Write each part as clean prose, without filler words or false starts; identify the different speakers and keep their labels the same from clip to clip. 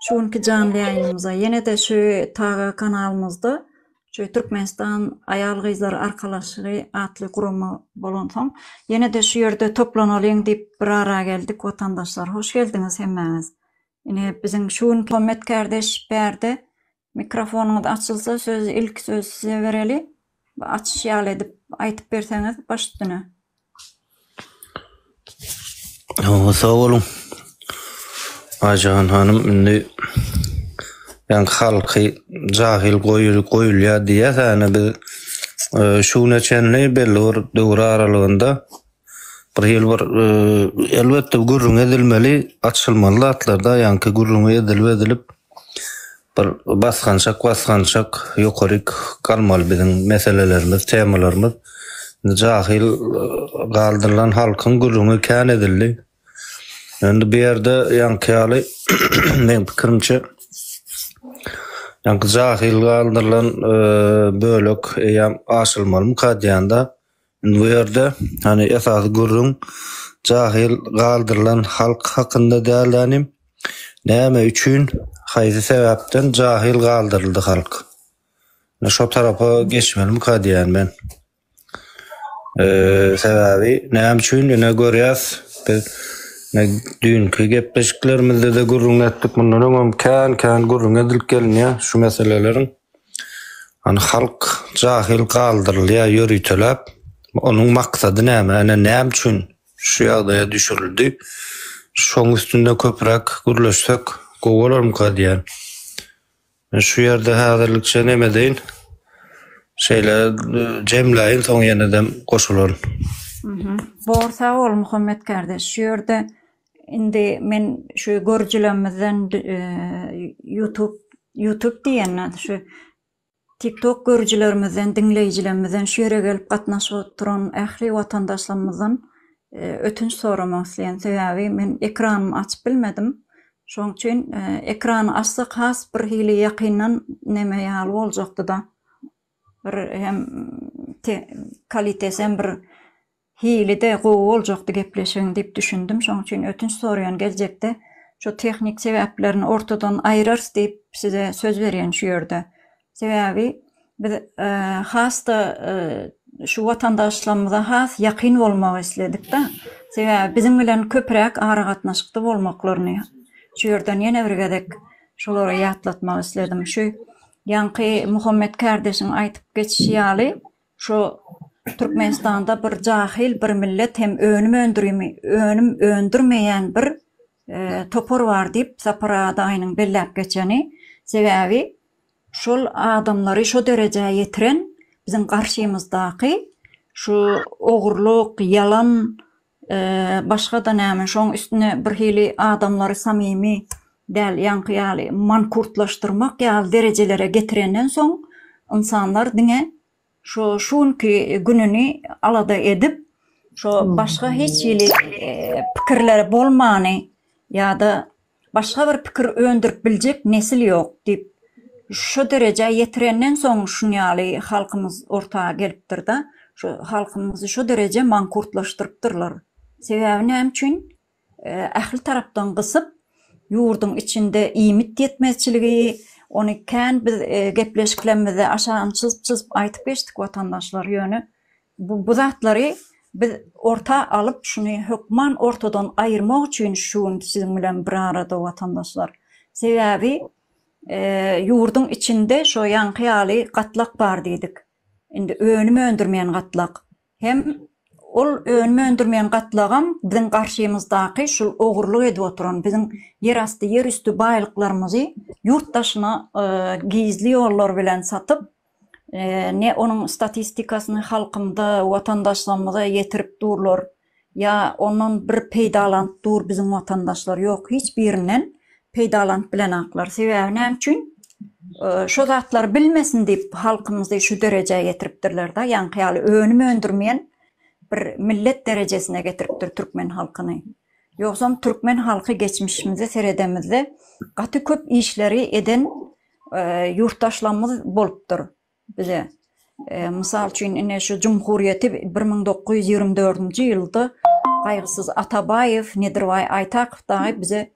Speaker 1: Şu günki janly ýaýynymyza ýene-de şu Taga kanalymyzda şu Türkmenistan aýal-gyzlar arkalaşygy atly gurama bolansoň ýene-de şu ýerde toplanalyň diýip bir ara geldik watandaşlar hoş geldiňiz hemmäňiz. Ine biziň şu günki Muhammet kardeş bärde mikrofonyňyz açylsa sözi ilki sözi size bereli. Açyş ýaly edip aýtyp berseňiz baş üstüne.
Speaker 2: Hawa, sag boluň. Aýjahan hanym, indi ýaňky halky jahyl goýulýar diýýäs, ýöne biz e, şu güne çenli belli bir döwür aralygynda bir hili bir e, elbetde gürrüň edilmeli, açylmaly zatlarda ýaňky gürrüňi edilip edilip Bir basgançak basgançak ýokaryk galmaly biziň meselelerimiz, temalarymyz. Indi jahyl galdyrylan halkyň gürrüňi kän edildi. Indi bu ýerde ýaňky ýaly meň pikirimçe ýaňky jahyl galdyrylan bölek eýýäm aşylmalymyka diýende Indi bu ýerde hany esasy gürrüň jahyl galdyrylan halk hakynda däl ýanym näme üçin haýsy sebäpden jahyl galdyryldy halk. Ine şo tarapa geçmelimika diýýän men. Sebäbi näme üçin ine görýäs biz ine düýnki gepleşiklerimizde-de gürrüň etdik mundan öňem kän kän gürrüň edilip gelinýär şu meseleleriň. Hany halk jahyl galdyrylýar ýöriteläp. Onuň maksady näme? Ene näme üçin şu ýagdaýa düşürildi? Şoň üstünde köpräk gürleşsek gowy bolarmyka diýýän. Men şu ýerde häzirlikçe neme edeýin? Şeýle jemläýin soň ýenedem goşularyn.
Speaker 1: Bor sag bol Muhammet kardeş. Şu ýerde Indi men şu görüjilerimizden YouTube YouTube diýende şu TikTok görüjilerimizden, diňleýjilerimizden şu ýere gelip gatnaşyp oturan ähli watandaşlarymyzdan ötünç soramak isleýän. Sebäbi men ekranymy açyp bilmedim. Şonuň üçin ekrany açsak has bir hili ýakyndan neme ýaly boljakdy-da. Bir hem kalitesi hem bir Hili-de gowy boljakdy gepleşigiň diýip düşündim. Şoň üçin ötünç soraýan geljekde şu tehnik sebäplerini ortadan aýyrarys diýip size söz berýän şu ýerde. Sebäbi biz has-da şu watandaşlarymyza has ýakyn bolmagy isledik-de. Sebäbi biziň bilen köpräk aragatnaşykda bolmaklaryny şu ýerden ýene bir gezek şolara ýatlatmak isledim. Şu ýaňky Muhammet kärdeşiň aýtyp geçişi ýaly Şu Türkmenistanda bir jahyl bir millet hem önüm öndürimi önüm öndürmeýän bir topar bar diýip Sapar aga daýynyň belläp geçeni. Sebäbi şol adamlary şo derejä ýetiren biziň garşymyzdaky şu ogurlyk, ýalan, başga-da näme şoň üstüne bir hili adamlary samimi däl ýaňky ýaly mankurtlaşdyrmak ýaly derejelere getirenden soň ynsanlar diňe Şo şu günki gününi alada edip, şo başga hiç hili pikirleri bolmany ýa-da başga bir pikir öndürip biljek nesil ýok diýip, şo derejä ýetirenden soň şun ýaly halkymyz orta gelipdir-de, şo halkymyzy şo dereje mankurtlaşdyrypdyrlar. Sebäbi näme üçin? ähli tarapdan gysyp, ýurduň içinde iýmit ýetmezçiligi, ony kän biz gepleşiklerimizde aşagyny çyzyp-çyzyp aýtyp geçdik watandaşlar, ýöne bu bu zatlary biz orta alyp, şuny hökman ortadan aýyrmak üçin şu gün siziň bilen bir arada watandaşlar. Sebäbi ýurduň içinde şo ýaňky ýaly gatlak bar diýdik. Indi önüm öndürmeýän gatlak. Hem ol önüm öndürmeýän gatlagam biziň garşymyzdaky şul ogurlyk edip oturan, biziň ýerasty, ýerüsti baýlyklarymyzy ýurt daşyna gizli ýollar bilen satyp, ne onuň statistikasyny halkymyza, watandaşlarymyza ýetirip durlar, ýa ondan bir peýdalanyp dur biziň watandaşlar, ýok, hiç birinden peýdalanyp bilenaklar. Sebäbi näme üçin? Şo zatlary bilmesin diýip halkymyzy şu derejä ýetiripdirler-de, ýaňky ýaly önüm öndürmeýän bir millet derejesine getiripdir türkmen halkyny. Ýogsam türkmen halky geçmişimize seredemizde gaty köp işleri eden ýurtdaşlarymyz bolupdyr bize. Mysal üçin ine şu jumhurýeti 1924-nji ýylda Gaýgysyz Atabaýew, Nedirbaý Aýtakow dagy bize.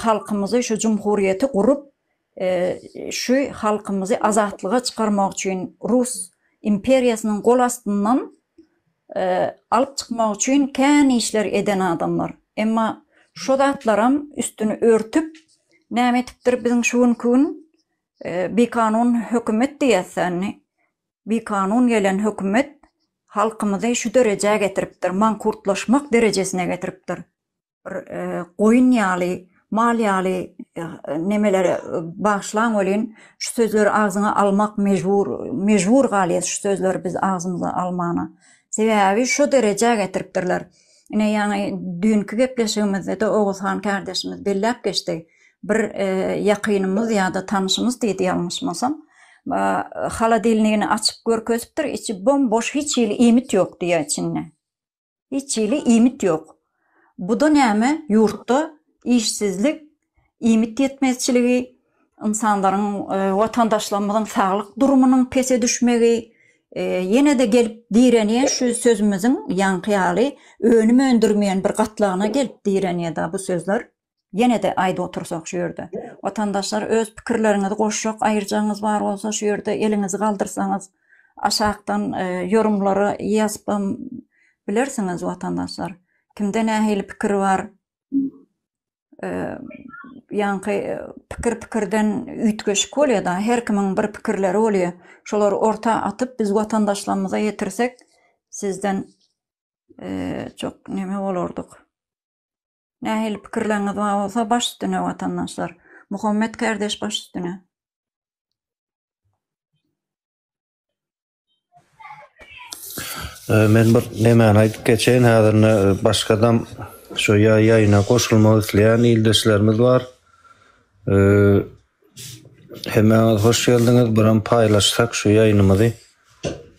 Speaker 1: halkymyzy şu jumhuriýeti gurup şu halkymyzy azatlyga çykarmak üçin rus imperiýasynyň gol astyndan alyp çykmak üçin kän işler eden adamlar. Emma şo zatlaram üstüni örtüp näme etipdir biziň şu günki gün bikanun hökümet diýýäs-dä indi. Bikanun gelen hökümet halkymyzy şu derejä getiripdir, mankurtlaşmak derejesine getiripdir. Bir goýun ýaly, mal ýaly nemelere bagyşlaň welin, şu sözleri agzyňa almak mejbur, mejbur galýas şu sözleri biz agzymyza almana. Sebäbi şu derejä getiripdirler. Ine ýaňy düýnki gepleşigimizde-de Oguzhan kärdeşimiz belläp geçdi. Bir ýakynymyz ýa-da tanyşymyz diýdi ýalňyşmasam. Holodilnigini açyp görkezipdir, içi bom-boş hiç hili iýmit ýok diýýär içinde. Hiç hili iýmit ýok. Bu-da näme, ýurtda işsizlik, iýmit ýetmezçiligi, ynsanlaryň, watandaşlarymyzyň saglyk durumynyň pese düşmegi, ýene-de gelip direnýär şu sözümiziň ýaňky ýaly önüm öndürmeýän bir gatlagyna gelip direnýär-da bu sözler. Ýene-de aýdyp otursak şu ýerde. Watandaşlar öz pikirleriňizi goşjak aýyrjagyňyz bar bolsa şu ýerde eliňizi galdyrsaňyz aşakdan ýorumlara ýazypam bilersiňiz watandaşlar. Kimde nähili pikir bar? Ýaňky pikir pikirden üýtgeşik bolýar-da, her kimiň bir pikirleri bolýar. Şolary orta atyp biz watandaşlarymyza ýetirsek sizden çok neme bolardyk. Nähili pikirleriňiz bar bolsa baş üstüne watandaşlar. Muhammet kardeş baş üstüne.
Speaker 2: Men bir nemäni aýdyp geçeýin häzirine başgadam şu ýaýyna goşulmak isleýän ildeşlerimiz bar. Hemmäňiz hoş geldiňiz. Biram paýlaşsak şu ýaýynymyzy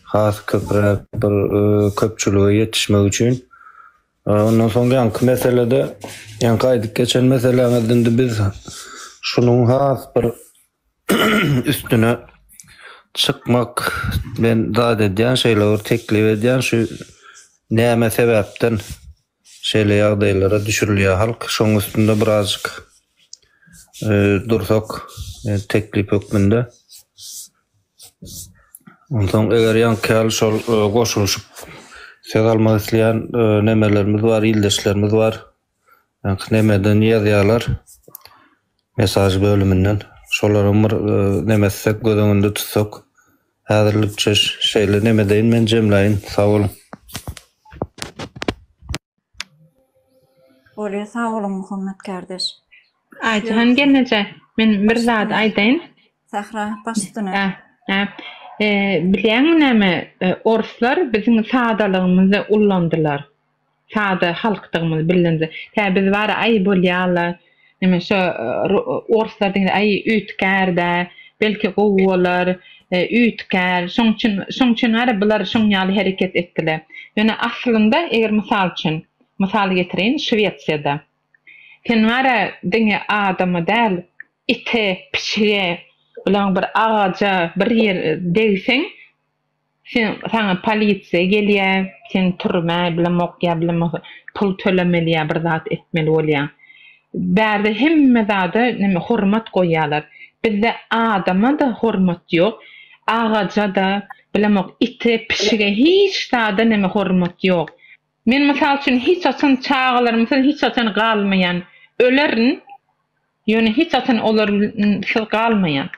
Speaker 2: has köpräk bir köpçülige ýetişmek üçin. Ondan soň ýaňky meselede, ýaňky aýdyp geçen meseläňizde indi biz şunuň has bir üstüne çykmak men zat edýän, şeýle bir teklip edýän, şu näme sebäpden şeýle ýagdaýlara düşürilýär halk, şoň üstünde birazjyk dursak teklip hökmünde. Onsoň eger ýaňky ýaly şol goşulyşyp söz almak isleýän nemelerimiz bar, ildeşlerimiz bar. Ýaňky nemeden ýazýarlar. Mesaj bölüminden. Şolaram bir neme etsek, göz öňünde tutsak. Häzirlikçe şeýle neme edeýin men jemläýin. Sag boluň.
Speaker 1: Bolýa sag boluň Muhammet kardeş.
Speaker 3: Aýjahan gelneje men bir zat aýdaýyn.
Speaker 1: Sähra baş üstüne.
Speaker 3: Hä hä bilýäňmi näme orslar biziň sadalygymyzy ullandylar. Sada halkdygymyzy bildiler. Tä biz bar aý bolýala neme şo orslar diňe aý üýtgärdä belki gowy bolar üýtgär şoň üçin şoň üçin bar bular şoň ýaly hereket etdiler. Ýöne aslynda eger mysal üçin mysal getireýin Şwesiýada sen bar diňe adama däl ite pişige bilen bir agaja bir ýer degseň Sen saňa polisiýa gelýä, sen türmä bilemok ýa bilemok pul tölemeli ýa bir zat etmeli bolýaň. Bärde hemme zada neme hormat goýýalar. Bizde adama-da hormat ýok, agaja-da, bilemok ite, pişige hiç zada neme hormat ýok. Men mysal üçin hiç haçan çagalarymsyz hiç haçan galmaýan. Ölerin, ýöne hiç haçan olarsyz galmaýan.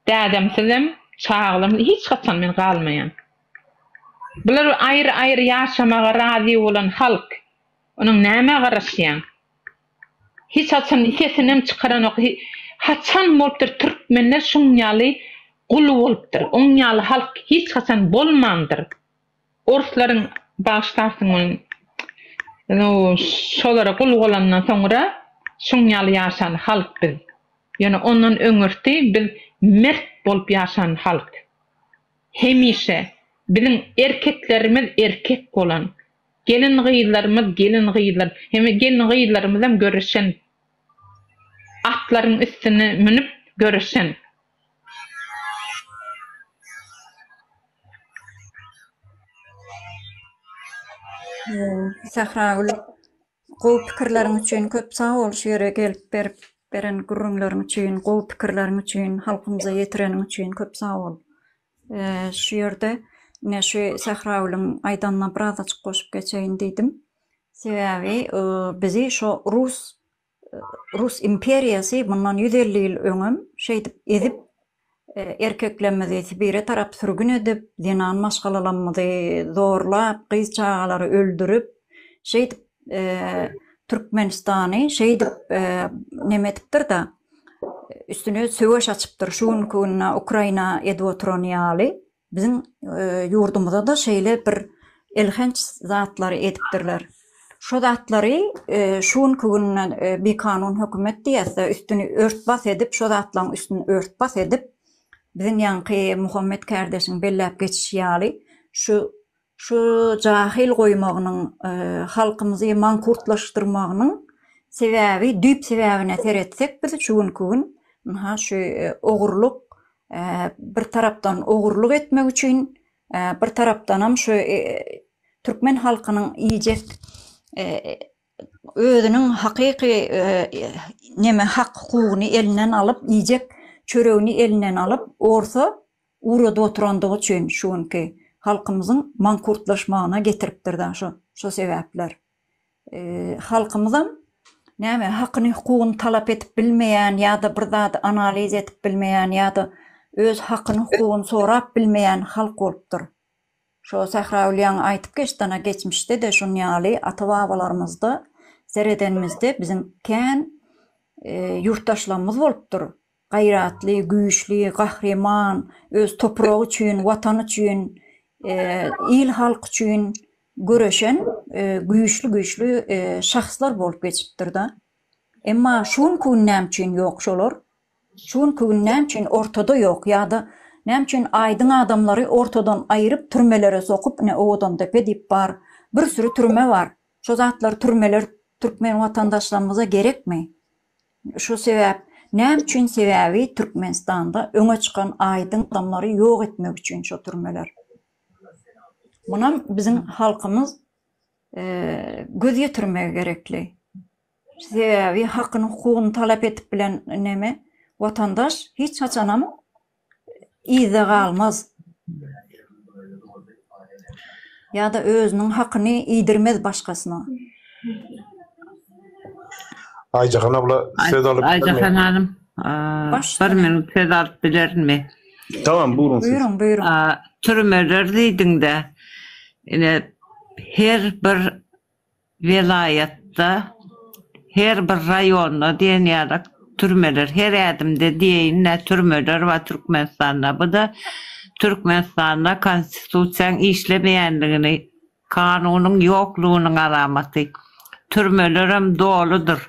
Speaker 3: Dädemsizem, çagalarymsyz hiç haçan men galmaýan. Bular aýry-aýry ýaşamaga razy bolan halk. Onuň nämä garaşýaň? Hiç haçan sesinem çykaranok. Haçan bolupdyr türkmenler şuň ýaly gul bolupdyr. Oň ýaly halk hiç haçan bolmandyr. Orslaryň bagyşlarsyň ony şolara gul bolandan soňra şuň ýaly ýaşan halk biz. Ýöne ondan öňürti biz mert bolup ýaşan halk. Hemişe biziň erkeklerimiz erkek bolan, gelin gyzlarymyz gelin gyzlar, hem gelin gyzlarymyzam göreşen, atlaryň üstüne münüp göreşen.
Speaker 1: Sähragül. Gowy pikirleriň üçin köp sag bol şu ýere gelip berip beren gürrüňleriň üçin, gowy pikirleriň üçin, halkymyza ýetireniň üçin köp sag bol. Şu ýerde ine şu Sähragülüň aýdanyna birazajyk goşup geçeýin diýdim. Sebäbi bizi şo rus Rus imperiýasy mundan 150 ýyl öňem şeýdip ezip, erkeklerimizi Sibire tarap sürgün edip, zenan maşgalalarymyzy zorlap, gyz çagalary öldürip, şeýdip Türkmenistany şeýdip neme edipdir-de, üstüne söweş açypdyr. Şu günki günde Ukraina edip oturan ýaly. Biziň ýurdumyza-da şeýle bir elhenç zatlary edipdirler. Şo zatlary şu günki günde bikanun hökümet diýýäs-de, üstüni ört-bas edip, şo zatlaryň üstüni ört-bas edip, biziň ýaňky Muhammet kärdeşiň belläp geçişi ýaly, şu şu jahyl goýmagynyň, halkymyzy mankurtlaşdyrmagynyň sebäbi, düýp sebäbine seretsek biz şu günki gün, ynha şu ogurlyk, bir tarapdan ogurlyk etmek üçin, bir tarapdanam şu türkmen halkynyň iýjek özüniň hakyky neme hak-hukugyny elinden alyp, iýjek çöregini elinden alyp, orsa ugradyp oturandygy üçin şu günki halkymyzyň mankurtlaşmagyna getiripdir-da şo şo sebäpler. Halkymyzam näme hakyny hukugyny talap edip bilmeýän ýa-da bir zady analiz edip bilmeýän ýa-da öz hakyny hukugyny sorap bilmeýän halk bolupdyr. Şo Sähragül ýaňy aýtyp geçdi ana geçmişde-de şun ýaly ata-babalarymyzda seredenimizde biziň kän ýurtdaşlarymyz bolupdyr. Gaýratly, güýçli, gahryman, öz topragy üçin, Watany üçin, il-halk üçin göreşen güýçli-güýçli şahslar bolup geçipdir-de. Emma şu günki gün näme üçin ýok şolar? Şu günki gün näme üçin ortada ýok ýa-da näme üçin aýdyň adamlary ortadan aýryp türmelere sokup ine Owadandepe diýip bar, bir süri türme bar. Şo zatlar türmeler türkmen watandaşlarymyza gerekmi? Şu sebäp näme üçin sebäbi Türkmenistanda öňe çykan aýdyň adamlary ýok etmek üçin şo türmeler. Munam biziň halkymyz göz ýetirmegi gerekli. Sebäbi hakyny hukugyny talap edip bilen neme watandaş hiç haçanam yzda galmaz. Ýa-da özüniň hakyny iýdirmez başgasyna.
Speaker 4: Aýjahan abla söz alyp bilermi?
Speaker 5: Aýjahan hanym, bir minut söz alyp bilerinmi?
Speaker 4: Tamam, buyurun siz.
Speaker 1: Buyurun, buyurun.
Speaker 5: Türmeler diýdiňde, ine her bir Welaýatda, her bir raýonda diýen ýaly türmeler, her ädimde diýeýin-dä türmeler bar Türkmenistanda. Bu-da Türkmenistanda konstitusiýaň işlemeýänligini, kanunyň ýoklugynyň alamaty. Türmelerem doludyr.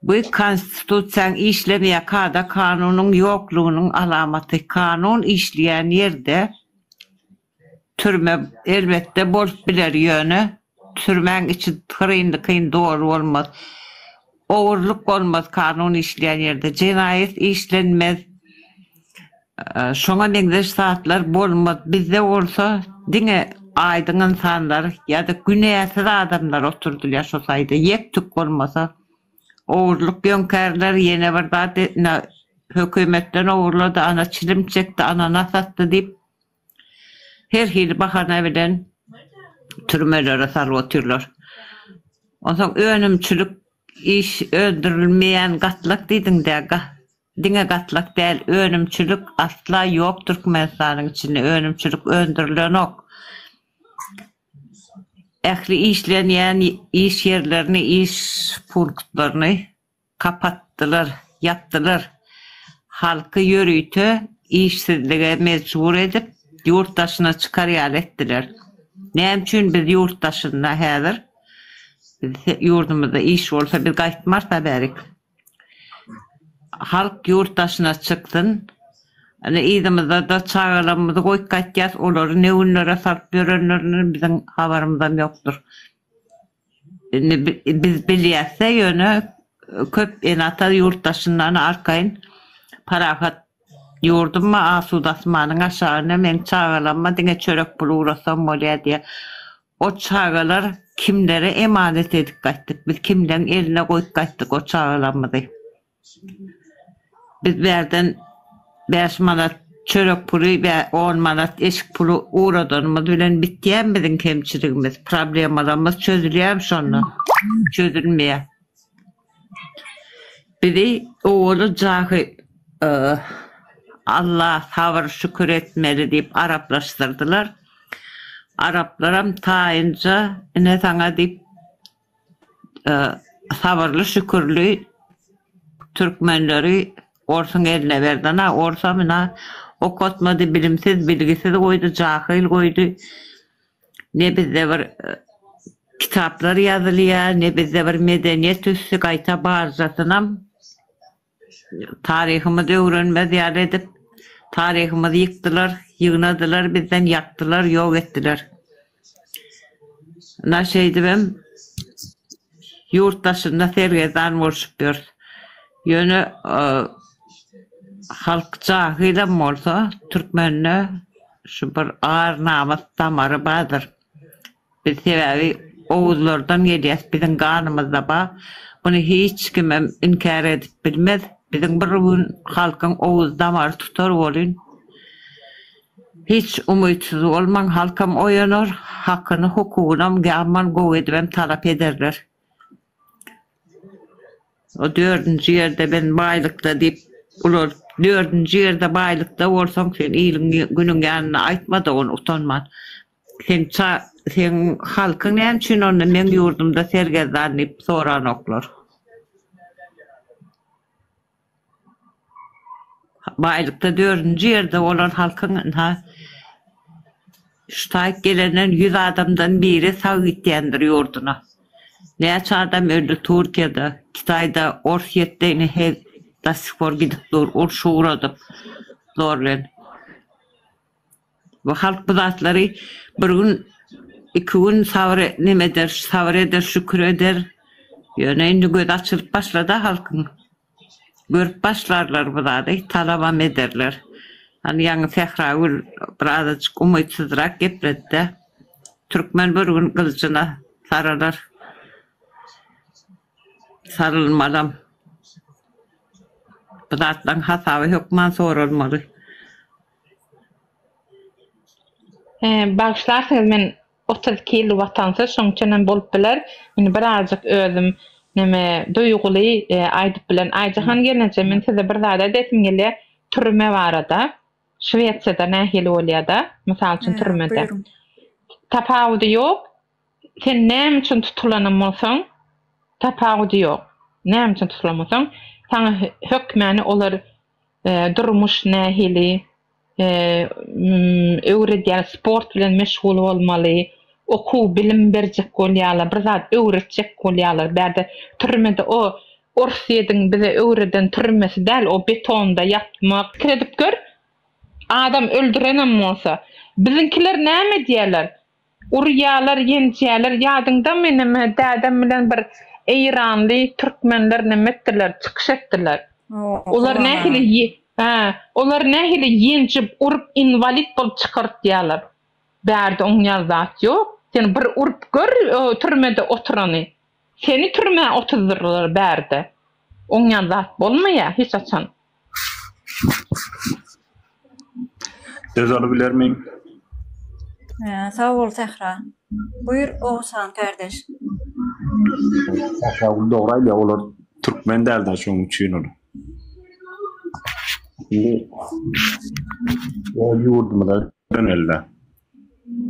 Speaker 5: Bu konstitusiýaň işlemeýän, kada-kanunyň ýoklugynyň alamaty. Kanun işleýän ýerde Türme elbetde bolup biler ýöne türmäň içi hyryn-dykyn doly bolmaz. Ogurlyk bolmaz kanun işleýän ýerde jenaýat işlenmez. Şoňa meňzeş zatlar bolmaz. Bizde bolsa diňe aýdyň ynsanlar ýa-da günäsiz adamlar oturdylýar şo taýda ýek-tük bolmasa. Ogurlyk ýöňkärler ýene bir zat hökümetden ogurlady ana çilim çekdi ana nas atdy diýip Her hili bahana bilen türmelere salyp otyrlar. Onsoň önümçilik iş öndürilmeýän gatlak diýdiň-dä, diňe gatlak däl, önümçilik asla ýok Türkmenistanyň içinde, önümçilik öndürilenok. Ähli işlenýän iş ýerlerini, iş punktlaryny Gapatdylar, ýapdylar. Halky ýörite işsizlige mejbur edip, ýurt daşyna çykar ýaly etdiler. Näme üçin biz ýurt daşynda häzir? Biz ýurdumyzda iş bolsa biz gaýtmarys-a bärik. Halk ýurt daşyna çyksyn. Ine yzymyzda-da çagalarymyzy goýup gaýtýas, olary ne günlere salyp ýörenlerinden biziň habarymyzam ýokdur. Indi biz bilýäsde ýöne köp ene-ata ýurt daşyndan arkaýyn parahat ýurdum bar asuda asmanyň aşagynda meň çagalamma diňe çörek puly ugratsam bolýar diýýär. O çagalar kimlere emanet edip gaýtdyk biz kimleň eline goýup gaýtdyk o çagalarymyzy. Biz bärden bäş manat çörek puly we on manat eşik puly ugradanymyz bilen bitýärmi biziň kemçiligimiz, problemalarymyz çözülýärmi şonda? Çözülmeýär. Bizi owaly jahy Alla sabyr şükür etmeli diýip araplaşdyrdylar. Araplaram taýynja ine saňa diýip sabyrly şükürli türkmenleri orsuň eline berdi. Ana orsam ina okatmady bilimsiz bilgisiz goýdy jahyl goýdy. Ne bizde bir kitaplar ýazylýar ne bizde bir medeniýet ösdi gaýta barjasynam Taryhymyzy öwrenmez ýaly edip, taryhymyzy ýykdylar, ýygnadylar bizden, ýakdylar, ýok etdiler. Ynha şeýdibem ýurt daşynda sergezdan bolşup ýörüs. Ýöne halk jahylam bolsa, türkmende şu bir ar-namys damary bardyr. Biz sebäbi oguzlardan gelýäs biziň ganymyzda ba muny hiç kimem inkär edip bilmez biziň bir gün halkyň oguz damary tutar wolin hiç umytsyz bolmaň halkam oýanar hakyny hukugynam ýaman gowy edibem talap ederler o dördünji ýerde men baýlykda diýip ulalyp dördünji ýerde baýlykda bolsaň sen iliň günüň ýanynda aýtmada ony utanman Seň ça seň halkyň näme üçin onda meň ýurdumda sergezdan diýip soranoklar. Baýlykda dördünji ýerde bolan halkyň ynha şu taýyk gelenden ýüz adamdan biri sag gitýändir ýurduna. Näçe adam öldi Türkiýede, Kitaýda, Orsýetde ine he do sih por gidip dur uruş ugradyp zor bilen. Bu halk bu zatlary bir gün, iki gün sabyr neme eder, sabyr eder, şükür eder. Ýöne indi gözi açylyp başlady-a halkyň. Görüp başlarlar bu zady, talabam ederler. Hany ýaňy Sähragül bir azajyk umytsyzrak gepledi-de. Türkmen bir gün gylyjyna saralar. Sarylmalam. Bu zatlaryň hasaby hökman soralmaly.
Speaker 3: Bagyşlarsyňyz men 32 ýyl watansyz şoň üçinem bolup biler. Indi birazjyk özüm neme duýguly aýdyp bilen. Aýjahan gelneje men size bir zat aýdasym gelýär türme barada. Şwesiýada nähili bolýada mysal üçin türmede. Tapawudy ýok. Sen näme üçin tutulanam bolsaň tapawudy ýok. Näme üçin tutulan bolsaň saňa hökmäni olar Durmuş nähili öwredýär, sport bilen meşgul bolmaly, okuw, bilim berjek bolýarlar, bir zat öwretjek bolýarlar. Bärde türmede o Orsýediň bize öwreden türmesi däl, o betonda ýatmak. Pikir edip gör, adam öldürenem bolsa, biziňkiler näme edýärler? Urýalar, ýenjýäler. Ýadyňdamy neme dädem bilen bir eýranly türkmenler neme etdiler, çykyş etdiler. Olar nähili hä, olar nähili ýenjip, urup inwalid bolup çykartýalar. Bärde oň ýaly zat ýok. Sen bir urup gör türmede oturany. Seni türmä otuzdyrlar bärde. Oň ýaly zat bolmaýa hiç haçan.
Speaker 4: Söz alybilermim?
Speaker 1: Sag bol Sähra. Buýur Oguzhan kardeş.
Speaker 4: Sähragül dogry aýdýar olar türkmen dälda şoň üçin ol. Indi öz ýurdumyza döneli.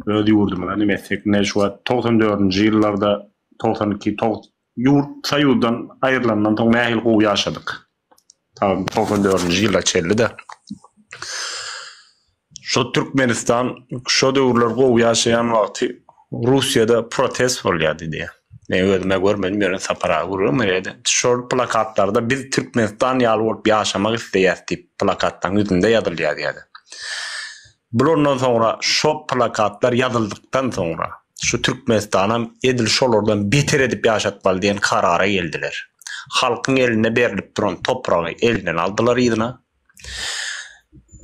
Speaker 4: Öz ýurdumyza neme etsek ine şu wagt 94-nji ýyllarda 92 ýurt soýuzdan aýrylandan soň nähili gowy ýaşadyk. 94-nji ýyla çenli-de. Şo Türkmenistan şo döwürler gowy ýaşaýan wagty Russiýada protest bolýardy diýýär. Men özüm-ä görmedim, ýöne Sapar aga gürrüň berýärdi. Şol plakatlarda biz Türkmenistan ýaly bolup ýaşamak isleýäs diýip plakatlaryň ýüzünde ýazylýar diýýärdi. Bulardan soňra şo plakatlar ýazyldykdan soňra şu Türkmenistanam edil şolardan beter edip ýaşatmaly diýen karara geldiler. Halkyň eline berlip duran topragy elinden aldylar yzyna.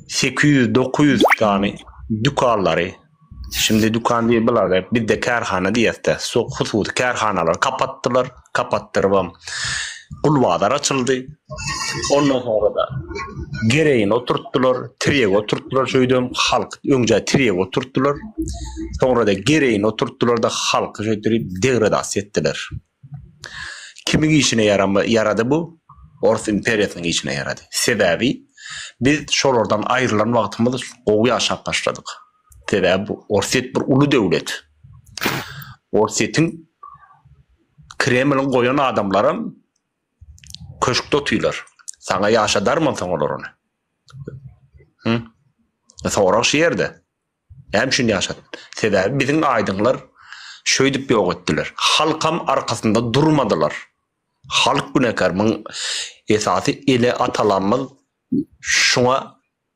Speaker 4: 800-900 sany dükanlary. Şimdi dükan diýip bular bizde kärhana diýýäs-de, hususy kärhanalary kapatdylar, kapatdyrybam gul bazar açyldy. Ondan soňra-da gereýini oturtdylar, tirýek oturtdylar şeýdem halk öňje tirýek oturtdylar. Soňra-da gereýini oturtdylar-da halky şeýdip degradasiýa etdiler. Kimiň işine ýarady bu? Ors imperiýasynyň işine ýarady. Sebäbi biz şolardan aýrylan wagtymyz gowy ýaşap başladyk. Sebäbi bu Orsýet bir uly döwlet. Orsýetiň Kremliň goýan adamlaram köşkde otyrlar. Saňa ýaşadarmy onsoň olar ony? Hı? Sorag şu ýerde. Näme üçin ýaşat? Sebäbi biziň aýdyňlar şöýdüp ýok etdiler. Halkam arkasynda durmadylar. Halk günäkär. Muň esasy ene atalarymyz şuňa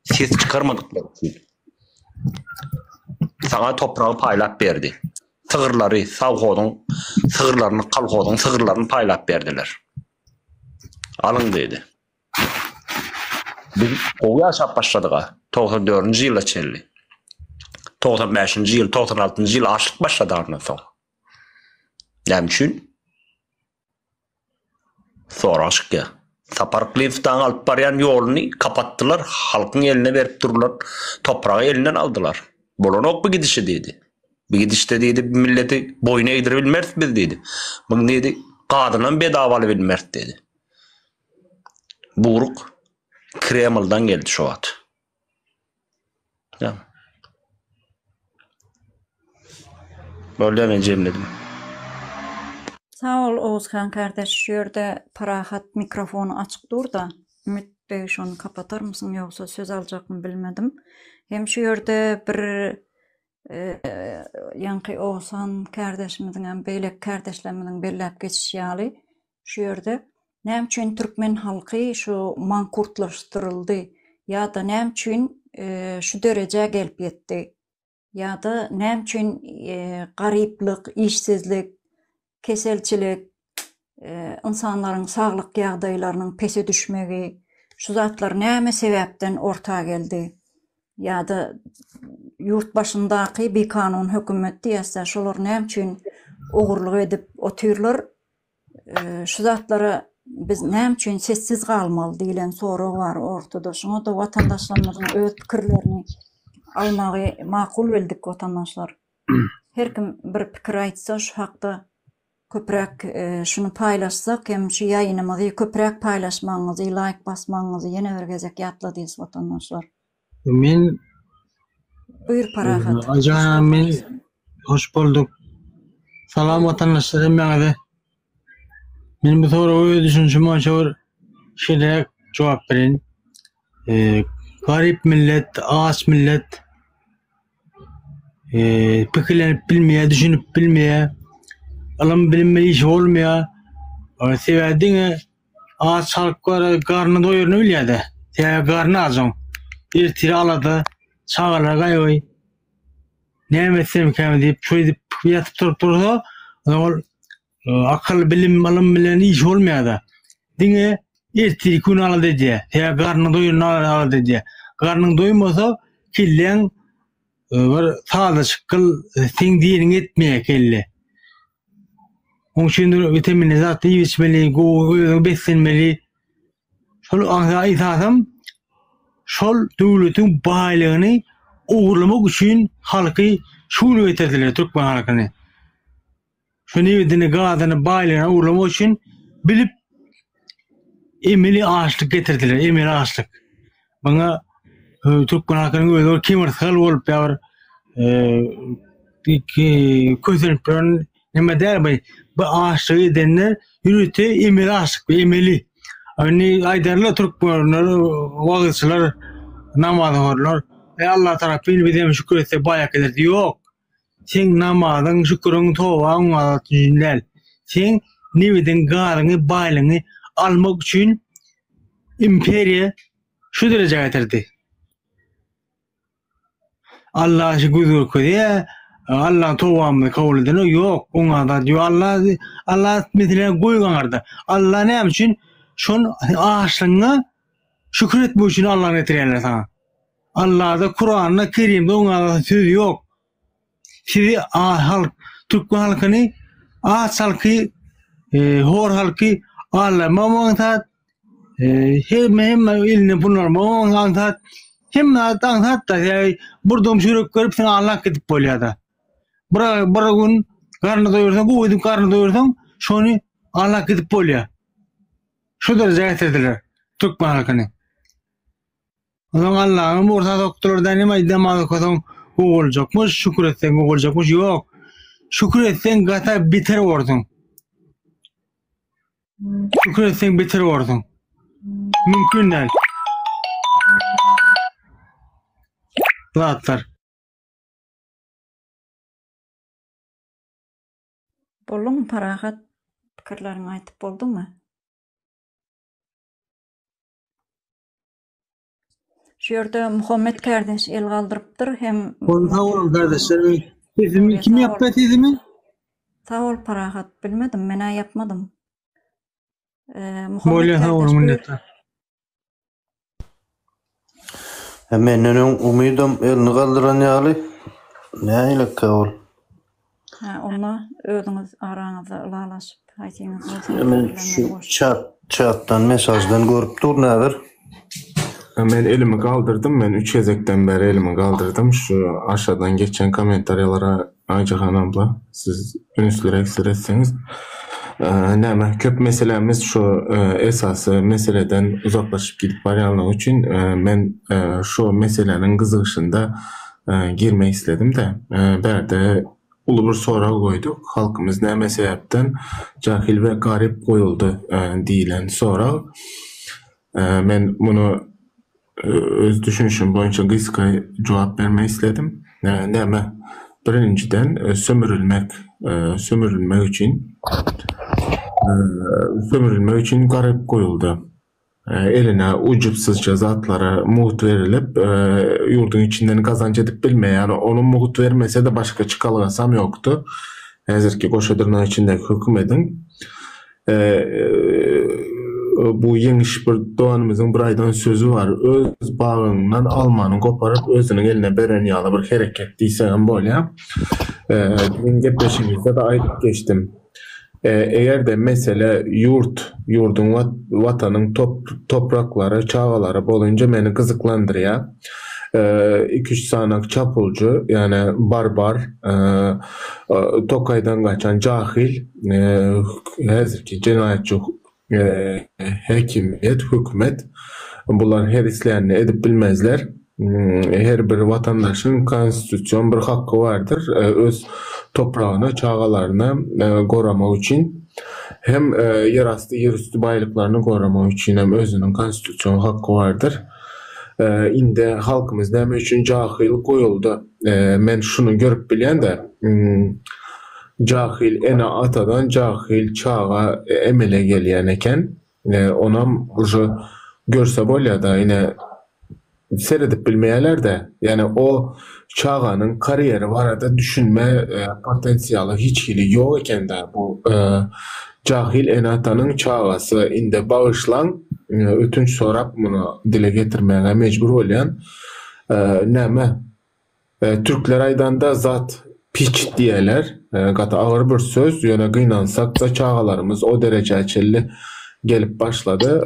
Speaker 4: ses çykarmadyklary üçin. Saňa topragy paýlap berdi. Sygyrlary, sowhozyň sygyrlaryny, kolhozyň sygyrlaryny paýlap berdiler. Alyň diýdi. Biz gowy ýaşap başladyk-a, 94-nji ýyla çenli. 95-nji ýyl, 96-njy ýyl açlyk başlady ondan soň. Näme üçin? Sorag çykýar. Sapar Klyftaň alyp barýan ýoluny kapatdylar, halkyň eline berip durlan topragy elinden aldylar. Bolanok bu gidişi diýdi. Bu gidişde diýdi, bu milleti boýun egdiribilmeris biz diýdi. Muň diýdi, gazynam bedava alybilmeris diýdi. Buýruk Kremlden geldi şo wagt. Ýa. Bolýar men jemledim.
Speaker 1: Sag bol Oguzhan kardeş şu ýerde Parahat mikrofony açyk durda Ümit beg şony kapatarmysyň ýogsa söz aljakmy bilmedim. Hem şu ýerde bir ýaňky Oguzhan kardeşimiziň hem beýleki kardeşlerimiziň belläp geçişi ýaly Şu ýerde näme üçin türkmen halky şu mankurtlaşdyryldy ýa-da näme üçin şu derejä gelip ýetdi? Ýa-da näme üçin garyplyk, işsizlik, keselçilik, ynsanlaryň saglyk ýagdaýlarynyň pese düşmegi, şu zatlar näme sebäpden orta geldi? Ýa-da ýurt başyndaky bikanun hökümet diýýäs-dä, şolar näme üçin ogurlyk edip otyrlar? Şu zatlara biz näme üçin sessiz galmaly diýlen sorag bar ortada. Şuňa-da watandaşlarymyzyň öz pikirlerini almagy makul bildik watandaşlar. Her kim bir pikir aýtsa şu hakda köpräk şuny paýlaşsak hem şu ýaýynymyzy köpräk paýlaşmagyňyzy, laýk basmagyňyzy ýene bir gezek ýatladýas watandaşlar.
Speaker 6: Men
Speaker 1: Buýur Parahat.
Speaker 6: Ajan men hoş bulduk. Salam watandaşlar hemmäňize. Men bu soraga öz düşünişim boýunça bir şeýleräk jogap bereýin. Ee, garyp millet, aç millet ee, pikirlenip bilmeýär, düşünip bilmeýär. Ylym bilim bilen işi bolmaýar. Sebäbi diňe Aç halk bar, garny doýuryny bilýär-de. Sebäbi garny aç oň. Ertiri alada, çagalar gaýgy. Näme etsemkäm diýip, şeýdip ýatyp turup dursa, ol e, akyl, bilim, ylym bilen iş bolmaýar-da. Diňe ertirki güni alada edýär. Sebäbi garny doýuryny alada edýär. Garnyň doýmasa, kelläň e, bir sazlaşyk gyl, seň diýeniňi etmeýär kelle. Oň üçin witaminli zat iýip içmeli, gowy özüňi beslenmeli. Şol esasam şol döwletiň baýlygyny ogurlamak üçin halky şu güne getirdiler türkmen halkyny. Şu nebitini, gazyny, baýlygyny ogurlamak üçin bilip emeli açlyk getirdiler, emeli açlyk. Muňa türkmen halkynyň özi bir kemyrsgal bolup ýa bir kösenip duran neme däl bu. Bu açlygy edenler ýörite emeli açlyk bu emeli. Indi aýdarlar türkmenler wagyzçylar namazhorlar Eý Allah tarapyn biz hem şükür etsek baýak ederdi. Ýok. Seň namazyň, şüküriň, tobaň oňa üçin däl. Seň nebitiň, gazyňy, baýlygyňy almak üçin imperiýa şu derejä getirdi. Allah şu göz görkezýär. Allah tobamyzy kabul edenok. Ýok, oňa zat ýok. Allah Allah meseleni goý aňyrda. Allah näme üçin şol açlygyňa şükür etmek üçin Allahny getirýärler saňa. Allahda Kuranda Kerimde oňa söz ýok. Sizi halk türkmen halkyny aç halky hor halky allamam aňsat hemme hemme elinden pul almagam aňsat hemme zat aňsat da bir dom çörek berip seni allap gidip bolýada. Bir bir gün garny doýursaň gowy edip garny doýursaň şony allap gidip bolýar. Şu derejä getirdiler türkmen halkyny. Onsoň Allaňam orta sokdular da neme namaz okasaň gowy boljakmyş, şükür etseň gowy boljakmyş. Ýok. Şükür etseň gata beter borsuň. Şükür etseň beter borsuň. Mümkin däl. Zatlar.
Speaker 1: Bolduňmy Parahat? Pikirleriňi aýtyp bolduňmy? Şu ýerde Muhammet kardeş el galdyrypdyr hem
Speaker 6: Bol sag boluň kardeşler. Sesimi kim ýapdy sesimi?
Speaker 1: Sag bol Parahat. Bilmedim, men-ä ýapmadym.
Speaker 6: Muhammet Bolýa sag boluň minnetdar.
Speaker 2: Menden öň Umydam elini galdyran ýaly. Nähilikä ol?
Speaker 1: Hä, onda özüňiz araňyzda ylalaşyp, haýsyňyz bolsa
Speaker 2: Men şu çat çatdan mesajdan görüp dur näzir.
Speaker 7: Men elimi galdyrdym, men üç gezekden bäri elimi galdyrdym. Şu aşadan geçen kommentariýalara Aýjahan abla siz ünsliräk seretseňiz. Näme köp meselämiz şu esasy meseleden uzaklaşyp gidip barýanlygy üçin men şu meseläniň gyzygyşynda girmek isledim-de. Bärde uly bir sorag goýduk. Halkymyz näme sebäpden jahil we garyp goýuldy diýlen sorag. Men muny öz düşünişim boýunça gysga jogap bermek isledim. Näme? Birinjiden sömürilmek, sömürilmek üçin sömürilmek üçin garyp goýuldy. Eline ujypsyzja zatlara mugt berilip, ýurduň içinden gazanç edip bilmeýär. Ony mugt bermese-de başga çykalgasam ýokdy. Häzirki goşa dyrnak içindäki hökümediň. Bu ýeňiş bir doganymyzyň bir aýdan sözi bar. Öz bagyňdan almany goparyp özüniň eline beren ýaly bir hereket diýsegem bolýar. Biziň gepleşigimizde-de aýdyp geçdim. Eger-de mesele ýurt, ýurduň watanyň topraklary, çagalary bolunca meni gyzyklandyrýar. Iki-üç sanak çapulçy, ýagny barbar, tokaýdan gaçan jahyl, häzirki jenaýatçy häkimiýet, hökümet bular her islänini edip bilmezler. Her bir watandaşyň konstitusion bir haky bardyr, öz topragyny, çagalaryny goramak üçin hem ýerasty, ýerüsti baýlyklaryny goramak üçin hem özüniň konstitusion haky bardyr. Indi halkymyz näme üçin jahyl goýuldy? Men şuny görüp bilýän-de, jahyl ene-atadan jahyl çaga emele gelýän eken. Onam uje görse bolýa-da, ine seredip bilmeýärler-de. Ýani o çaganyň karýeri barada düşünme potensialy hiç hili ýok eken-de bu jahyl ene-atanyň çagasy. Indi bagyşlaň, ötünç sorap muny dile getirmäge mejbur bolýan. Näme Türkler aýdanda zat piç diýerler. Gaty agyr bir söz, ýöne gynansakda çagalarymyz o derejä çenli gelip başlady.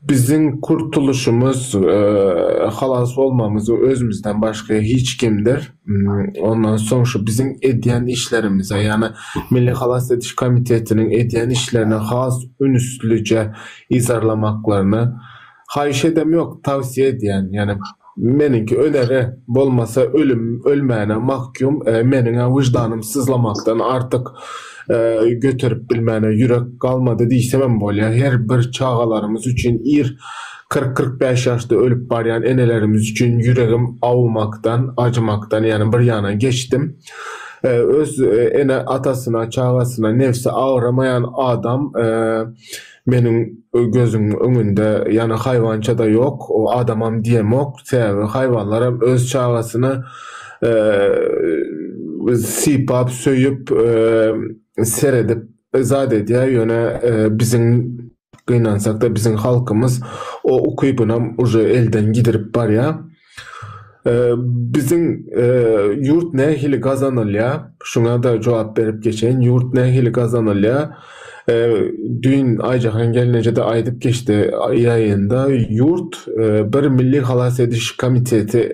Speaker 7: Biziň kurtulyşymyz, halas bolmamyz özümizden başga hiç kimdir. Ondan soň şu biziň edýän işlerimize, ýagny Milli halas ediş komitetiniň edýän işlerine has ünslüje yzarlamaklaryny Haýyş edem ýok, tawsiýe edýän. Ýöne meniňki öneri, bolmasa ölüm, ölmäne mahkum, meniň-ä wyždanym syzlamakdan artyk göterip bilmäne ýürek galmady diýsemem bolýar. Her bir çagalarymyz üçin ir 40-45 ýaşda ölüp barýan enelerimiz üçin ýüregim awumakdan, ajymakdan ýani bir ýana geçdim. Öz ene-atasyna, çagasyna nebsi agyramaýan adam Meniň gözümiň öňünde ýany haýwança-da ýok, o adamam diýemok, sebäbi haýwanlaram öz çagasyny sypap, söýüp, seredip zat edýär, ýöne biziň gynansakda biziň halkymyz o ukybynam uje elden gidirip barýar. Biziň ýurt nähili gazanylýar? Şuňa-da jogap berip geçeýin. Ýurt nähili gazanylýar? Düýn Aýjahan gelneje-de aýdyp geçdi ýaýynda, ýurt bir Milli halas ediş komiteti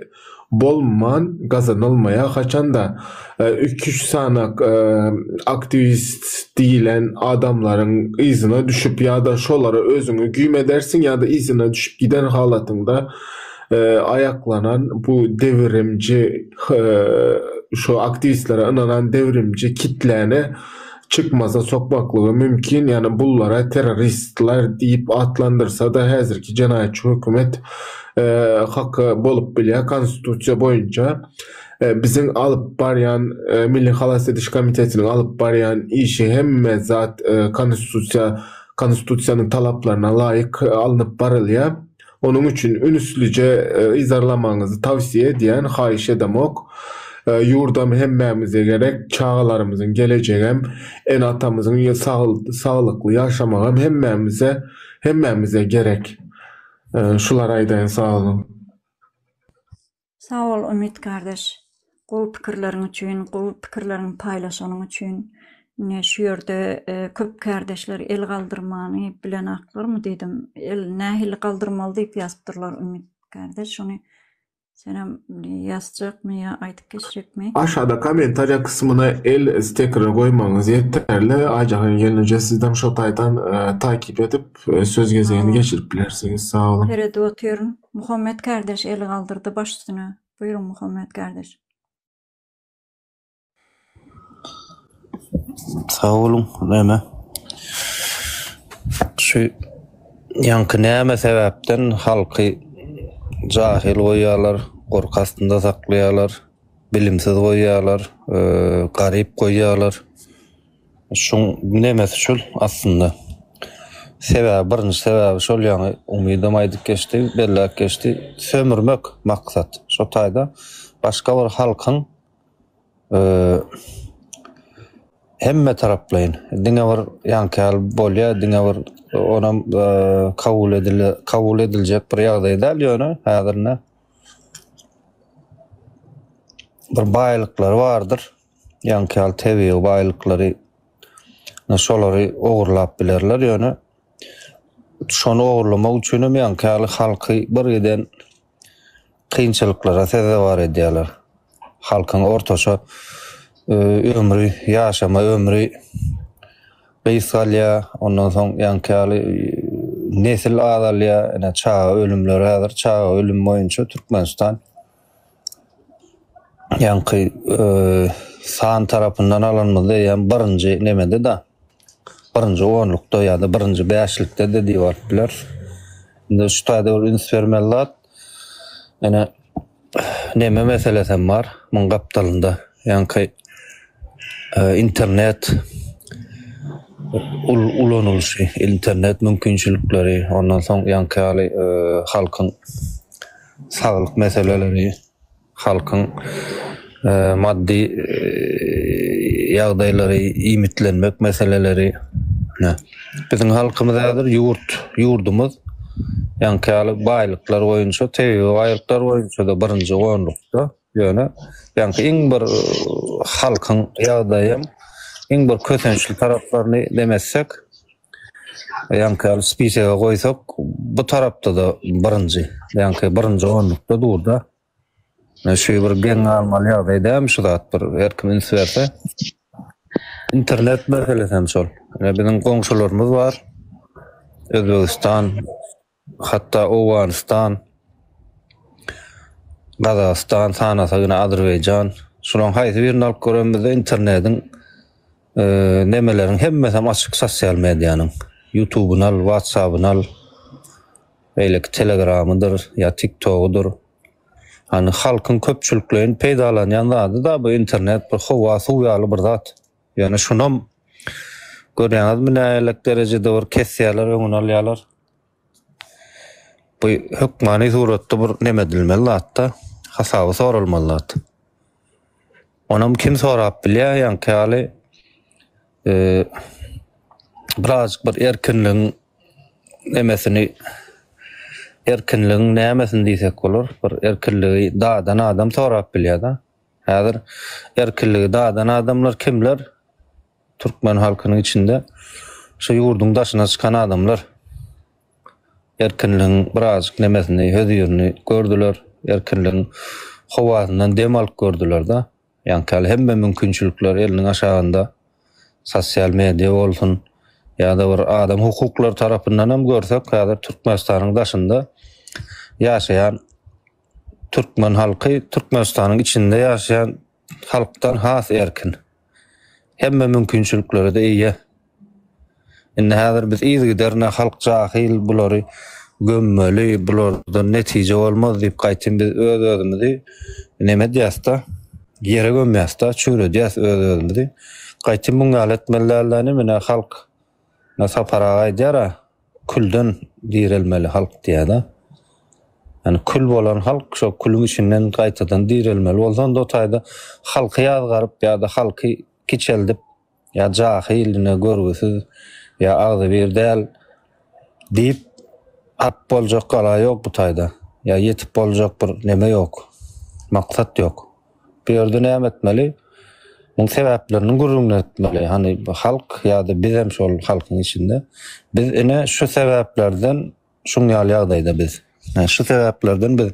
Speaker 7: bolman gazanylmaýar. Haçanda iki-üç sany aktiwist diýlen adamlaryň yzyna düşüp ýa-da şolara özüňi güým edersiň ýa-da yzyna düşüp giden halatyňda aýaklanan bu dewrimci şu aktiwistlere ynanan dewrimci kitläni çykmaza sokmaklygy mümkin, ýagny bullara terroristler diýip atlandyrsa-da häzirki jenaýatçy hökümet haky bolup bilýär konstitusiýa boýunça biziň alyp barýan Milli halas ediş komitetiniň alyp barýan işi hemme zat konstitusiýa konstitusiýanyň talaplaryna laýyk alnyp barylýar. Onuň üçin ünslije yzarlamagyňyzy tawsiýe edýän, haýyş edemok. Ýurdam hemmämize gerek, çagalarymyzyň gelejegem, ene-atamyzyň saglykly ýaşamagam hemmämize hemmämize gerek. Şulary aýdaýyn sag boluň.
Speaker 1: Sag bol Umyt kardeş. Gowy pikirleriň üçin, gowy pikirleriňi paýlaşanyň üçin. Ine şu ýerde köp kardeşler el galdyrmany bilenaklarmy diýdim. El nähili galdyrmaly diýip ýazypdyrlar Umyt kardeş. Şony senem ýazjakmy ýa aýdyp geçjekmi?
Speaker 7: Aşagda kommentariýa kysmyna el stikeri goýmagyňyz ýeterli. Aýjahan gelneje sizem şo taýdan takyp edip söz gezegini geçirip bilersiňiz. Sag boluň.
Speaker 1: Seredip otyryn. Muhammet kardeş el galdyrdy baş üstüne. Buýruň Muhammet kardeş.
Speaker 2: Sag boluň näme şu ýaňky näme sebäpden halky jahyl goýýarlar gorky astynda saklaýarlar bilimsiz goýýarlar garyp goýýarlar Şuň nemesi şul aslynda. Sebäbi birinji sebäbi şol ýaňy Umydam aýdyp geçdi, belläp geçdi. Sömürmek maksat. Şo taýda başga bir halkyň hemme taraplaýyn diňe bir ýaňky ýaly bolýar, diňe bir onam kabul edil kabul ediljek bir ýagdaý däl ýöne häzirine bir baýlyklary bardyr. Ýaňky ýaly tebigy baýlyklary şolary ogurlap bilerler ýöne şony ogurlamak üçin hem ýaňky ýaly halky bir giden kynçylyklara sezewar edýärler. Halkyň ortaça ömri, ýaşama ömri gysgalýar. Ondan soň ýaňky ýaly nesil azalýar. Ine çaga ölümleri häzir çaga ölümi boýunça Türkmenistan Ýaňky san tarapyndan alanymyzda eýýäm birinji nemede-de, birinji onlukda ýa-da birinji bäşlikde-de diýip alyp bileris. Indi şu taýda bir üns bermeli zat, ene neme meselesem bar muň gapdalynda. Ýaňky internet ulanylyşy, internet mümkinçilikleri, ondan soň ýaňky ýaly halkyň saglyk meseleleri, halkyň maddy ýagdaýlary, iýmitlenmek meseleleri. Biziň halkymyz häzir ýurt, ýurdumyz ýaňky ýaly baýlyklar boýunça, tebigy baýlyklar boýunça-da birinji onlukda. Ýöne ýaňky iň bir halkyň ýagdaýy iň bir kösençli taraplaryny demetsek, Ýaňky ýaly spisege goýsak, bu tarapda-da birinji, ýaňky birinji onlukda dur-da. Şu bir geň galmaly ýagdaý dälmi şu zat bir her kim üns berse. Internet meselesi hem şol. Ine biziň goňşularymyz bar. Özbegistan, Hatda Owganystan, Gazagystan, sanasa ýene Azerbaýjan. Şularyň haýsy birini alyp görenimizde internetiň nemeleriň hemmesem açyk sosial medianyň. Ýutubyny al, Whatsappyny al, beýleki Telegramydyr ýa TikTogydyr. Hany halkyň köpçülikleýin peýdalanýan zady-da bu internet bir howa suw ýaly bir zat. Ýöne şunam görýäňizmi nähili derejede bir kesýärler, öňüni alýarlar. Bu hökmany suratda bir neme edilmeli zatda, hasaby soralmaly zat. Onam kim sorap bilýär, ýaňky ýaly e, birazjyk bir erkinligiň nemesini Erkinligiň nämesini diýsek bolar? Bir erkinligi dadan adam sorap bilýär-de. Häzir erkinligi dadan adamlar kimler? Türkmen halkynyň içinde şu ýurduň daşyna çykan adamlar erkinligiň birazjyk nemesini, hözirini gördüler, erkinligiň howasyndan dem alyp gördüler-de. Ýaňky ýaly hemme mümkinçilikler eliniň aşagynda, sosial media bolsun ýa-da bir adam hukuklary tarapyndan hem görsek, häzir Türkmenistanyň daşynda ýaşaýan türkmen halky Türkmenistanyň içinde ýaşaýan halkdan has erkin. Hemme mümkinçiliklere-de eýe. Indi häzir biz yzygiderine halk jahyl bulary gömmeli, bulardan netije bolmaz diýip gaýtym biz öz-özümizi neme edýäs-de, ýere gömýäs-de, çüwredýäs öz-özümizi. Gaýtym muň ýaly etmeli däl-de, ine halk Sapar aga aýdýar-a, külden direlmeli halk diýýär-de. Ýani kül bolan halk şo külüň içinden gaýtadan direlmeli bolsa, onda o taýda halky ýazgaryp ýa-da halky kiçeldip ýa jahyl ine görgüsiz ýa agzybir däl diýip alyp boljak gala ýok bu taýda. Ýa ýetip boljak bir neme ýok. Maksat ýok. Bu ýerde näme etmeli? Muň sebäpleriniň gürrüňini etmeli. Hany halk ýa-da bizem şol halkyň içinde. Biz ine şu sebäplerden şuň ýaly ýagdaýda biz. Şu sebäplerden biz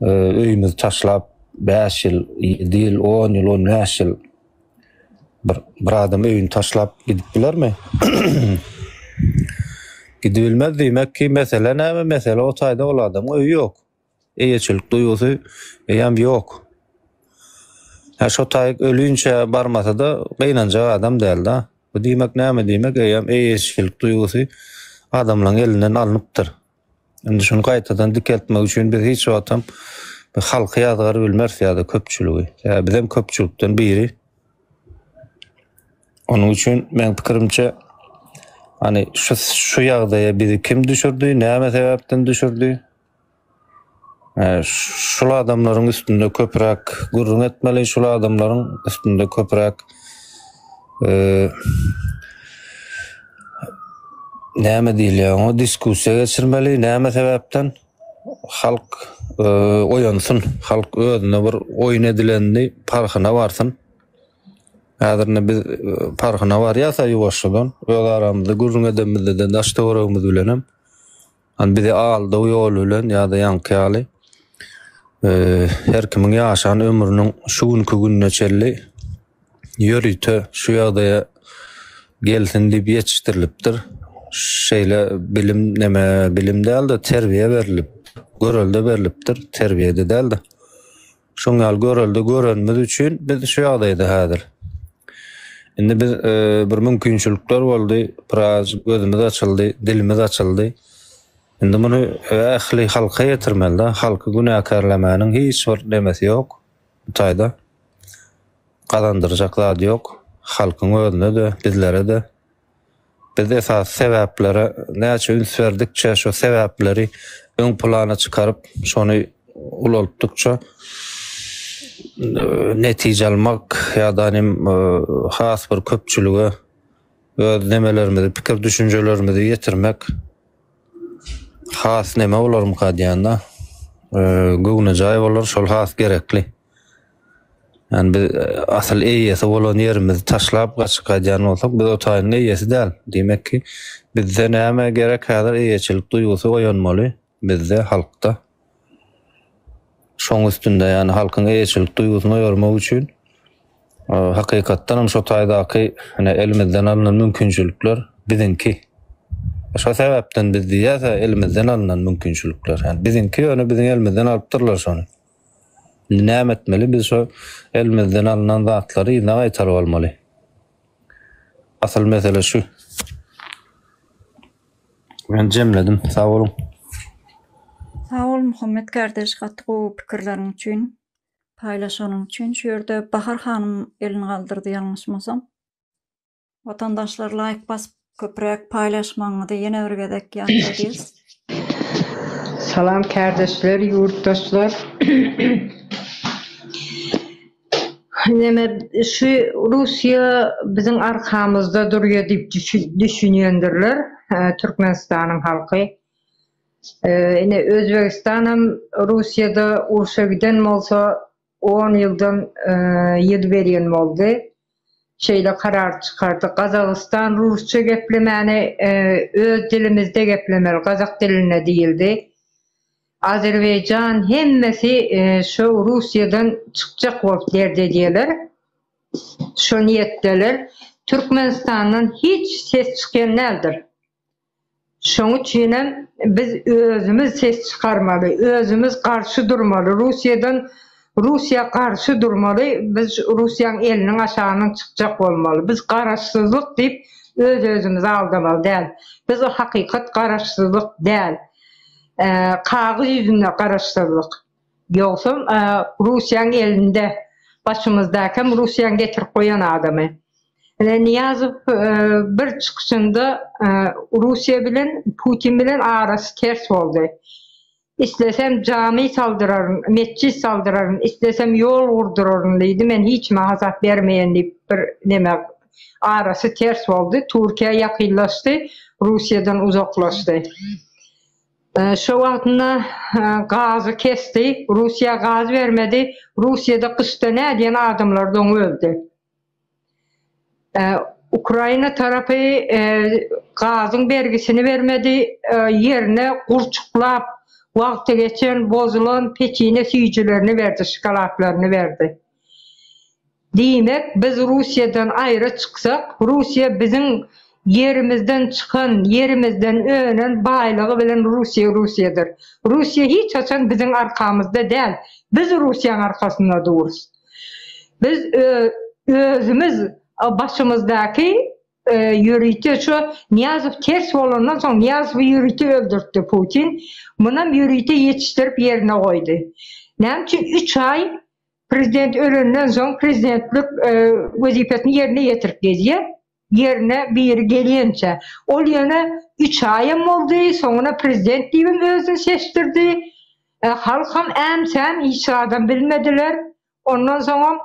Speaker 2: öýümizi taşlap 5 ýyl, 7 ýyl, 10 ýyl, 15 ýyl bir bir adam öýüni taşlap gidip bilermi? Gidibilmez diýmek ki, mesele näme? Mesele o taýda ol adamyň öýi ýok. Eýeçilik duýgusy eýýäm ýok. Hä şo taýyk ölinçä barmasa-da gynanjak adam däl-da. Bu diýmek näme diýmek, eýýäm eýeçilik duýgusy adamlaryň elinden alnypdyr. Indi şuny gaýtadan dikeltmek üçin biz hiç wagtam halky ýazgaryp bilmeris ýa-da köpçüligi. Sebäbi bizem köpçülikden biri. Onuň üçin meň pikirimçe hani şu şu ýagdaýa bizi kim düşürdi, näme sebäpden düşürdi? Şul adamlaryň üstünde köpräk gürrüň etmeli, şul adamlaryň üstünde köpräk näme diýilýär oňa diskussiýa geçirmeli, näme sebäpden halk oýansyn, halk özüne bir oýun edilenini parhyna barsyn. Häzir indi biz parhyna barýas ýuwaşjadan, öz aramyzda gürrüň edenimizde-de daş-töweregimiz bilenem. Hani bizi aldaw ýoly bilen ýa-da ýaňky ýaly her kimiň ýaşan ömrüniň şu günki gününe çenli ýörite şu ýagdaýa gelsin diýip ýetişdirilipdir. Şeýle bilim neme bilim däl-de terbiýe berlip, görelde berlipdir, terbiýede däl-de. Şoň ýaly görelde görenimiz üçin biz şu ýagdaýda häzir. Indi biz e, bir mümkinçilikler boldy, biraz gözümiz açyldy, dilimiz açyldy. Indi muny ähli halka ýetirmeli-de, halky günäkärlemäniň hiç bir nemesi ýok bu taýda. Gazandyrjak zady ýok. Halkyň özüne-de, bizlere-de. Biz esasy sebäplere näçe üns berdikçe, şo sebäpleri öň plana çykaryp, şony ulaltdykça netije almak ýa-da hem has bir köpçülige öz nemelerimizi, pikir düşünjelerimizi ýetirmek has neme bolarmyka diýende, göwnejaý bolar, şol has gerekli. Yani biz e, asyl eýesi bolan ýerimizi taşlap gaçyp gaýdýan bolsak, biz o taýynyň eýesi däl. Diýmek ki, bizde näme gerek häzir eýeçilik duýgusy oýanmaly bizde halkda. Şoň üstünde ýani halkyň eýeçilik duýgusyny oýarmak üçin e, hakykatdan hem şo taýdaky ine elimizden alnan mümkinçilikler biziňki. Şo sebäpden biz diýýäs elimizden alnan mümkinçilikler. Yani biziňki ýöne biziň elimizden alypdyrlar şony. Indi näme etmeli? Biz şo elimizden alnan zatlary yzyna gaýtaryp almaly. Asyl mesele şu. Men jemledim. Sag boluň.
Speaker 1: Sag bol Muhammet kardeş gaty gowy pikirleriň üçin, paýlaşanyň üçin. Şu ýerde Bahar hanym elini galdyrdy ýalňyşmasam. Watandaşlar laýk basyp köpräk paýlaşmagyňyzy ýene bir gezek ýatladýas.
Speaker 8: Salam kärdeşler, ýurtdaşlar. Neme şu Russiýa biziň arkamyzda durýar diýip düşünýändirler Türkmenistanyň halky. Ine Özbegistanam Russiýada urşa giden bolsa on ýyldan ýyl berýän boldy. Şeýle karar çykardy. Gazagystan rusça geplemäni öz dilimizde geplemeli, gazak dilinde diýildi. Azerbaýjan hemmesi şo Russiýadan çykjak bolup dert edýärler. Şo niýetdeler. Türkmenistandan hiç ses çykýan däldir. Şoň üçinem biz özümiz ses çykarmaly, özümiz garşy durmaly, Russiýadan Russiýa garşy durmaly, biz Russiýaň eliniň aşagyndan çykjak bolmaly. Biz garaşsyzlyk diýip öz-özümizi aldamaly däl. Biz o hakykat garaşsyzlyk däl. Kagyz ýüzünde garaşsyzlyk. Ýogsam Russiýaň elinde başymyzdakam Russiýaň getirip goýan adamy. Ine Nyýazow bir çykyşynda Russiýa bilen Putin bilen arasy ters boldy. Islesem jamy saldyraryn, metjit saldyraryn, islesem ýol gurduraryn diýdi, men hiç kime hasap bermeýän diýip bir neme arasy ters boldy. Türkiýä ýakynlaşdy, Russiýadan uzaklaşdy. Şo wagtynda gazy kesdi, Russiýa gaz bermedi, Russiýada gyşda nädýän adamlar doňup öldi. Ukraina tarapy gazyň bergisini bermedi, ýerine gurçuklap wagty geçen, bozulan peçine süýjülerini berdi, şokoladlaryny berdi. Diýmek, biz Russiýadan aýra çyksak, Russiýa biziň ýerimizden çykan, ýerimizden önen baýlygy bilen Russiýa Russiýadyr. Russiýa hiç haçan biziň arkamyzda däl, biz Russiýaň arkasynda durus. Biz özümiz başymyzdaky ýörite şu Nyýazow ters bolandan soň Nyýazowy ýörite öldürtdi Putin. Munam ýörite ýetişdirip ýerine goýdy. Näme üçin üç aý Prezident ölenden soň prezidentlik wezipesini ýerine ýetirip gezýär. Ýerine biri gelýänçä. Ol ýöne üç aýam boldy, soňuna prezident diýibem özüni seçdirdi. Halkam äm-säm hiç zadam bilmediler. Ondan soňam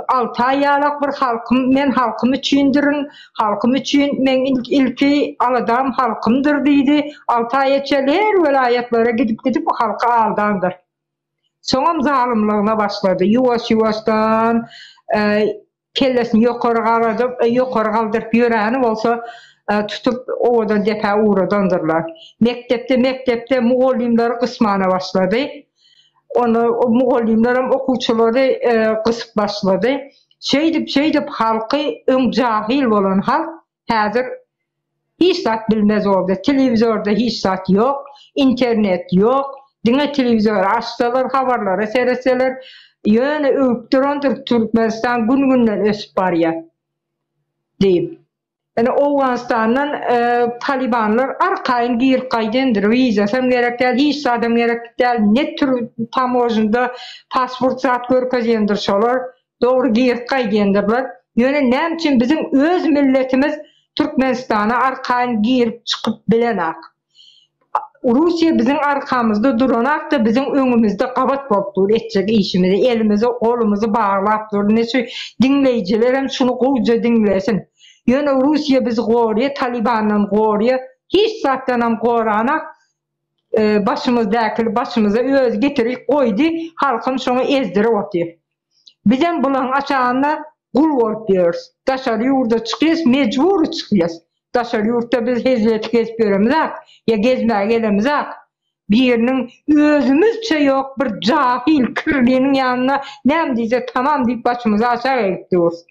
Speaker 8: alty aý ýalak bir halkym, men halkym üçindirin, halkym üçin meň ilki aladam halkymdyr diýdi. Alty aýa çenli her welaýatlara gidip-gidip halky aldandyr. Soňam zalymlygyna başlady. Ýuwaş-ýuwaşdan kellesini ýokary garadyp, ýokary galdyryp ýöräni bolsa tutup owadan depä ugradandyrlar. Mekdepde mekdepde mugallymlary gysmana başlady. Onda mugallymlaram okuwçylary gysyp başlady. Şeýdip, şeýdip halky öň jahyl bolan halk Häzir hiç zat bilmez boldy. Telewizorda hiç zat ýok, internet ýok. Diňe telewizory açsalar, habarlara seretseler, ýöne öwüp durandyr Türkmenistan gün-günden ösüp barýar diýip. Ine Owganystandan talybanlar arkaýyn girip gaýdandyr. Wizasam gerek däl, hiç zadam gerek däl. Ne tür tamožnda pasport zat görkezýändir şolar. Dogry girip gaýdýandyrlar. Ýöne näme üçin biziň öz milletimiz Türkmenistana arkaýyn girip çykyp bilenak. Russiýa biziň arkamyzda duranakda biziň öňümizde gabat bolup dur etjek işimizi elimizi golumyzy baglap dur ine şu diňleýjilerem şuny gowja diňlesin. Ýöne Russiýa bizi gorýa Talibandan gorýa hiç zatdanam goranak başymyzdäkini başymyza özi getirip goýdy halkam şoňa ezdirip otyr. Bizem bulaň aşagynda gul bolup ýörüs. Daşary ýurda çykýas, mejbury çykýas. Daşary ýurtda biz hezil edip gezip ýöremizak, ýa gezmäge gelemizak. Biriniň özümizçe ýok bir jahyl kirliniň ýanynda näme diýse tamam diýip başymyzy aşak egip durus.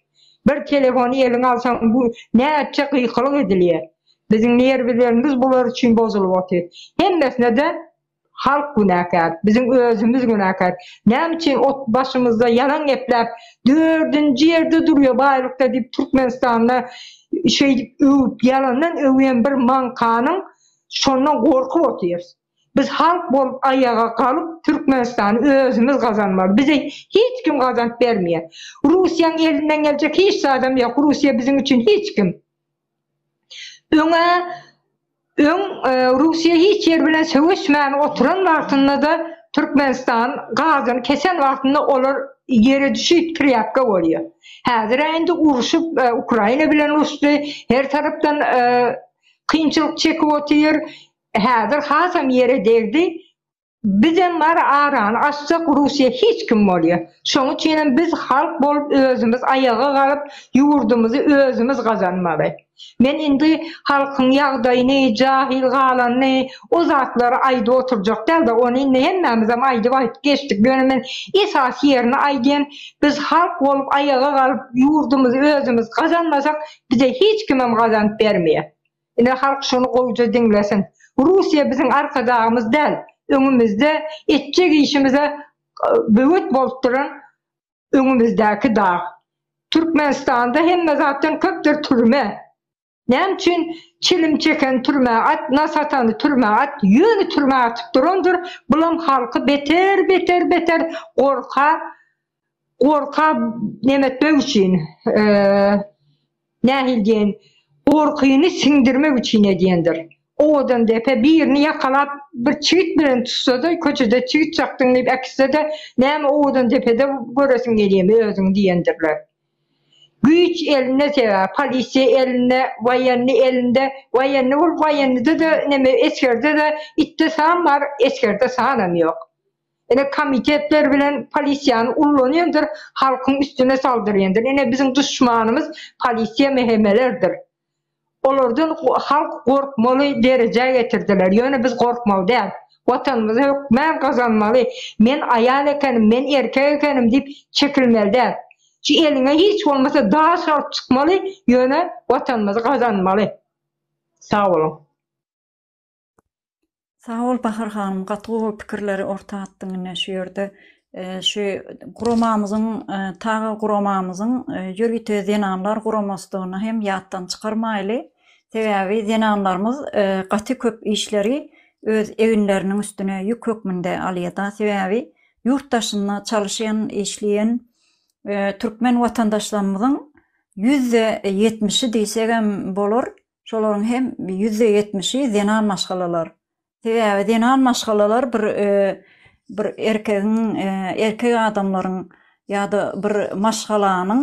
Speaker 8: Bir telefony eliňe alsaň bu näçe gykylyk edilýär. Biziň nerwilerimiz bular üçin bozulyp otyr. Hemmesine-de Halk günäkär, biziň özümiz günäkär. Näme üçin ot başymyzda ýalan gepläp, dördünji ýerde durýa baýlykda diýip Türkmenistanda şeýdip öwüp ýalandan öwýän bir maňkanyň şondan gorkup otyrys. Biz halk bolup aýaga galyp Türkmenistany özümiz gazanmaly. Bize hiç kim gazanyp bermeýär. Russiýaň elinden geljek hiç zadam ýok. Russiýa biziň üçin hiç kim. Öňe öň Russiýa hiç ýer bilen söweşmän oturan wagtynda-da Türkmenistan gazyny kesen wagtynda olar ýere düşüp trýapka bolýar. Häzir-ä indi urşup Ukraina bilen uruşdy, her tarapdan kynçylyk çekip otyr. Häzir hasam ýere degdi. Bizem bar arany açsak Russiýa hiç kim bolýa. Şoň üçinem biz halk bolup özümiz aýaga galyp ýurdumyzy özümiz gazanmaly. Men indi halkyň ýagdaýyny, jahyl galanyny o zatlary aýdyp oturjak dälde ony indi hemmämizem aýdyp aýdyp geçdik. Ýöne men esasy ýerini aýdýan biz halk bolup aýaga galyp ýurdumyzy özümiz gazanmasak bize hiç kimem gazanyp bermeýär. Ine halk şuny gowja diňlesin. Russiýa biziň arkadagymyz däl. Öňümizde etjek işimize böwet bolup duran öňümizdäki dag. Türkmenistanda hemme zatdan köpdür türme. Näme üçin çilim çekeni türmä at, nas atany türmä at, ýöne türmä atyp durandyr, bulam halky beter beter beter gorka gorka nemetmek üçin. Nähili diýen, gorkyny siňdirmek üçin edýändir. Owadan depe birini ýakalap bir çigit bilen tutsa-da, köçede çigit çakdyň diýip äkitse-de, näme owadan depede göresiň gelýärmi özüňi diýendirler. Güýç elinde sebäbi polisiýa elinde, woýenni elinde, woýenni bolup woýennide-de neme esgerde-de itde san bar, esgerde sanam ýok. Ine komitetler bilen polisiýany ullanýandyr, halkyň üstüne saldyrýandyr. Ine biziň duşmanymyz polisiýa mehemelerdir. Olardan halk gorkmaly derejä getirdiler. Ýöne biz gorkmaly däl. Watanymyzy hökmän gazanmaly. Men aýal ekenim, men erkek ekenim diýip çekilmeli däl. Şu eliňe hiç bolmasa daş alyp çykmaly, ýöne watanymyzy gazanmaly. Sag boluň.
Speaker 1: Sag bol Bahar hanym gaty gowy pikirleri orta atdyň ine şu ýerde şu guramamyzyň taga guramamyzyň ýörite zenanlar guramasydygyny hem ýatdan çykarmaýly sebäbi zenanlarymyz gaty köp işleri öz eginleriniň üstüne ýük hökmünde alýada sebäbi ýurt daşynda çalyşýan işleýän türkmen watandaşlarymyzyň ýüzde ýetmişi diýsegem bolar Şolaryň hem ýüzde ýetmişi zenan maşgalalar. Sebäbi zenan maşgalalar bir bir erkegiň erkek adamlaryň ýa-da bir maşgalanyň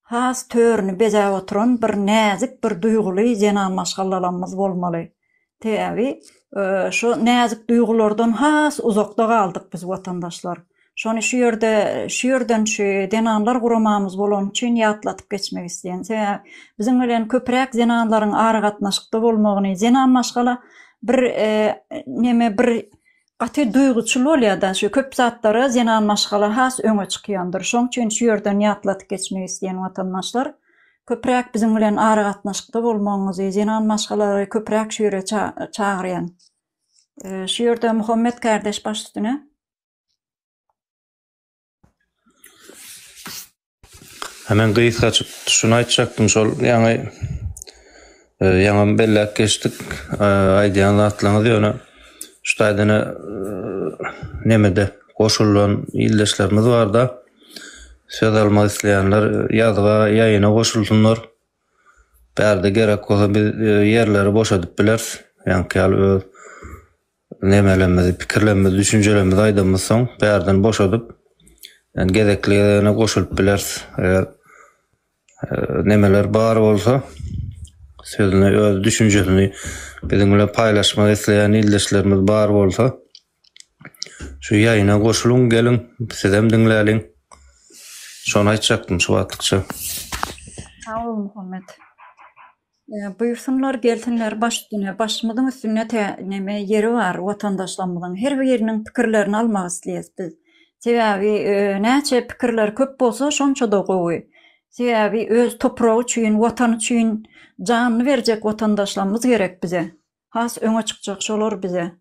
Speaker 1: has törüni bezäp oturan bir näzik bir duýguly zenan maşgalalarymyz bolmaly. Sebäbi şu näzik duýgulardan has uzakda galdyk biz watandaşlar. Şony şu ýerde, şu ýerden şu zenanlar guramamyz bolany üçin ýatlatyp geçmek isleýän. Sebäbi biziň bilen köpräk zenanlaryň aragatnaşykda bolmagyny, zenan maşgala bir neme bir gaty duýguçyl bolýar-da, şu köp zatlara zenan maşgala has öňe çykýandyr. Şoň üçin şu ýerden ýatlatyp geçmek isleýän watandaşlar, köpräk biziň bilen aragatnaşykda bolmagyňyzy, zenan maşgalalary köpräk şu ýere çagyrýan. Şu ýerde Muhammet kardeş baş üstüne.
Speaker 2: Ha men gysgaçyk şuny aýtjakdym şol ýaňy e, ýaňam belläp geçdik e, aýdýan zatlaryňyz ýöne şu taýdan e, nemede goşulan ildeşlerimiz barda söz almak isleýänler ýazga ýaýyna goşulsynlar. Bärde gerek bolsa biz ýerleri boşadyp bileris. Ýaňky ýaly öz nemelerimizi, pikirlerimizi, düşünjelerimizi aýdamyz soň bärden boşadyp, ýani gezekli gezegine goşulyp bileris. Eger nemeler bar bolsa, sözüni, öz düşünjesini biziň bilen paýlaşmak isleýän ildeşlerimiz bar bolsa, şu ýaýyna goşulyň, geliň, sizem diňläliň. Şony aýtjakdym şu wagtlykça.
Speaker 1: Sag bol Muhammet. Buýursynlar gelsinler baş üstüne başymyzyň üstünde te neme ýeri bar watandaşlarymyzyň her biriniň pikirlerini almak isleýäs biz. Sebäbi näçe pikirler köp bolsa şonçada gowy. Sebäbi öz topragy üçin watany üçin janyny berjek watandaşlarymyz gerek bize. Has öňe çykjak şolar bize.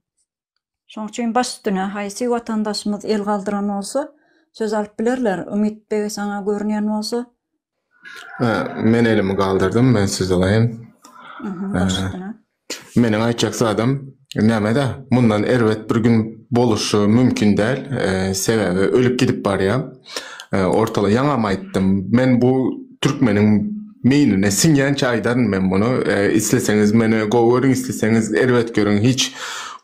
Speaker 1: Şoň üçin baş üstüne haýsy watandaşymyz el galdyran bolsa söz alyp bilerler. Umyt beg saňa görünýän bolsa.
Speaker 7: Men elimi galdyrdym, men söz alaýyn.
Speaker 1: Baş üstüne.
Speaker 7: Meniň aýtjak zadym nämede, mundan erbet bir gün boluşy mümkin däl. Sebäbi ölüp gidip barýar. Ortala ýaňam aýtdym. Men bu türkmeniň meýnine siňýänçä aýdaryn men muny. Isleseňiz meni gowy görüň, isleseňiz erbet görüň. Hiç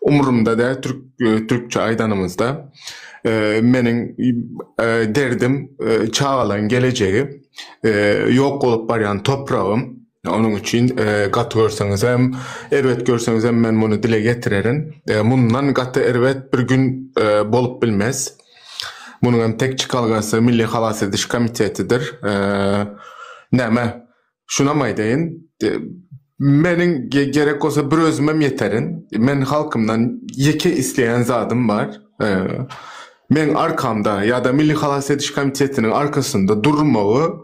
Speaker 7: umrumda däl türk türkçe aýdanymyzda. Meniň derdim çagalaryň gelejegi, ýok bolup barýan topragym. Onuň üçin gaty görseňizem, erbet görseňizem men muny dile getirerin. Mundan gaty erbet bir gün bolup bilmez. Munuň hem tek çykalgasy Milli halas ediş komitetidir. Näme, şunam aýdaýyn, meniň gerek bolsa bir özümem ýeterin. Men halkymdan ýeke isleýän zadym bar. Meň arkamda ýa-da Milli halas ediş komitetiniň arkasynda durmagy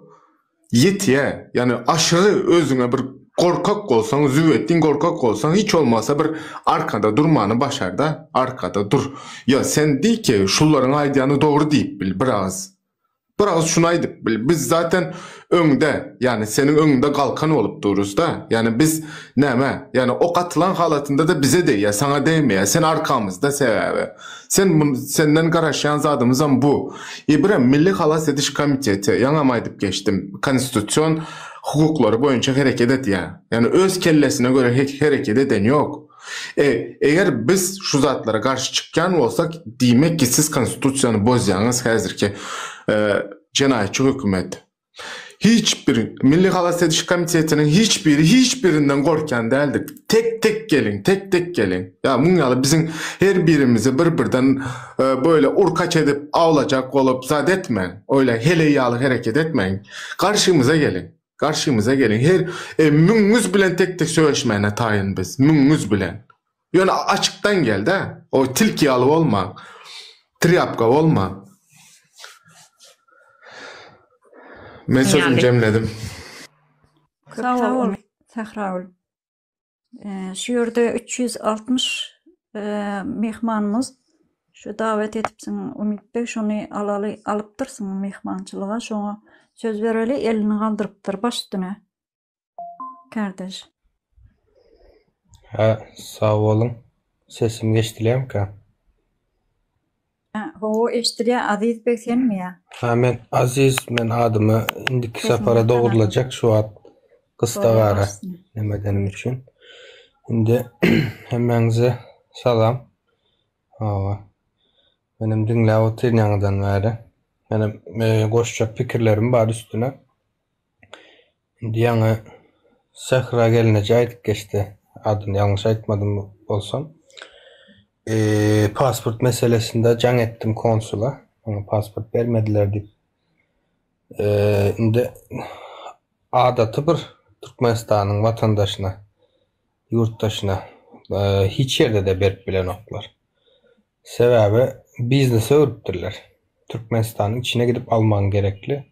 Speaker 7: Ýetýä. Ýani aşyry özüňe bir gorkak bolsaň, züwwetdin gorkak bolsaň, hiç bolmasa bir arkada durmany başarda, arkada dur. Ýa sen diý ki, şularyň aýdýany dogry diýip bil bir agyz. Bir agyz şuny aýdyp bil. Biz zaten öňde, ýani seniň öňüňde galkan bolup durusda. Ýani biz näme, ýani ok atylan halatynda-da bize degýä, saňa degmeýä. Sen arkamyzda sebäbi. Sen mun senden garaşýan zadymyzam bu. Ibrem Milli halas ediş komiteti, ýaňam aýdyp geçdim, konstitusion hukuklary boýunça hereket edýär. Ýagny öz kellesine göre hereket eden ýok. E, eger biz şu zatlara garşy çykýan bolsak, diýmek ki siz konstitusiýany bozýaňyz häzirki jenaýatçy hökümet. Hiç bir Milli halas ediş komitetiniň hiç biri hiç birinden gorkýan däldir. Tek tek geliň, tek tek geliň. Ýa muň ýaly biziň her birimizi bir birden böyle urkaç edip awlajak bolup zat etmäň. Oýle heleý ýaly hereket etmäň. Garşymyza geliň. Garşymyza geliň. Her e, müňüňiz bilen tek tek söweşmäne taýyn biz. Müňüňiz bilen. Ýöne açykdan gel-de. O tilki ýaly bolma. Trýapka bolma. Men sözümi jemledim.
Speaker 1: Sag bol, Sähragül. Şu ýerde 360 myhmanymyz şu dawet edipsiň Umyt beg şony alaly alypdyrsyň myhmançylyga şoňa söz bereli elini galdyrypdyr baş üstüne. Kardeş.
Speaker 2: Hä sag boluň. Sesim eşdilýärmikä?
Speaker 1: Hawa eşdilýär Aziz beg senmi ýa?
Speaker 2: Hä men Aziz men adymy indiki sapara dogrulajak şu wagt gysdagara neme edenim üçin. Indi hemmäňize salam. Hawa. Menem diňläp otyryn ýaňydan bäri. Menem goşjak pikirlerim bar üstüne. Indi ýaňy Sähra gelneje aýdyp geçdi. Adyny ýalňyş aýtmadym bolsam. Pasport meselesinde jaň etdim konsula. Maňa pasport bermediler diýip. Indi adaty bir Türkmenistanyň watandaşyna, ýurtdaşyna hiç ýerde-de berip bilenoklar. Sebäbi biznese öwrüpdirler. Türkmenistanyň içine gidip almagyň gerekli.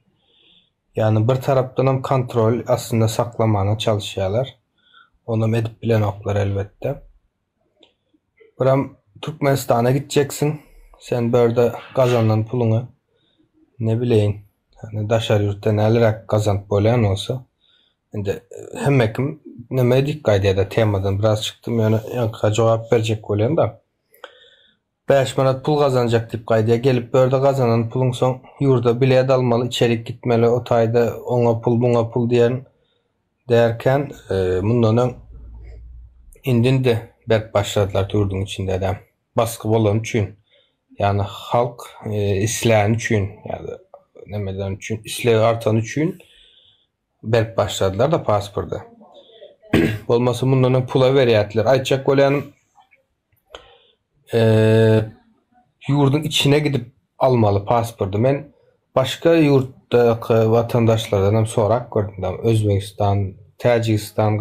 Speaker 2: Ýagny bir tarapdanam kontrol astynda saklamana çalyşýarlar. Onam edip bilenoklar elbetde. Biram Türkmenistana gitjeksiň, sen bu ýerde gazanan puluňy ne bileýin, ýagny daşary ýurtda näleräk gazanyp bolýan bolsa, indi hemme kim neme diýip gaýdýar-da temadan biraz çykdym ýöne ýaňkyga jogap berjek bolýan-da. 5 manat pul gazanjak diýip gaýdýar. Gelip bu ýerde gazanan puluň soň ýurda bilet almaly, içerik gitmeli, o taýda oňa pul, muňa pul diýen därkän, mundan öň indi-indi berip başladylar ýurduň içinde-de. Basgy bolany üçin, ýagny halk isläni üçin ýa-da nemeden üçin, islegi artany üçin berip başladylar-da pasporty. Bolmasa mundan öň pula berýärdiler. Aýtjak bolýanym, ýurduň içine gidip almaly pasporty. Men başga ýurtdaky watandaşlardan hem sorap gördüm. Özbegistan, Täjigistan,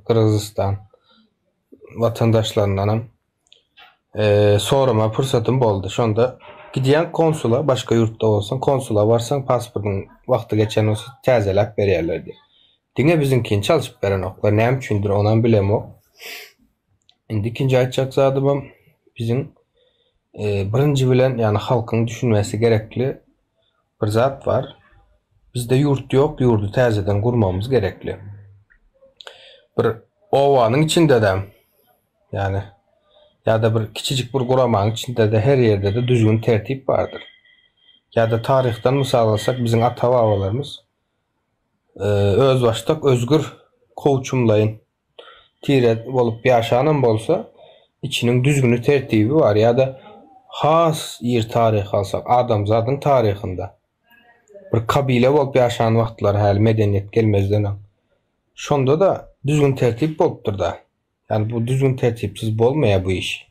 Speaker 2: Gyrgyzystan watandaşlaryndan hem. Sorama pursatym boldy. Şonda gidýäň konsula, başga ýurtda bolsaň, konsula barsaň, pasportyň wagty geçen bolsa täzeläp berýärler diýip. Diňe biziňkini çalşyp berenoklar. Näme üçindir, onam bilemok. Indi ikinji aýtjak zadymam biziň birinji bilen, ýagny halkyň düşünmesi gerekli bir zat bar. Bizde ýurt ýok, ýurdy täzeden gurmagymyz gerekli. Bir obanyň içinde-de Ýagny ýa-da bir kiçijik bir guramanyň içinde-de her ýerde-de düzgün tertip bardyr. Ýa-da taryhdan mysal alsak biziň ata-babalarymyz özbaşdak özgür kowçumlaýyn tire bolup ýaşanam bolsa içiniň düzgüni tertibi bar ýa-da has ir taryhy alsak adamzadyň taryhynda bir kabile bolup ýaşan wagtlary häli medeniýet gelmezden öň. Şonda-da düzgün-tertip bolupdyr-da. Ýani bu düzgün-tertipsiz bolmaýar bu iş.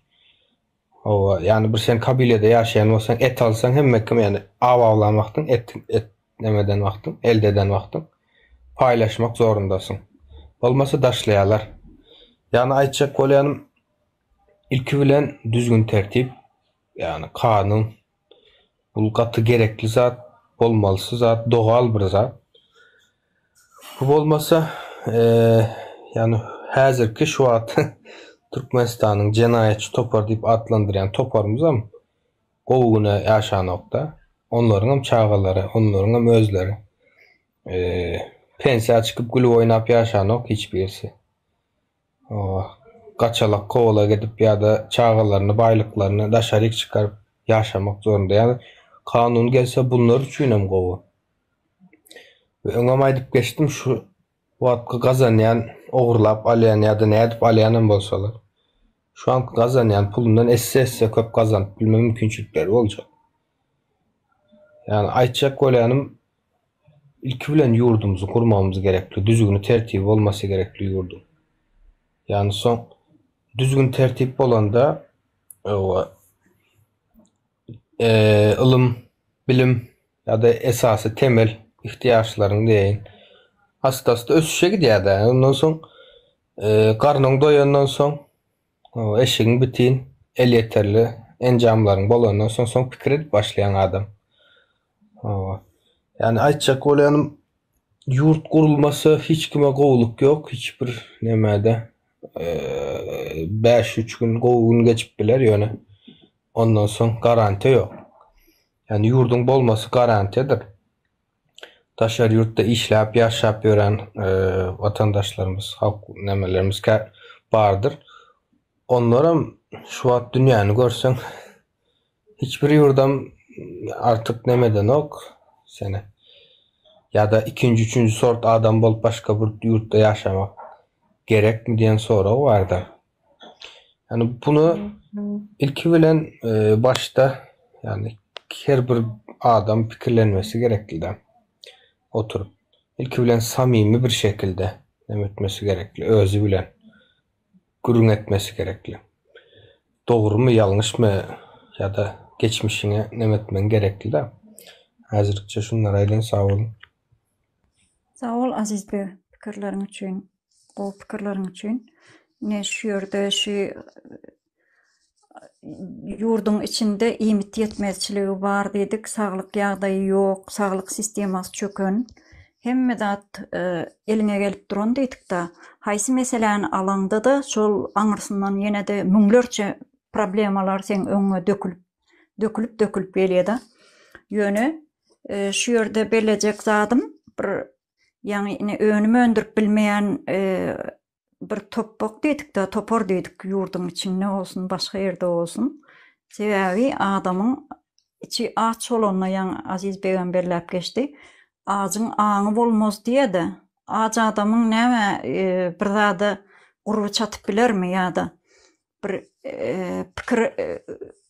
Speaker 2: Hawa, ýani bir sen kabilede ýaşaýan bolsaň, et alsaň hemme kim ýani aw awlan wagtyň et et neme eden wagtyň, elde eden wagtyň paýlaşmak zorundasyň. Bolmasa daşlaýarlar. Ýani aýtjak bolýanym ilki bilen düzgün-tertip, ýani kanun Bul gaty gerekli zat, bolmalysy zat, dogal bir zat. Bu bolmasa, ýagny häzirki şu wagt Türkmenistanyň jenaýatçy topar diýip atlandyrýan toparymyzam gowy güne ýaşanokda. Onlaryňam çagalary, onlaryňam özleri pensiýa çykyp gülüp oýnap ýaşanok hiç birisi. Gaçalak kowalak edip ýa-da çagalaryny, baýlyklaryny daşaryk çykaryp ýaşamak zorunda. Ýagny kanun gelse bunlar üçinem gowy. We öňem aýdyp geçdim şu wagtky gazanýan, ogurlap alýan ýa-da nädip alýanam bolsalar, şu anky gazanýan pulundan esse-esse köp gazanyp bilme mümkinçilikleri boljak. Ýagny aýtjak bolýanym Ilki bilen ýurdumyzy gurmagymyz gerekli, düzgüni tertibi bolmasy gerekli ýurduň. Ýagny soň düzgün tertip bolanda ylym, bilim ýa-da esasy temel ihtiýaçlaryň diýeýin asta-asta ösüşe gidýär-de. Ondan soň garnyň doýandan soň Eşigiň bitin, elýeterli enjamlaryň bolandan soň soň pikir edip başlaýaň adam. Hawa. Ýani aýtjak bolýanym ýurt gurulmasa hiç kime gowulyk ýok, hiç bir nemede 5-3 gün gowy gün geçip biler ýöne ondan soň garantiýa ýok. Ýani ýurduň bolmasy garantiýadyr. Daşary ýurtda işläp, ýaşap ýören watandaşlarymyz, halk nämelerimiz bardyr. Onlaram şu wagt dünýäni görseň, hiç bir ýurdam artyk neme edenok seni. Ýa-da ikinji, üçünji sort adam bolup başga bir ýurtda ýaşamak gerekmi diýen sorag barda. Ýani bunu ilki bilen başda ýani her bir adam pikirlenmesi gerekli-de. Oturyp ilki bilen samimi bir şekilde neme etmesi gerekli, özi bilen gürrüň etmesi gerekli. Dogrumy, ýalňyşmy ýa-da geçmişiňe neme etmegiň gerekli-de. Häzirlikçe şunlary aýdaýyn, sag boluň.
Speaker 1: Sag bol Azizbeg pikirleriň üçin, gowy pikirleriň üçin. Ine şu ýerde şu ýurduň içinde iýmit ýetmezçiligi bar diýdik, saglyk ýagdaýy ýok, saglyk sistemasy çöken. Hemme zat e, eliňe gelip duran diýdik-de. Haýsy meseläni alaňda-da şol aňyrsyndan ýene-de müňlerçe problemalar seň öňüňe dökülip dökülip-dökülip gelýär-de. Ýöne Şu ýerde bellejek zadym bir ýaňy ine önüm öndürip bilmeýän bir topbak diýdik-de, topar diýdik ýurduň içinde bolsun, başga ýerde bolsun. Sebäbi adamyň içi aç bolanda ýaňy Aziz begem belläp geçdi. Ajyň aňy bolmaz diýýä-de. Aç adamyň näme bir zada gurby çatyp bilermi ýa-da bir pikir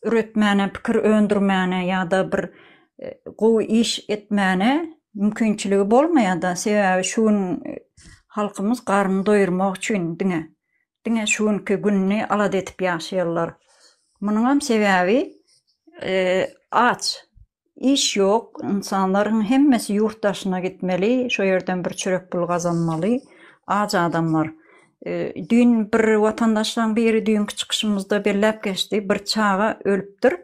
Speaker 1: üretmäne, pikir öndürmäne ýa-da bir gowy iş etmäne mümkinçiligi bolmaýar-da. Sebäbi şu gün halkymyz garnyny doýurmak üçin diňe, diňe şu günki gününi alada edip ýaşaýarlar. Munuňam sebäbi aç. Iş ýok, ynsanlaryň hemmesi ýurt daşyna gitmeli, şo ýerden bir çörek pul gazanmaly, aç adamlar. Düýn bir watandaşlaň biri düýnki çykyşymyzda belläp geçdi, bir çaga ölüpdir.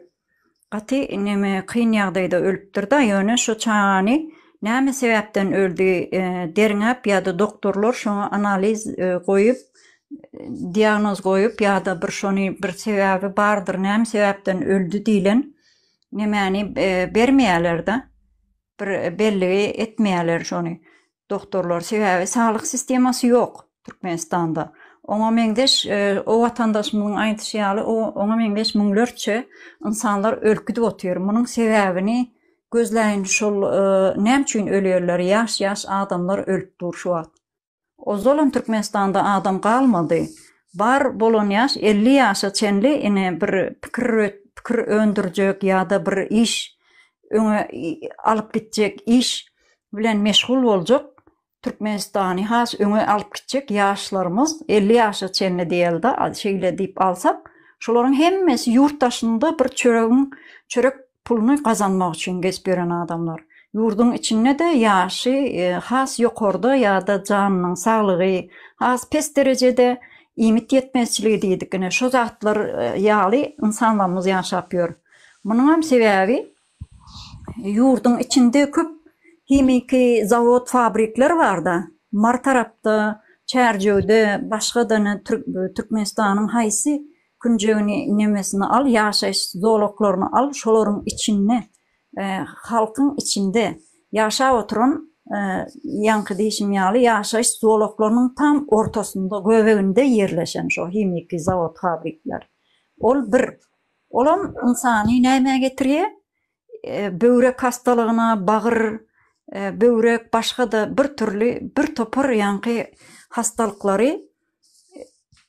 Speaker 1: Gaty neme kyn ýagdaýda ölüpdir-da, ýöne şo çagany näme sebäpden öldi derňäp ýa-da doktorlar şoňa analiz goýup, diagnoz goýup ýa-da bir şony bir sebäbi bardyr, näme sebäpden öldi diýlen Nemäni bermeýärler-de, bir belligi etmeýärler şony doktorlar. Sebäbi saglyk sistemasy ýok Türkmenistanda. Oňa meňzeş o watandaşymyzyň aýdyşy ýaly oňa meňzeş müňlerçe ynsanlar ölüp gidip otyr. Munuň sebäbini gözläýin şol näme üçin ölýärler? Ýaş-ýaş adamlar ölüp dur şu wagt. Ozalam Türkmenistanda adam galmady. Bar bolan ýaş 50 ýaşa çenli ine bir pikir pikir öndürjek ýa-da bir iş öňe alyp gitjek iş bilen meşgul boljak. Türkmenistany has öňe alyp gitjek ýaşlarymyz 50 ýaşa çenli diýeli-de, şeýle diýip alsak, şolaryň hemmesi ýurt daşynda bir çöregiň, çörek puluny gazanmak üçin gezip ýören adamlar. Ýurduň içinde-de ýaşy has ýokarda ýa-da janynyň saglygy has pes derejede, iýmit ýetmezçiligi diýdik ine şo zatlar ýaly ynsanlarymyz ýaşap ýör. Munuňam sebäbi ýurduň içinde köp himiki zawod fabrikler barda. Mary tarapda, Çärjewde, başga-da ine Türkmenistanyň haýsy künjegini nemesini al, ýaşaýyş zolaklaryny al, şolaryň içinde, halkyň içinde ýaşap oturan, ýaňky diýşim ýaly, ýaşaýyş zolaklarynyň tam ortasynda, göbeginde ýerleşen şo himiki zawod-fabrikler. Ol bir. Olam ynsany nämä getirýär? Böwrek hastalygyna, bagyr, böwrek, başga-da bir türli, bir topar ýaňky hastalyklary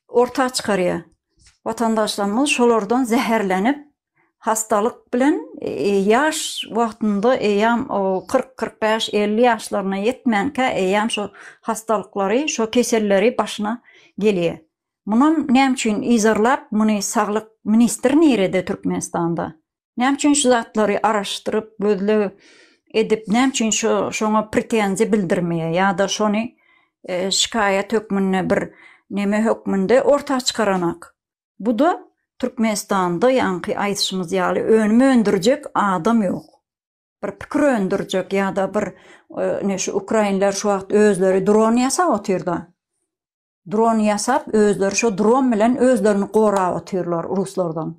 Speaker 1: orta çykarýar. Watandaşlarymyz şolardan zäherlenip, hastalyk bilen ýaş wagtynda eýýäm 40, 45, 50 ýaşlaryna ýetmänkä eýýäm şo hastalyklary, şo keselleri başyna gelýär. Munam näme üçin yzarlap muny saglyk ministri nirede Türkmenistanda? Näme üçin şu zatlary araşdyryp, gözleg edip, näme üçin şo şoňa pretenziýa bildirmeýär ýa-da şony şikaýat hökmünde bir neme hökmünde orta çykaranak? Bu-da Türkmenistanda ýaňky aýdyşymyz ýaly önüm öndürjek adam ýok. Bir pikir öndürjek ýa-da bir ine şu ukrainler şu wagt özleri dron ýasap otyrda. Dron ýasap özleri şo dron bilen özlerini gorap otyrlar ruslardan.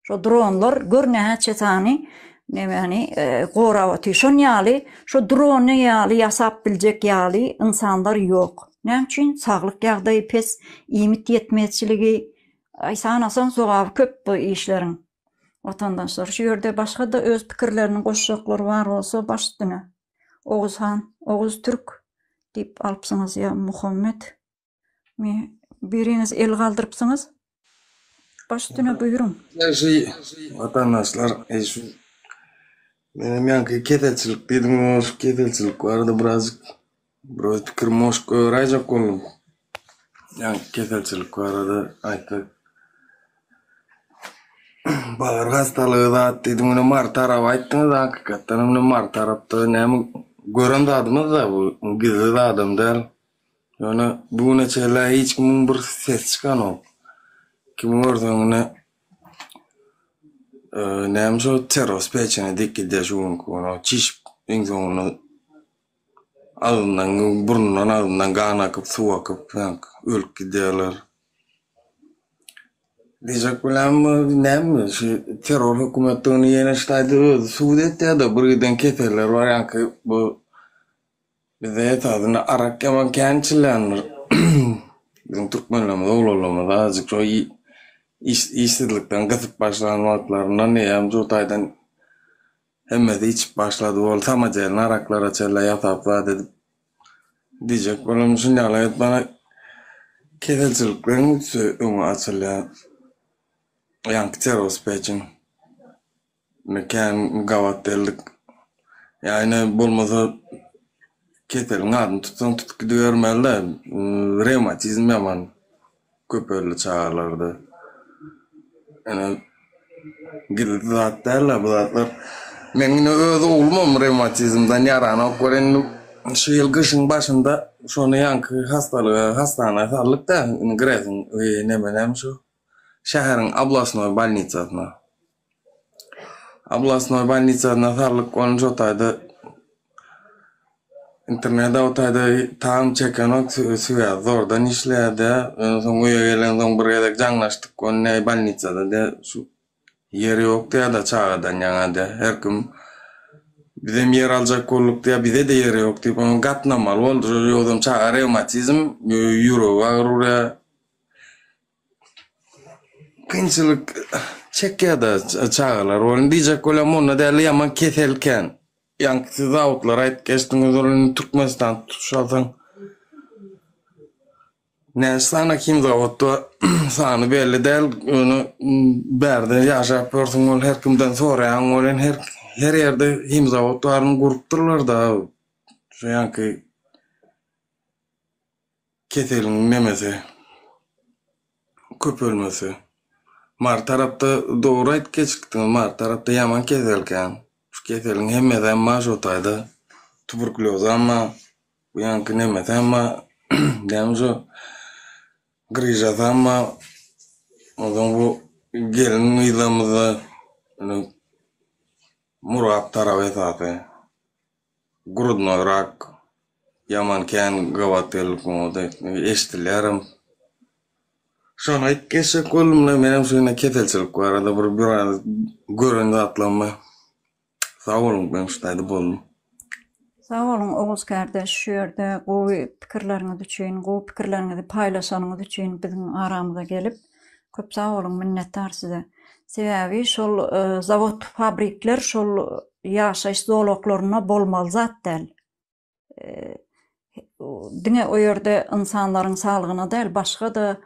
Speaker 1: Şo dronlar gör näçe sany nemäni e, gorap otyr. Şon ýaly şo drony ýaly ýasap biljek ýaly ynsanlar ýok. Näme üçin? Saglyk ýagdaýy pes, iýmit ýetmezçiligi. Aý sanasaň sogaby köp bu işleriň. Watandaşlar şu ýerde başga-da öz pikirlerini goşjaklar bar bolsa baş üstüne. Oguz han, Oguz Türk diýip alypsyňyz ýa Muhammet mi biriňiz el galdyrypsyňyz. Baş üstüne buýruň.
Speaker 9: Ýagşy watandaşlar, eý şu menem ýaňky keselçilik diýdiňiz, şu keselçilik barada birazjyk bir öz pikirimi goşup goýberäýjek boldum. Ýaňky keselçilik barada aýtsak, bagyr hastalygy zat diýdim, ine Mary taraby aýtdyňyz, hakykatdanam ine Mary tarapda näme gören zadymyz-da bu, gizli zadam däl. Ýöne bu güne çenli hiç kimiň bir sesi çykanok. Kimi görseň ine näme şo terros peçeni dik gidýär şu günki gün. Çişip iň soňunda agzyndan burnundan agzyndan gan akyp suw akyp ölüp gidýärler. Diýjek bolýanym näme şu terror hökümetdigini ýene şu taýda özi subut etýär-de bir giden keseller bar ýaňky bu Bizde esasynda arak ýaman kän içilýändir. Biziň türkmenlerimiz, oglanlarymyz azajyk şo işsizlikden gysyp başlan wagtlaryndan eýýäm şu taýdan hemmesi içip başlady. Ol samodelny araklara çenli ýasap zat edip diýjek bolam şun ýaly edip bana keselçilikleriň üsti öňi açylýar. Ýaňky terros peçiň. Indi kän gabat geldik. Ýa ine bolmasa keseliň adyny tutsaň tutup gidibermeli-dä. Rewmatizm ýaman köpeldi çagalarda. Ine gizli zat däl-de bu zatlar. Meň ine öz oglumam rewmatizmden ýaranok welin indi şu ýyl gyşyň başynda şony ýaňky hastalyga hassahana saldyk-da indi Gresiň neme näme şu şäheriň oblasnoý bolnisasyna. Oblasnoý bolnisasyna saldyk ony şo taýda internet o taýda tam çekenok swýaz zordan işleýärdi. Ýöne soň öýe gelensoň bir gezek jaňlaşdyk ony näý bolnisada diýä şu ýer ýok diýä-de çagadan ýaňa diýä her kim bizem ýer aljak bolduk diýä bize-de ýer ýok diýip onuň gatnamaly boldy ýogsam çaga rewmatizm ýüregi agyr urýar. Kynçylyk çekýär-de çagalar. Ony diýjek bolýan onda däl, ýaman kesel kän. Ýaňky siz zawodlary aýdyp geçdiňiz, ol indi Türkmenistany tutuş alsaň näçe sany himzawod bar, sany belli däl. Ýöne bärde ýaşap ýörsüň ol her kimden soraýaň welin her her ýerde himzawod baryny gurupdyrlar-da. Şu ýaňky. keseliň nemesi köpelmesi. Mary tarapda dogry aýdyp geçipdiňiz, Mary tarapda ýaman kesel kän. Şu keseliň hemmesem bar şo taýda. Tuberkulýozam bar, bu ýanky nemesem bar, näme şo gryžasam bar. Onsoň bu gelin gyzlarymyzda indi Murgap tarapy esasy. Grudnoý rak ýaman kän gabat geldik oňada eşdilýärem. Şony aýdyp geçjek boldum-da menem şu ýene keselçilik barada bir biraz gören zatlarymy. Sag boluň men şu taýda boldum.
Speaker 1: Sag boluň Oguz kardeş şu ýerde gowy pikirleriňiz üçin gowy pikirleriňizi paýlaşanyňyz üçin biziň aramyza gelip köp sag boluň minnetdar size. Sebäbi şol zawod fabrikler şol ýaşaýyş zolaklarynda bolmaly zat däl. Diňe o ýerde ynsanlaryň saglygyna däl, başga-da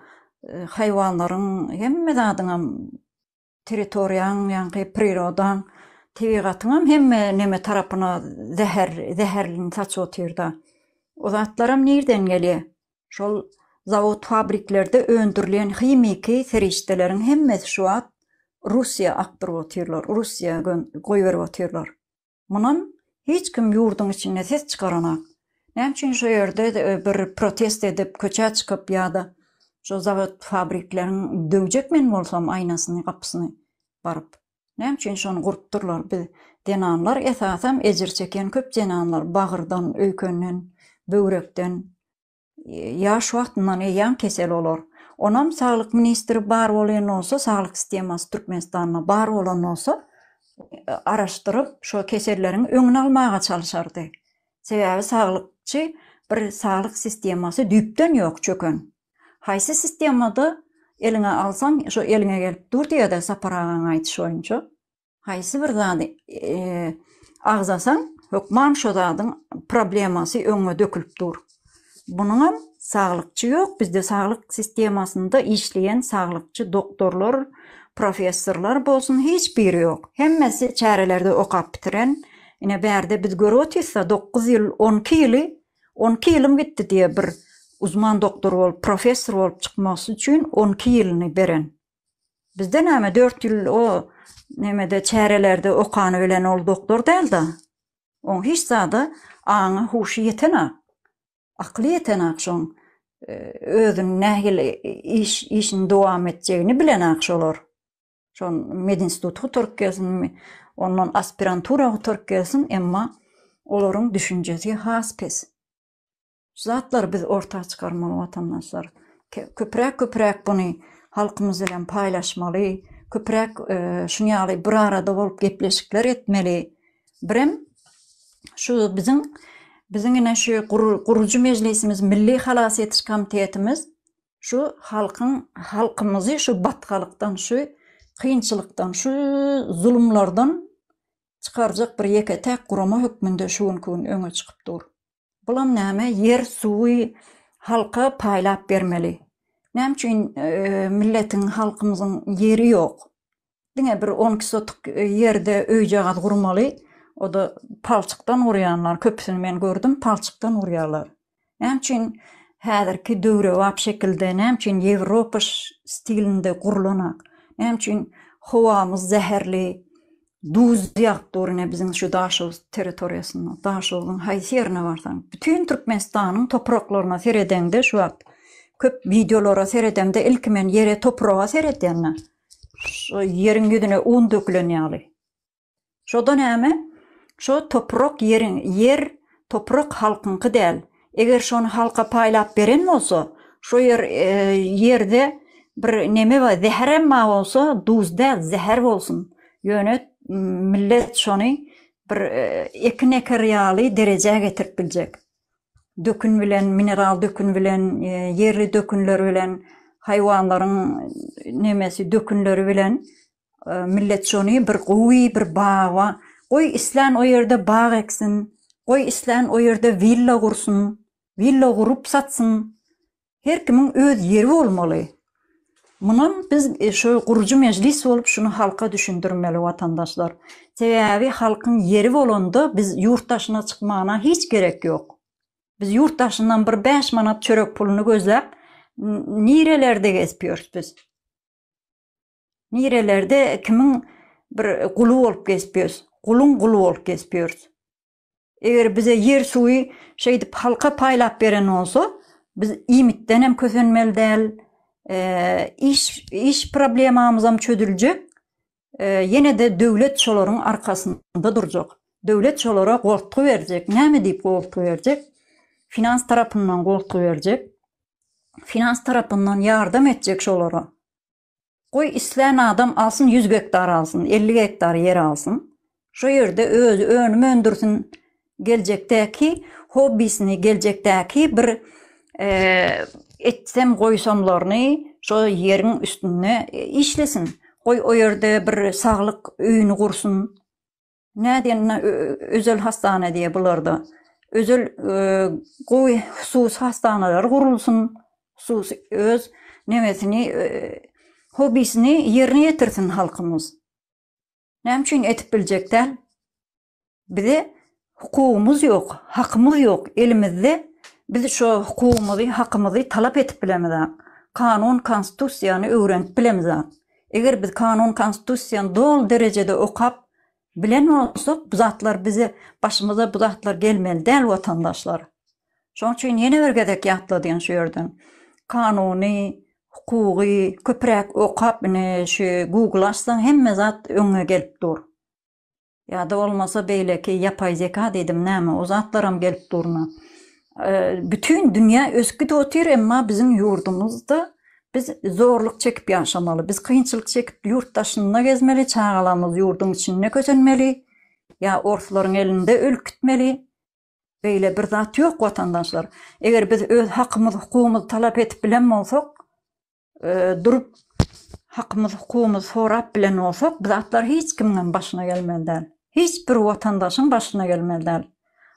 Speaker 1: haýwanlaryň hemme zadyňam territoriýaň ýaňky prirodaň tebigatyňam hemme neme tarapyna zäher zäherlini saçyp otyrda. O zatlaram nirden gelýä? Şol zawod fabriklerde öndürilýän himiki serişdeleriň hemmesi şu wagt Russiýa akdyryp otyrlar, Russiýa goýberip otyrlar. Munam hiç kim ýurduň içinde ses çykaranak. Näme üçin şo ýerde bir protest edip köçä çykyp ýa-da şo zawod fabrikleriň döwjek men bolsam aýnasyny gapysyny baryp. Näme üçin şony gurupdyrlar biz zenanlar esasam ejir çeken köp zenanlar bagyrdan öýkenden böwrekden Ýaş wagtyndan eýýäm kesel olar. Onam saglyk ministri bar bolýan bolsa, saglyk sistemasy Türkmenistanda bar bolan bolsa, araşdyryp, şo keselleriň öňüni almaga çalyşardy. Sebäbi saglykçy bir saglyk sistemasy düýpden ýok çöken. Haýsy sistemada eliňe alsaň, şo eliňe gelip dur diýýär-de Sapar agaň aýdyşy boýunça. Haýsy bir zady agzasaň, hökman şo zadyň problemasy öňüňe dökülip dur. Munuňam saglykçy ýok, bizde saglyk sistemasynda işleýän saglykçy doktorlar, professorlar bolsun hiç biri ýok. Hemmesi çärelerde okap bitiren, ine bärde biz görüp otyrys-da dokuz ýyl, onki ýyly, onki ýylym gitdi diýýär bir uzman doktor bolup, professor bolup çykmasy üçin onki ýylyny beren. Bizde näme 4 ýyl o nemede çärelerde okany bilen ol doktor däl-de. Oň hiç zada aňy, huşy ýetenak. Akyly ýetenak şoň. Özüni nähili iş işini dowam etjegini bilenak şolar. Şon medinstituty gutaryp gelsin, ondan aspirantura gutaryp gelsin, emma olaryň düşünjesi has pes. Şu zatlary biz orta çykarmaly watandaşlar. Köpräk köpräk buny halkymyz bilen paýlaşmaly. Köpräk şuny ýaly bir arada bolup gepleşikler etmeli. Birem şu biziň biziň ine şu gurujy mejlisimiz Milli halas etiş komitetimiz şu halkyň halkymyzy şu batgalykdan şu kynçylykdan şu zulumlardan çykarjak bir ýeke-täk gurama hökmünde şu günki gün öňe çykyp dur. Bulam näme ýer suwy halka paýlap bermeli. Näme üçin milletiň halkymyzyň ýeri ýok. Diňe bir 12 sotuk ýerde öýjagaz gurmaly. O-da palçykdan gurýanlar köpüsini men gördüm palçykdan gurýarlar. Näme üçin häzirki döwrebap şekilde näme üçin ýewropa stilinde gurlanak. Näme üçin howamyz zäherli Duz ýagyp dur ine biziň şu Daşoguz territoriýasynda. Daşoguzyň haýsy ýerine barsaň, bütin Türkmenistanyň topraklaryna seredeňde şu wagt köp wideolara seredemde ilki men ýere topraga seredýän-de. Şu ýeriň ýüzüne un dökülen ýaly. Şo-da näme? Şo toprak ýeriň ýer toprak halkyňky däl. Eger şony halka paýlap beren bolsa, şo ýer ýerde bir neme bar, zäherem bar bolsa, duz däl, zäher bolsun. Ýöne millet şony bir ekin eker ýaly derejä getirip biljek. Dökün bilen, mineral dökün bilen, ýerli dökünler bilen, haýwanlaryň nemesi dökünleri bilen Millet şony bir gowy bir baga, goý islän o ýerde bag eksin, goý islän o ýerde willa gursun, willa gurup satsyn. Her kimiň öz ýeri bolmaly. Munam biz şu gurujy mejlis bolup şuny halka düşündirmeli watandaşlar. Sebäbi halkyň ýeri bolanda biz ýurt daşyna çykmana hiç gerek ýok. Biz ýurt daşyndan bir 5 manat çörek puluny gözläp nirelerde gezip ýörüs biz? Nirelerde kimiň bir guly bolup gezip ýörüs? Guluň guly bolup gezip ýörüs. Eger bize ýer suwy şeýdip halka paýlap beren bolsa, biz iýmitden hem kösenmeli däl, iş iş problemamyzam çözüljek, ýene-de döwlet şolaryň arkasynda durjak. Döwlet şolara goltgy berjek. Näme diýip goltgy berjek? Finans tarapyndan goltgy berjek. Finans tarapyndan ýardam etjek şolara. Goý islän adam alsyn 100 gektar alsyn, 50 gektar ýer alsyn. Şo ýerde özi önüm öndürsin, geljekdäki hobbisini, geljekdäki bir etsem goýsamlaryny şo ýeriň üstünde işlesin. Goý o ýerde bir saglyk öýüni gursun. Nädende özel hastana diýe bularda. Özel gowy hususy hastanalar gurulsyn. Hususy öz nemesini hobbisini ýerine ýetirsin halkymyz. Näme üçin edip biljek däl? Bize hukugymyz ýok, hakymyz ýok elimizde biz şo hukugymyzy, hakymyzy talap edip bilemizak. Kanun, konstitusiýany öwrenip bilemizak. Eger biz kanun, konstitusiýany doly derejede okap bilen bolsak bu zatlar bize başymyza bu zatlar gelmeli däl watandaşlar. Şonuň üçin ýene bir gezek ýatladýan şu ýerden. Kanuny, hukugy köpräk okap ine şu Google açsaň hemme zat öňüňe gelip dur. Ýa-da bolmasa beýleki ýapaý zeka diýdim näme o zatlaram gelip durna. Bütin dünýä ösüp gidip otyr emma biziň ýurdumyzda biz zorluk çekip ýaşamaly. Biz kynçylyk çekip ýurt daşynda gezmeli, çagalarymyz ýurduň içinde kösenmeli ýa orslaryň elinde ölüp gitmeli. Beýle bir zat ýok watandaşlar. Eger biz öz hakymyz hukugymyzy talap edip bilen bolsak, durup hakymyz hukugymyzy sorap bilen bolsak, bu zatlar hiç kimiňem başyna gelmeli däl. Hiç bir watandaşyň başyna gelmeli däl.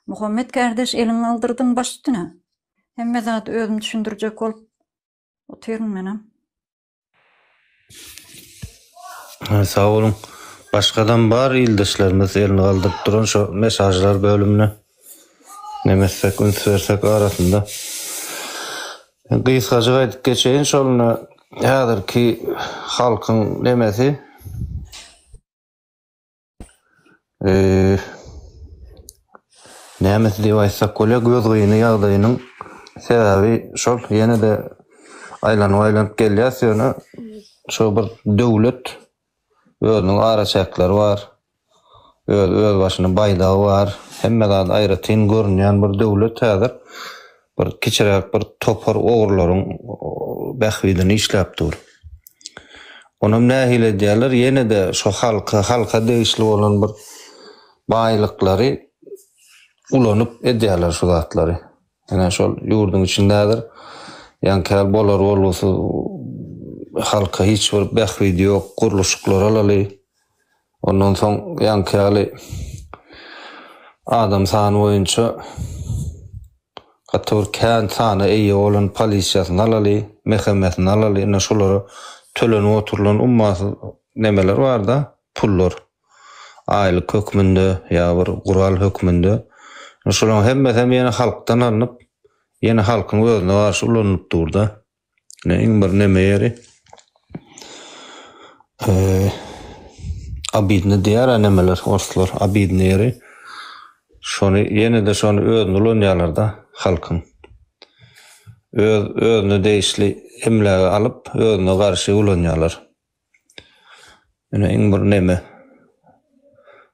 Speaker 1: Muhammet kardeş eliňi galdyrdyň baş üstüne. Hemme zady özüm düşündirjek bolup otyryn menem.
Speaker 2: Sag boluň. Başgadam bar ildeşlerimiz elini galdyryp duran şo mesajlar bölümine. Neme etsek üns bersek arasynda. Gysgajyk aýdyp geçeýin şol häzirki halkyň nemesi Nämesi diýip aýtsak bolýar, gözgyny ýagdaýynyň sebäbi şol ýene-de aýlanyp-aýlanyp gelýäs, ýöne şo bir döwlet özüniň araçäkleri bar, öz özbaşyna baýdagy bar, hemme zady aýratyn görünýän bir döwlet häzir bir kiçiräk bir topar ogrularyň bähbidine işläp dur. Onam nähili edýärler, ýene-de şo halka, halka degişli bolan bir baýlyklary ulanyp edýärler şu zatlary. Ine şol ýurduň içinde häzir ýaňky ýaly bolar bolgusyz halka hiç bir bähbidi ýok gurluşyklar alaly. Ondan soň ýaňky ýaly adam sany boýunça gaty bir kän sana eýe bolan polisiýasyny alaly, MHM-sini alaly, ine şolara tölenip oturylan ummasyz nemeler bar-da, pullar. Aýlyk hökmünde ýa bir gural hökmünde. Şolaryň hemmesem ýene halkdan alnyp, ýene halkyň özüne garşy ulanylyp dur-da. Ine iň bir neme ýeri. Eee abidny diýýär nemeler orslar abidny ýeri. Şony ýene-de şony özüni ulanýarlar-da halkyň. Öz özüne degişli emlägi alyp özüne garşy ulanýarlar. Ine iň bir neme.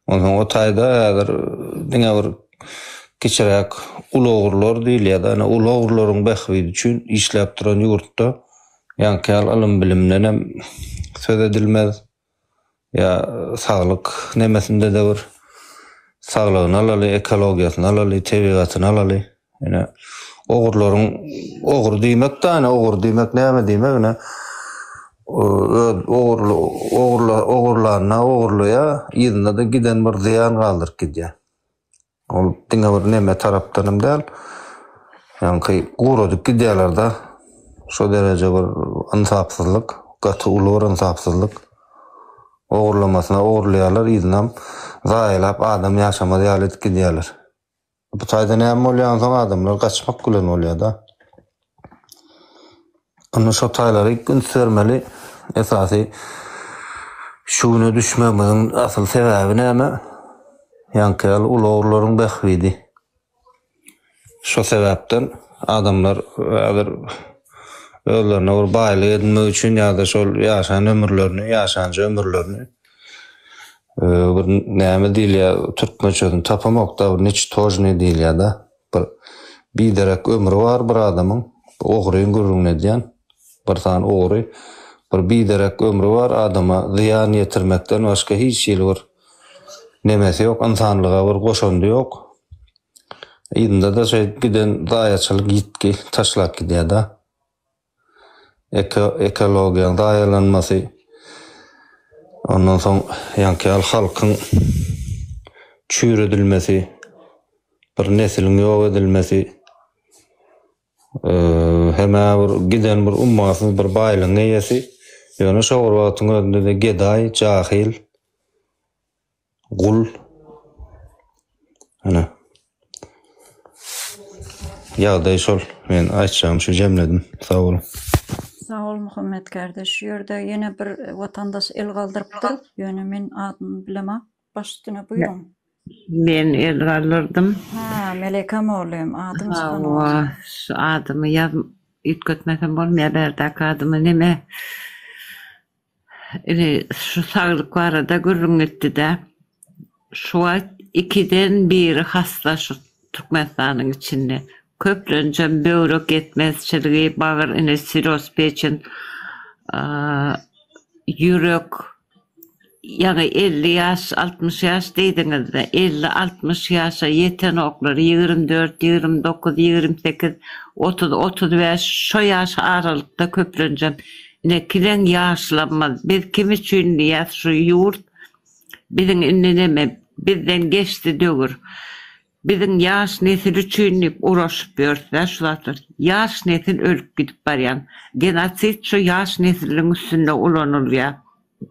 Speaker 2: Onsoň o taýda häzir diňe bir kiçiräk uly ogrular diýilýär-de, ine uly ogrularyň bähbidi üçin işläp duran ýurtda ýaňky ýaly ylym-bilimden hem söz edilmez. Ýa saglyk nemesinde-de bir saglygyny alaly, ekologiýasyny alaly, tebigatyny alaly. Ine, ogurlaryň ogry diýmek-dä, ine, ogry diýmek näme diýmek, ine, öz ogurly, ogurla, ogurlanyna ogurlaýar, yzynda-da giden bir zyýan galdyryp gidýär. Ol diňe bir neme tarapdan hem däl, ýaňky guradyp gidýärler-de, şo dereje bir ynsapsyzlyk, gaty uly bir ynsapsyzlyk. Ogurlamasyna ogurlaýarlar, yzynam zaýalap adam ýaşamaz ýaly edip gidýärler. Bu taýda näme bolýar onsoň adamlar gaçmak bilen bolýar-da. Onda şo taýlara üns bermeli. Esasy şu güne düşmegimiziň asyl sebäbi näme? Ýaňky ýaly uly ogurlaryň bähbidi. Şo sebäpden adamlar häzir özlerine bir baýlyk edinmek üçin ýa-da şol ýaşan ömürlerini, ýaşanja ömürlerini bir näme diýilýär, türkmençesini tapamok-da, bir niçtožnyý diýilýär-de. Bir biderek ömri bar bir adamyň, ogryň gürrüňini edýän. Bir sany ogry, bir biderek ömri bar, adama zyýan ýetirmekden başga hiç hili bir nemesi ýok, ynsanlyga bir goşandy ýok. Yzynda-da şeýdip giden zaýaçylyk ýitgi taşlap gidýär-de. Eko, ekologiýanyň zaýalanmasy, ondan soň ýaňky ýaly halkyň çüýredilmesi, bir nesliň ýok edilmesi, hem-ä bir giden bir ummasyz bir baýlygyň eýesi, ýöne şo bir wagtyň özünde-de gedaý, jahyl, Gul. Ana. Ýagdaý şol. Men aýtjagym şu jemledim. Sag boluň.
Speaker 1: Sag bol Muhammet kardeş. Şu ýerde ýene bir watandaş el galdyrypdyr. Ýöne men adyny bilemok. Baş üstüne buýruň.
Speaker 5: Men el galdyrdym.
Speaker 1: Ha, Meleka mugallym, adyň çykanok.
Speaker 5: Hawa, şu adymy ýaz üýtgetmesem bolmaýar bärdäki adymy neme. Ine, şu saglyk barada gürrüň gitdi-dä. Şu wagt ikiden biri hassa şu Türkmenistanyň içinde. Köplenjem böwrek ýetmezçiligi, bagyr ine siroz peçen, ýürek Ýaňy 50 ýaş, 60 ýaş diýdiňiz-de, 50-60 ýaşa ýetenoklar, 24, 29, 28, 30, 35 şo ýaş aralykda köplenjem Ine kileň ýaşlamaz biz kim üçin diýýäs şu ýurt biziň indi neme bizden geçdi döwür biziň ýaş nesil üçin diýip uraşyp ýörüsdä şu zatlar ýaş nesil ölüp gidip barýan genosid şu ýaş nesiliň üstünde ulanylýar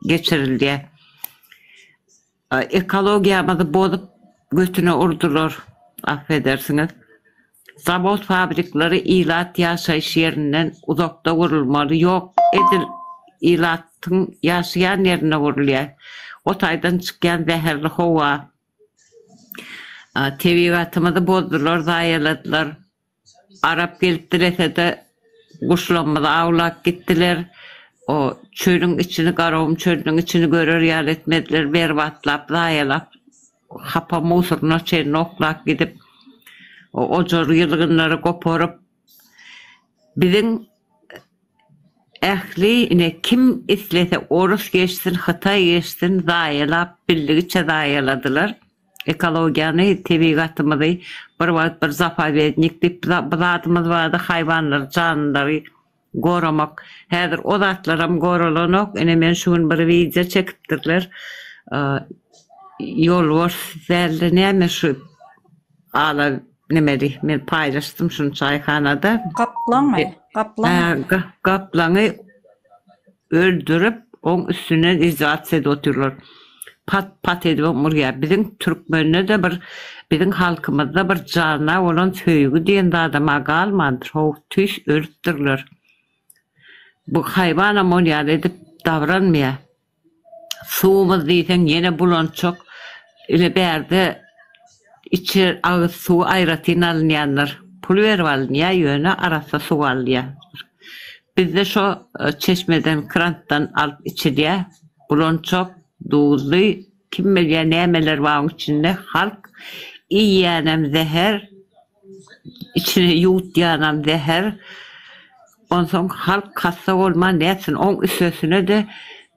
Speaker 5: geçirilýär. Ekologiýamyzy bozup götüne urdular, affedersiňiz. Zawod fabrikleri ilat ýaşaýyş ýerinden uzakda gurulmaly, ýok edil ilatyň ýaşaýan ýerinde gurulýar. O taýdan çykýan zäherli howa. Tebigatymyzy bozdular, zaýaladylar. Arap gelip dilese-de, guşlamyzy awlap gitdiler. O çölüň içini, Garagum çölüniň içini görer ýaly etmediler, berbatlap, zaýalap, hapa musuryna çenli oklap gidip, o ojar ýylgynlary goparyp, biziň ähli, ine, kim islese, orus geçsin, hytaý geçsin, zaýalap, bildigiçe zaýaladylar. Ekologiýany, tebigatymyzy bir wagt bir zapowednik diýip bir zadymyz bardy, haýwanlary, janlylary goramak. Häzir o zatlaram goralanok. Ine men şu gün bir wideo çekipdirler. Ýolbars dälde näme şu ala nemeli men paýlaşdym şuny çaýhanada.
Speaker 1: Gaplaňmy? Gaplaň.
Speaker 5: Gaplaňy Öldürip, oň üstünden izolasiýa edip otyrlar. Pat pat edibem urýar. Biziň türkmende-de bir, biziň halkymyzda bir jana bolan söýgi diýen zadam-a galmandyr. How, tüýs ölüpdirler. Bu haýwanam ol ýaly edip dabranmaýar. Suwumyz diýseň ýene bulançak. Ine bärde içer agyz suwy aýratyn alynýandyr. Pul berip alynýar, ýöne arassa suw alynýar. Bizde şo çeşmeden krantdan alyp içilýär. Bulançak, duzly, kim bilýär nämeler bar oň içinde. Halk iýýänem zäher, içine ýuwutýanam zäher. Onsoň halk hassa bolman nätsin. Oň üstesine-de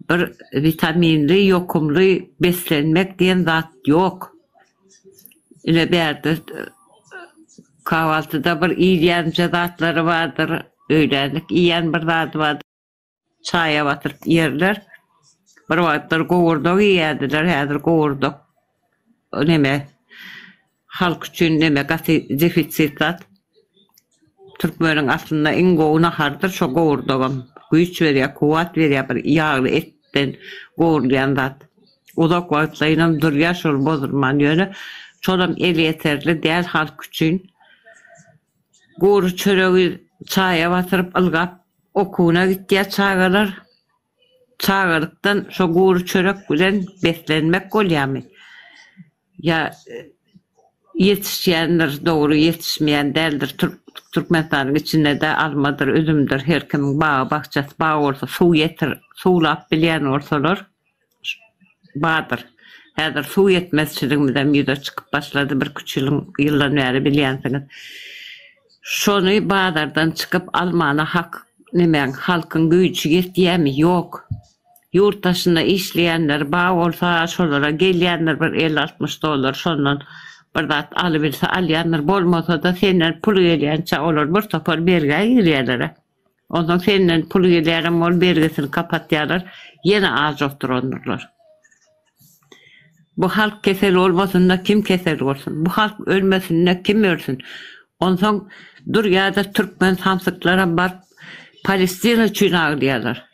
Speaker 5: bir witaminli, ýokumly beslenmek diýen zat ýok. Ine bärde kahwaltyda bir iýilýänje zatlary bardyr, öýlänlik iýýän bir zady bardyr, çaýa batyryp iýerler. Bir wagtlar gowurdak iýýärdiler, häzir gowurdak neme halk üçin neme gaty defisit zat. Türkmeniň aslynda iň gowy naharydyr şo gowurdagam. Güýç berýär, kuwwat berýär bir ýagly etden gowrulýan zat. Uzak wagtlaýynam durýar şol bozulman ýöne. Şolam elýeterli däl halk üçin. Gury çöregi çaýa batyryp ylgap okuwyna gitýär çagalar. Çagalykdan şo gury çörek bilen beslenmek bolýarmy? Ýa ýetişýändir, dogry ýetişmeýän däldir. Türkmenistanyň içinde-de almadyr, üzümdir, her kimiň bagy-bakjasy bar bolsa, suw ýetir, suwlap bilýän bolsalar bardyr. Häzir suw ýetmezçiligimizem ýüze çykyp başlady birküç ýylyň ýyldan bäri bilýänsiňiz. Şony bazardan çykyp almana hak nemäň halkyň güýji ýetýämi? Ýok. Ýurt daşynda işleýänler bar bolsa şolara gelýändir bir elli-altmyş dollar şondan bir zat alybilse alýandyr bolmasada senden pul gelýänçä olar bir topar bergä girýärlerä. Onsoň senden pul gelýärem bol bergisini kapatýarlar ýene aç oturandyrlar. Bu halk kesel bolmasynda kim kesel bolsun? Bu halk ölmesinde kim ölsün? Onsoň durýada türkmen samsyklaram baryp Palestina üçin aglaýarlar.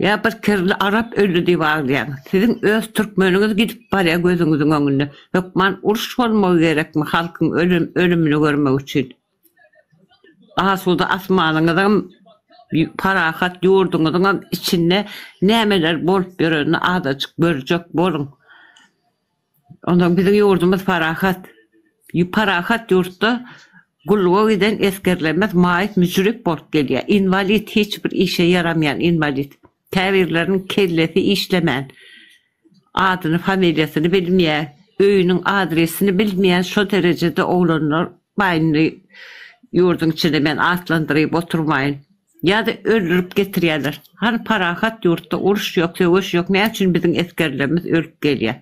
Speaker 5: Ýa bir kirli arap öldi diýip aglaýaňyz. Siziň öz türkmeniňiz gidip barýar gözüňiziň öňünde. Hökman uruş bolmagy gerekmi halkyň ölümini görmek üçin? Asuda asmanyňyzyňam parahat ýurduňyzyňam içinde nämeler bolup ýörenini azajyk görjek boluň. Onsoň biziň ýurdumyz parahat. Parahat ýurtda gulluga giden esgerlerimiz maýyp müjrip bolup gelýär. Inwalid hiç bir işe ýaramaýan inwalid. Käbirleriniň kellesi işlemän, adyny familiýasyny bilmeýär, öýüniň adresini bilmeýän şo derejede oglanlar bar indi ýurduň içinde men atlandyryp oturmaýyn. Ýa-da öldürip getirýärler. Hany parahat ýurtda uruş ýok, söweş ýok, näme üçin biziň esgerlerimiz ölüp gelýär?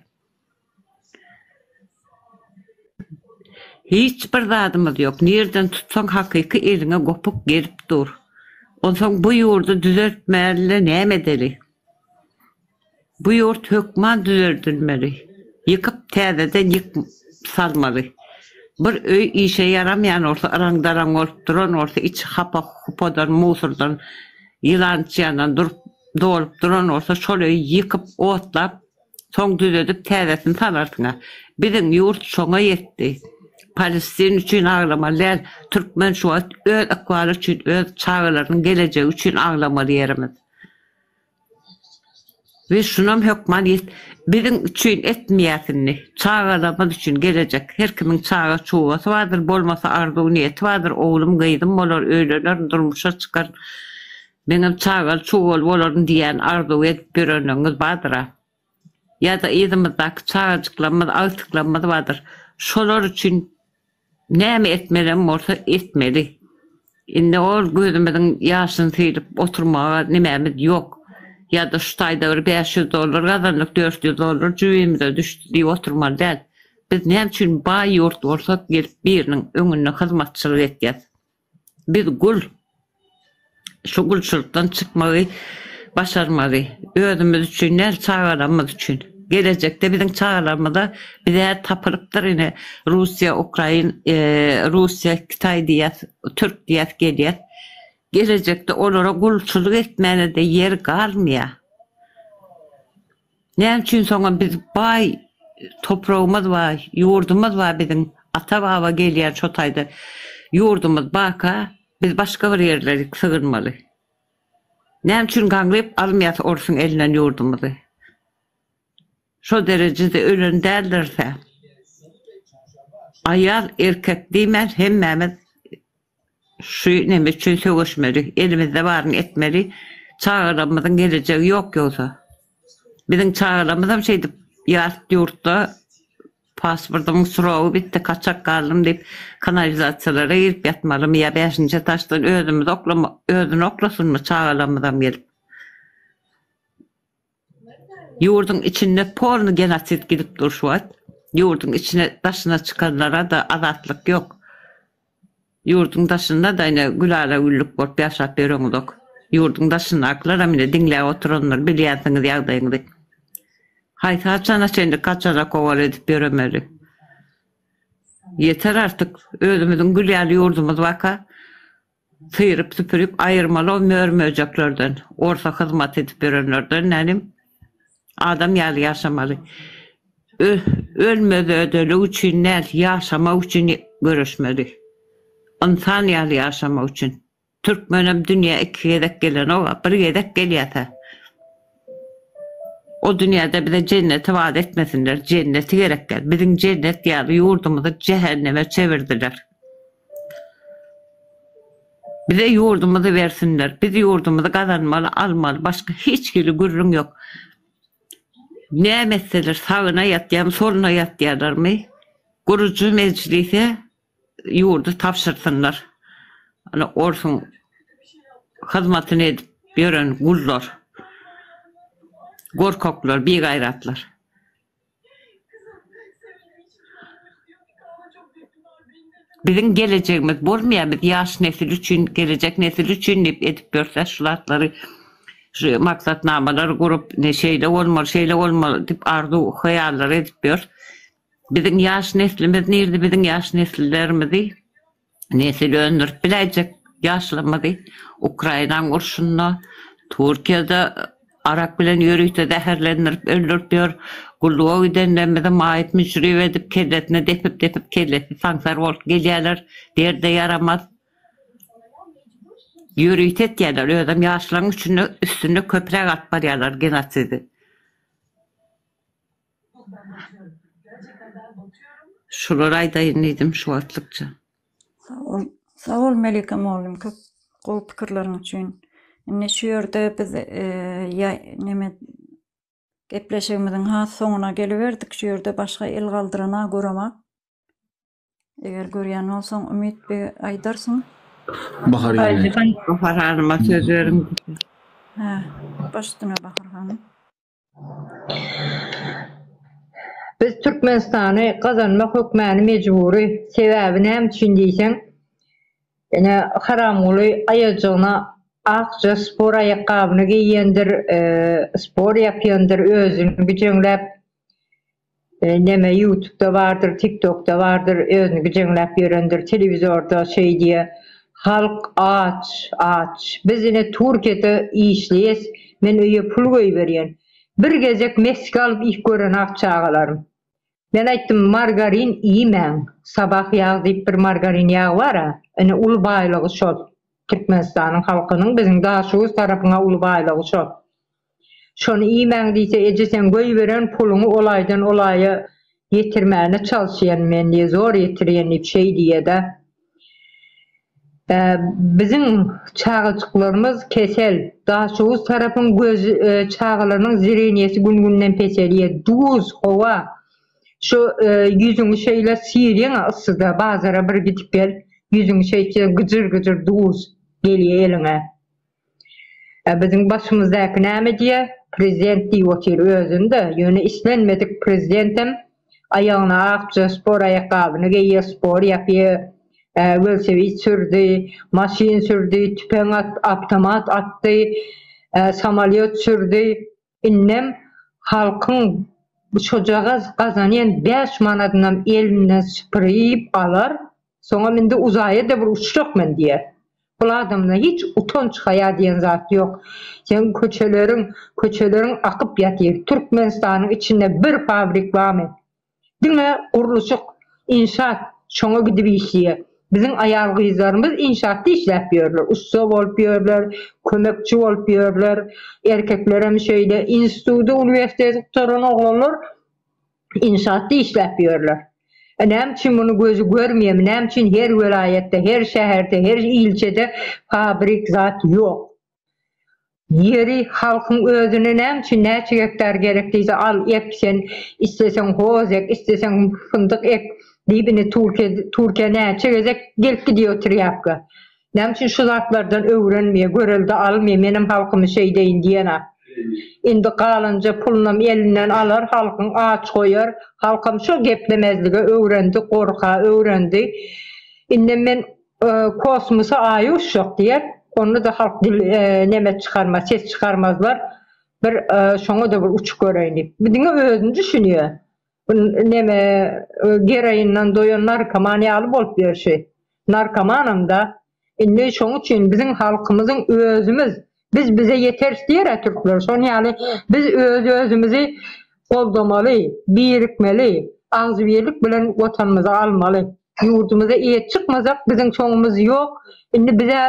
Speaker 5: Hiç bir zadymyz ýok. Nirden tutsaň hakyky eliňe gopuk gelip dur. Onsoň bu ýurdy düzeltmäli-de näme edeli? Bu ýurt hökman düzeldilmeli. Ýykyp täzeden ýyk salmaly. Bir öý işe ýaramaýan bolsa yraň-daraň bolup duran bolsa içi hapa-hupadan musurdan ýylan-çyýandan durup dolup duran bolsa şol öýi ýykyp otlap soň düzedip täzesini salarsyňa. Biziň ýurt şoňa ýetdi. Palestin üçin aglamaly däl türkmen şu wagt öz ykbaly üçin öz çagalarynyň gelejegi üçin aglamaly ýerimiz. We şunam hökman ýet biziň üçin etmeýäs indi. Çagalarymyz üçin gelejek. Her kimiň çaga çugasy bardyr, bolmasa arzuw niýeti bardyr, oglum gyzym bolar, öýlenerin, durmuşa çykaryn, meňem çagaly çugaly bolaryn diýýän arzuw edip ýörenleriňiz bardyr-a. Ýa-da yzymyzdaky çagajyklarymyz, agtyklarymyz bardyr. Şolar üçin Näme etmelem bolsa etmeli. Indi ol gözümiziň ýaşyny sylyp oturmaga nemämiz ýok. Ýa-da şu taýda bir 500 dollar gazandyk, 400 dollar jübimize düşdi diýip oturmaly däl. Biz näme üçin baý ýurt bolsak gelip biriniň öňünde hyzmatçylyk etýäs. Biz gul. Şu gulçulykdan çykmagy başarmaly. Özümiz üçin däl, çagalarymyz üçin. Gelejekde biziň çagalarymyza bize tapylypdyr ine Russiýa, Ukrain, Russiýa, Kitaý diýýäs, Türk diýýäs gelýäs. Gelejekde olara gulçulyk etmäne-de ýer galmaýar. Näme üçin soňam biz baý topragymyz bar, ýurdumyz bar biziň ata-baba gelýän şo taýda ýurdumyz barka biz başga bir ýerlere sygynmaly. Näme üçin gaňryp almaýas orsuň elinden ýurdumyzy? Şo derejede ölen däldiris-ä. Aýal, erkek diýmän hemmämiz Şu neme üçin söweşmeli, elimizde baryny etmeli, çagalarymyzyň gelejegi ýok ýogsa. Biziň çagalarymyzam şeýdip ýat ýurtda pasportymyň srogy bitdi, kaçak galdym diýip kanalizasiýalara girip ýatmalymy ýa bäşinji etaždan özümizi oklama özüni oklasynmy çagalarymyzam gelip. Ýurduň içinde polny genosid gidip dur şu wagt. Ýurduň içine daşyna çykanlara-da azatlyk ýok. Ýurduň daşynda-da ine gülala-güllük bolup ýaşap ýöreňizok. Ýurduň daşyndakylaram ine diňläp oturandyr, bilýänsiňiz ýagdaýyňyzy. Haýsy haçana çenli kaçana kowal edip ýöremeli. Ýeter artyk, özümiziň gül ýaly ýurdumyz barka, syryp-süpürip aýyrmaly o mör-möjeklerden, orsa hyzmat edip ýörenlerden nälim. Adam ýaly ýaşamaly. Ölmez-ödelik üçin däl, ýaşamak üçin göreşmeli. Ynsan ýaly ýaşamak üçin. Türkmenem dünýä iki gezek gelenok-a, bir gezek gelýär-hä. O dünýäde bize jenneti wada etmesinler, jenneti gerek däl. Biziň jennet ýaly ýurdumyzy jähenneme çevirdiler. Bize ýurdumyzy bersinler. Biz ýurdumyzy gazanmaly, almaly, başga hiç hili gürrüň ýok. Näme etseler, sagyna ýatýarmy, soluna ýatýarlarmy, gurujy mejlise ýurdy tabşyrsynlar. Ana orsuň hyzmatyny edip ýören gullar. Gorkaklar, bigaýratlar. Biziň gelejegimiz bolmaýar, biz ýaş nesil üçin, gelejek nesil üçin diýip edip ýörse şu zatlary, şu maksatnamalary gurup, ne şeýle bolmaly, şeýle bolmaly diýip arzuw, hyýallar edip ýör. Biziň ýaş neslimiz nirde, biziň ýaş nesillerimizi Nesil öndürip biläýjek ýaşlarymyzy Ukrainaň urşunda, Türkiýede arak bilen ýörite zäherlendirip öldürip ýör. Gulluga gidenlerimizi maýyp müjrüp edip kellesine depip-depip kellesi saňsar bolup gelýärler. Derde ýaramaz. Ýörite etýärler. Özem ýaşlaryň üçünde üstünde köpräk alyp barýarlar genosidi. Şulary aýdaýyn diýdim şu wagtlykça.
Speaker 1: Sag bol, sag bol Melike mugallym köp gowy pikirleriň üçin. Indi şu ýerde biz ýa neme gepleşigimiziň has soňuna geliberdik. Şu ýerde başga el galdyrana göremak. Eger görýän bolsaň Umyt beg aýdarsyň.
Speaker 7: Bahar geldi.
Speaker 5: Bahar hanyma söz beriň.
Speaker 1: Hä, baş üstüne Bahar hanym.
Speaker 8: Biz Türkmenistany gazanmak hökmäny mejbury, sebäbi näme üçin diýseň, ine Haramguly aýajygyna akja spor aýakgabyny geýendir, spor ýapýandyr, özüni güjeňläp Neme ýutubda bardyr, tiktokda bardyr, özüni gijeňläp ýörendir, telewizorda şeý diýýä, halk aç, aç. Biz ine Türkiýede işleýäs, men öýe pul goýberýän. Bir gezek mesge alyp iýip görenok çagalarym. Men aýtdym, margarin iýmäň, sabah ýag diýip bir margarin ýag bar-a, ine uly baýlygy şol. Türkmenistanyň halkynyň biziň Daşoguz tarapyň-a uly baýlygy şol. Şony iýmäň diýse, eje seň goýberen puluňy ol aýdan ol aýa ýetirmäne çalyşýan men diýe, zor ýetirýän diýip şeý diýýä-dä. Biziň çagajyklarymyz kesel. Daşoguz tarapyň göz çagalarynyň zreniýesi gün-günden peselýär. Duz, howa. Şu ýüzüňi şeýle syrýaň-a yssyda, bazara bir gidip gel, ýüzüňi şeýtseň gyjyr-gyjyr duz gelýär eliňe. Ä biziň başymyzdaky näme diýýä? Prezident diýip otyr özüni-de, ýöne islenmedik prezidentem aýagyna akja spor aýakgabyny geýýä, spor ýapýa, welosiped sürdi, maşyn sürdi, tüpeň at, awtomat atdy, samolýot sürdi. Indem halkyň şojagaz gazanýan bäş manadynam elinden süpürip alar, soňam indi uzaýa-da bir uçjak men diýer. Bul adamda hiç utanç-haýa diýen zat ýok. Seň köçeleriň, köçeleriň akyp ýatyr. Türkmenistanyň içinde bir fabrik barmy? Diňe gurluşyk, inşaat şoňa gidip işleýär. Biziň aýal-gyzlarymyz inşaatda işläp ýörler. Ussa bolup ýörler, kömekçi bolup ýörler. Erkeklerem şeýle. Instituty, uniwersiteti gutaran oglanlar inşaatda işläp ýörler. E näme üçin muny gözi görmeýärmi? Näme üçin her welaýatda, her şäherde, her ilçede fabrik zat ýok? Ýeri halkyň özüne näme üçin näçe gektar gerek diýse al ek sen isleseň hoz ek isleseň fyndyk ek diýip indi Türkiýe Türkiýe näçe gezek gelip gidýär trýapka. Näme üçin şu zatlardan öwrenmeýär görelde almaýar menem halkymy şeýdeýin diýena. Indi galanja pulunam elinden alar halkyň aç goýar halkam şo geplemezlige öwrendi gorka öwrendi. Indem men Kosmosa aýy uçjak diýer. Onda-da halk dil neme çykarmaz, ses çykarmazlar. Bir şoňa-da bir uçup göreýin diýip. Bu diňe özüni düşünýär. Bu neme geroindan doýan narkoman ýaly bolup ýörşi. Narkomanam-da. Indi şoň üçin biziň halkymyzyň özümiz Biz bize ýeteris diýer-ä türkler. Şonuň ýaly biz öz-özümizi goldamaly, birikmeli. Agzybirlik bilen Watanymyzy almaly. Ýurdumyza eýe çykmasak biziň soňumyz ýok. Indi bize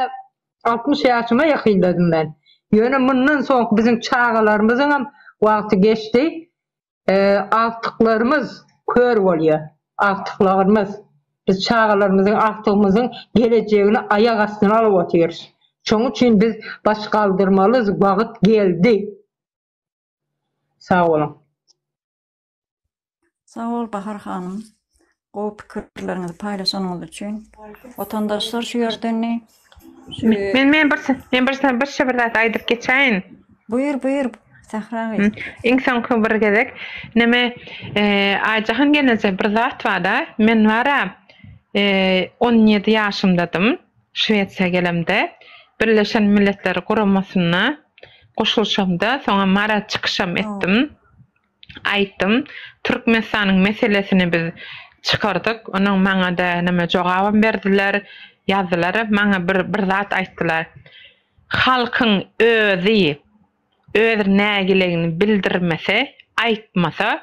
Speaker 8: 60 ýaşyma ýakynladym men. Ýöne mundan soňky biziň çagalarymyzyňam wagty geçdi. Agtyklarymyz kör bolýar. Agtyklarymyz. Biz çagalarymyzyň, agtygymyzyň gelejegini aýak astyna alyp otyrys. Şonuň üçin biz baş galdyrmalys, wagt geldi. Sag boluň.
Speaker 1: Sag bol Bahar hanym. Gowy pikirleriňizi paýlaşanyňyz üçin. Watandaşlar şu ýerde indi
Speaker 3: şu Men men bir men bir bir bir bir zat aýdyp geçäýin.
Speaker 1: Buýur buýur Sähra gyz.
Speaker 3: Iň soňky bir gezek neme Aýjahan gelneje bir zat barda men bara 17 ýaşymdadym Şwesiýa gelemde Birleşen Milletler Guramasyna goşulyşamda soňam Mara çykyşam etdim. Aýtdym. Türkmenistanyň meselesini biz çykardyk. Onuň maňa-da neme jogabam berdiler, ýazdylar. Maňa bir bir zat aýtdylar. Halkyň özi öz nägilegini bildirmese, aýtmasa,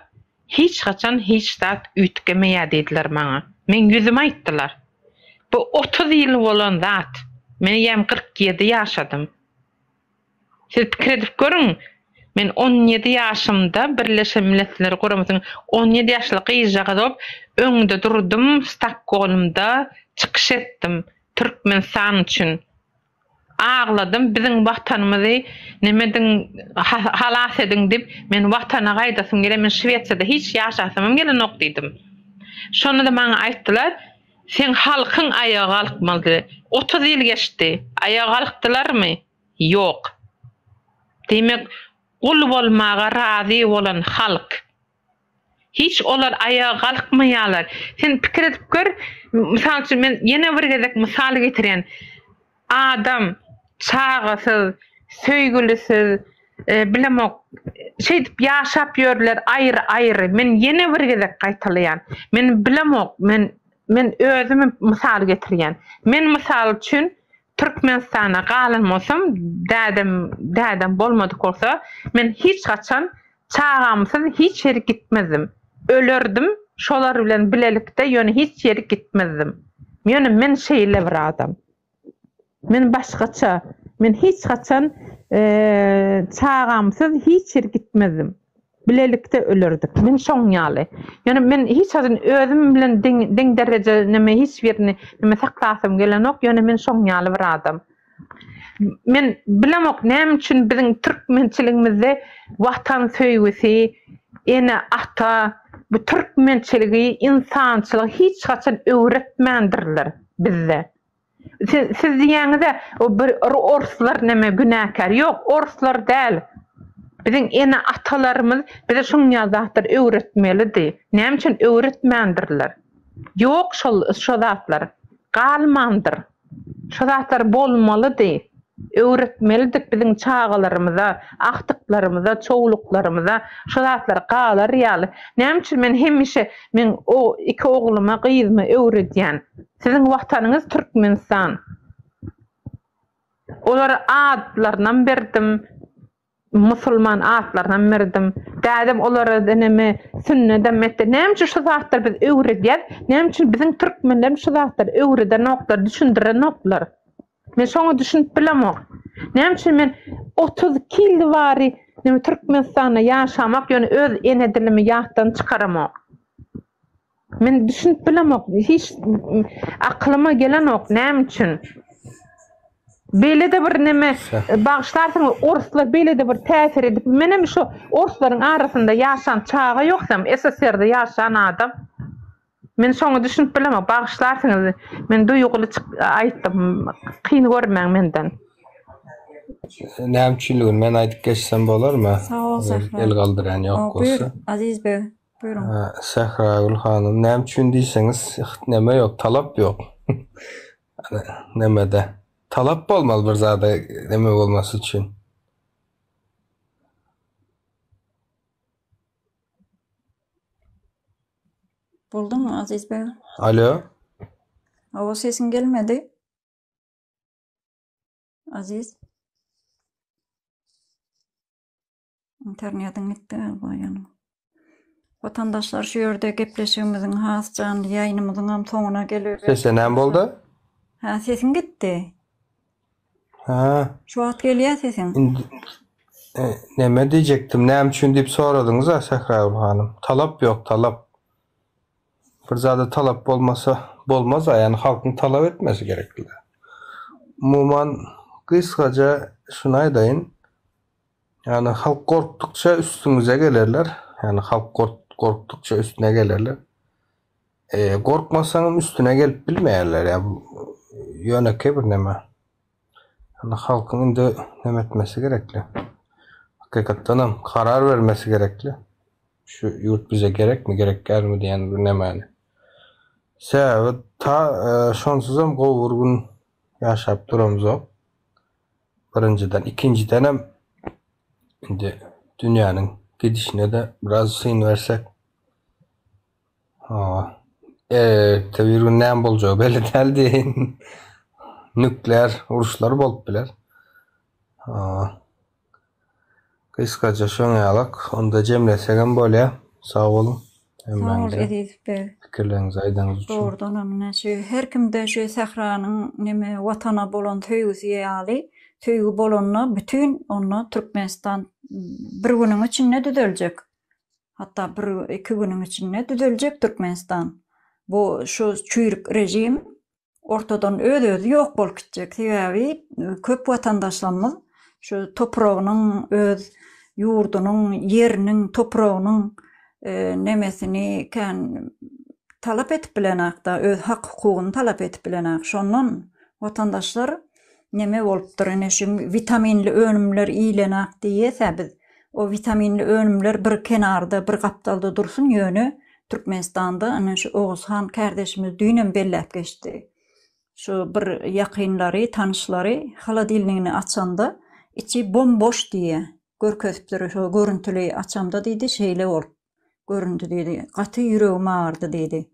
Speaker 3: hiç haçan hiç zat üýtgemeýär diýdiler maňa. Meň ýüzüme aýtdylar. Bu 30 ýyl bolan zat. Men eýýäm 47 ýaşadym. Siz pikir edip görüň, men 17 ýaşymda Birleşen Milletler Guramasynyň 17 ýaşly gyzjagaz bolup öňde durdum, Stokgolmda çykyş etdim Türkmenistan üçin. Agladym, biziň watanymyzy neme ediň, halas ediň diýip, men watana gaýdasym gelýär, men Şwesiýada hiç ýaşasymam gelenok diýdim. Şonda-da maňa aýtdylar, Seň halkyň aýaga galkmalydy. 30 ýyl geçdi. Aýaga galkdylarmy? Ýok. Diýmek, gul bolmaga razy bolan halk. Hiç olar aýaga galkmaýarlar. Sen pikir edip gör, mysal üçin men ýene bir gezek mysal getirýän. Adam çagasyz, söýgülisiz, bilemok, şeýdip ýaşap ýörler aýry-aýry. Men ýene bir gezek gaýtalaýan. Men bilemok, men men özümi mysal getirýän. Men mysal üçin Türkmenistana galan bolsam, dädem dädem bolmadyk bolsa, men hiç haçan çagamsyz hiç ýere gitmezdim. Ölerdim şolar bilen bilelikde ýöne hiç ýere gitmezdim. Ýöne men şeýle bir adam. Men başgaça. Men hiç haçan çagamsyz hiç ýere gitmezdim. Bilelikde ölerdik. Men şoň ýaly. Ýöne men hiç haçan özüm bilen deň deň dereje neme hiç birini neme saklasym gelenok. Ýöne men şoň ýaly bir adam. Men bilemok näme üçin biziň türkmençiligimizde watan söýgüsi, ene-ata bu türkmençiligi, ynsançylygy hiç haçan öwretmändirler bizde. Siz, siz diýýäňiz-ä, o bir orslar neme günäkär. Ýok, orslar däl. Biziň ene-atalarymyz bize şuň ýaly zatlary öwretmelidi. Näme üçin öwretmändirler? Ýok şol şo zatlar. Galmandyr. Şo zatlar bolmalydy. Öwretmelidik biziň çagalarymyza, agtyklarymyza, çowluklarymyza şo zatlar galar ýaly. Näme üçin men hemişe meň o iki ogluma, gyzyma öwredýän. Siziň watanyňyz Türkmenistan. Olara atlarynam berdim. Musulman atlarynam berdim. Dädem olara neme sünnedem etdi. Näme üçin şu zatlary biz öwredýäs? Näme üçin biziň türkmenlerimiz şu zatlary öwredenoklar, düşündirenoklar? Men şoňa düşünip bilemok. Näme üçin men 32 ýyl bari neme Türkmenistanda ýaşamak, ýöne öz ene dilimi ýatdan çykaramok. Men düşünip bilemok. Hiç akylyma gelenok näme üçin. Beýle-de bir neme bagyşlarsyňyz orslar beýle-de bir täsir edip menem şu orslaryň arasynda ýaşan çaga ýogsam SSR-de ýaşan adam. Men şoňa düşünip bilemok bagyşlarsyňyz men duýguly aýtdym kyn görmäň menden.
Speaker 2: Näme üçinligini men aýdyp geçsem bolarmy?
Speaker 1: Sag bol Sähra.
Speaker 2: El galdyrýan ýok bolsa.
Speaker 1: Aziz beg. Buyurun.
Speaker 2: Sähragül hanym näme üçin diýseňiz neme ýok talap ýok. Nemede talap bolmaly bir zada neme bolmasy üçin.
Speaker 1: Boldumy Aziz beg?
Speaker 2: Alo.
Speaker 1: Hawa sesiň gelmedi. Aziz. Internetiň gitdi galiba ýaňy. Watandaşlar şu ýerde gepleşigimiziň has janly ýaýynymyzyňam soňuna geliberis.
Speaker 10: Sese näme boldy?
Speaker 1: Hä sesiň gitdi.
Speaker 10: Hä.
Speaker 1: Şu wagt gelýä sesiň.
Speaker 10: Indi e, neme diýjekdim, näme üçin diýip soradyňyz-a Sähragül hanym. Talap ýok, talap. Bir zada talap bolmasa bolmaz-a, ýagny halkyň talap etmesi gerekli. Umuman gysgaça şuny aýdaýyn. Ýagny halk gorkdukça üstüňize gelerler. Ýagny halk gorkdukça üstüne gelerler. E, gorkmasaňam üstüne gelip bilmeýärler. Ýa ýönekeý bir neme. Ýagny halkyň indi neme etmesi gerekli. Hakykatdanam karar bermesi gerekli. Şu ýurt bize gerekmi, gerek dälmi diýen bir nemäni. Sebäbi ta e, şonsuzam gowy bir gün ýaşap duramzok. Birinjiden, ikinjidenem indi dünýäniň gidişine-de biraz syn bersek, hawa, erte bir gün näme boljagy belli däl diýeýin. Nuklear uruşlar bolup biler. Hawa. Gysgaça şoň ýalak. Onda jemlesegem bolýa. Sag boluň
Speaker 1: Sag bol
Speaker 10: hemmäňize
Speaker 1: Eziz beg.
Speaker 10: pikirleriňizi aýdanyňyz üçin.
Speaker 1: Dogrudanam ine şu her kimde şu sähranyň neme watana bolan söýgüsi ýaly söýgi bolanda bütin onda Türkmenistan bir günüň içinde düzeljek. Hatda bir iki günüň içinde düzeljek Türkmenistan. Bu şu çüýrük režim ortadan öz-özi ýok bolup gitjek. Sebäbi köp watandaşlarymyz şu topragynyň, öz ýurdunyň, ýeriniň, topragynyň nemesini kän talap edip bilenakda, öz hak-hukugyny talap edip bilenak. Şondan watandaşlar neme bolupdyr, ine şu witaminli önümler iýilenak diýýäs-ä biz. O witaminli önümler bir kenarda, bir gapdalda dursun, ýöne Türkmenistanda ine şu Oguzhan kärdeşimiz düýnem belläp geçdi. Şu bir ýakynlary, tanyşlary holodilnigini açanda içi bom-boş diýýä. Görkezipdir şo görüntüli açamda diýdi, şeýle bolup göründi diýdi. Gaty ýüregim agyrdy diýdi.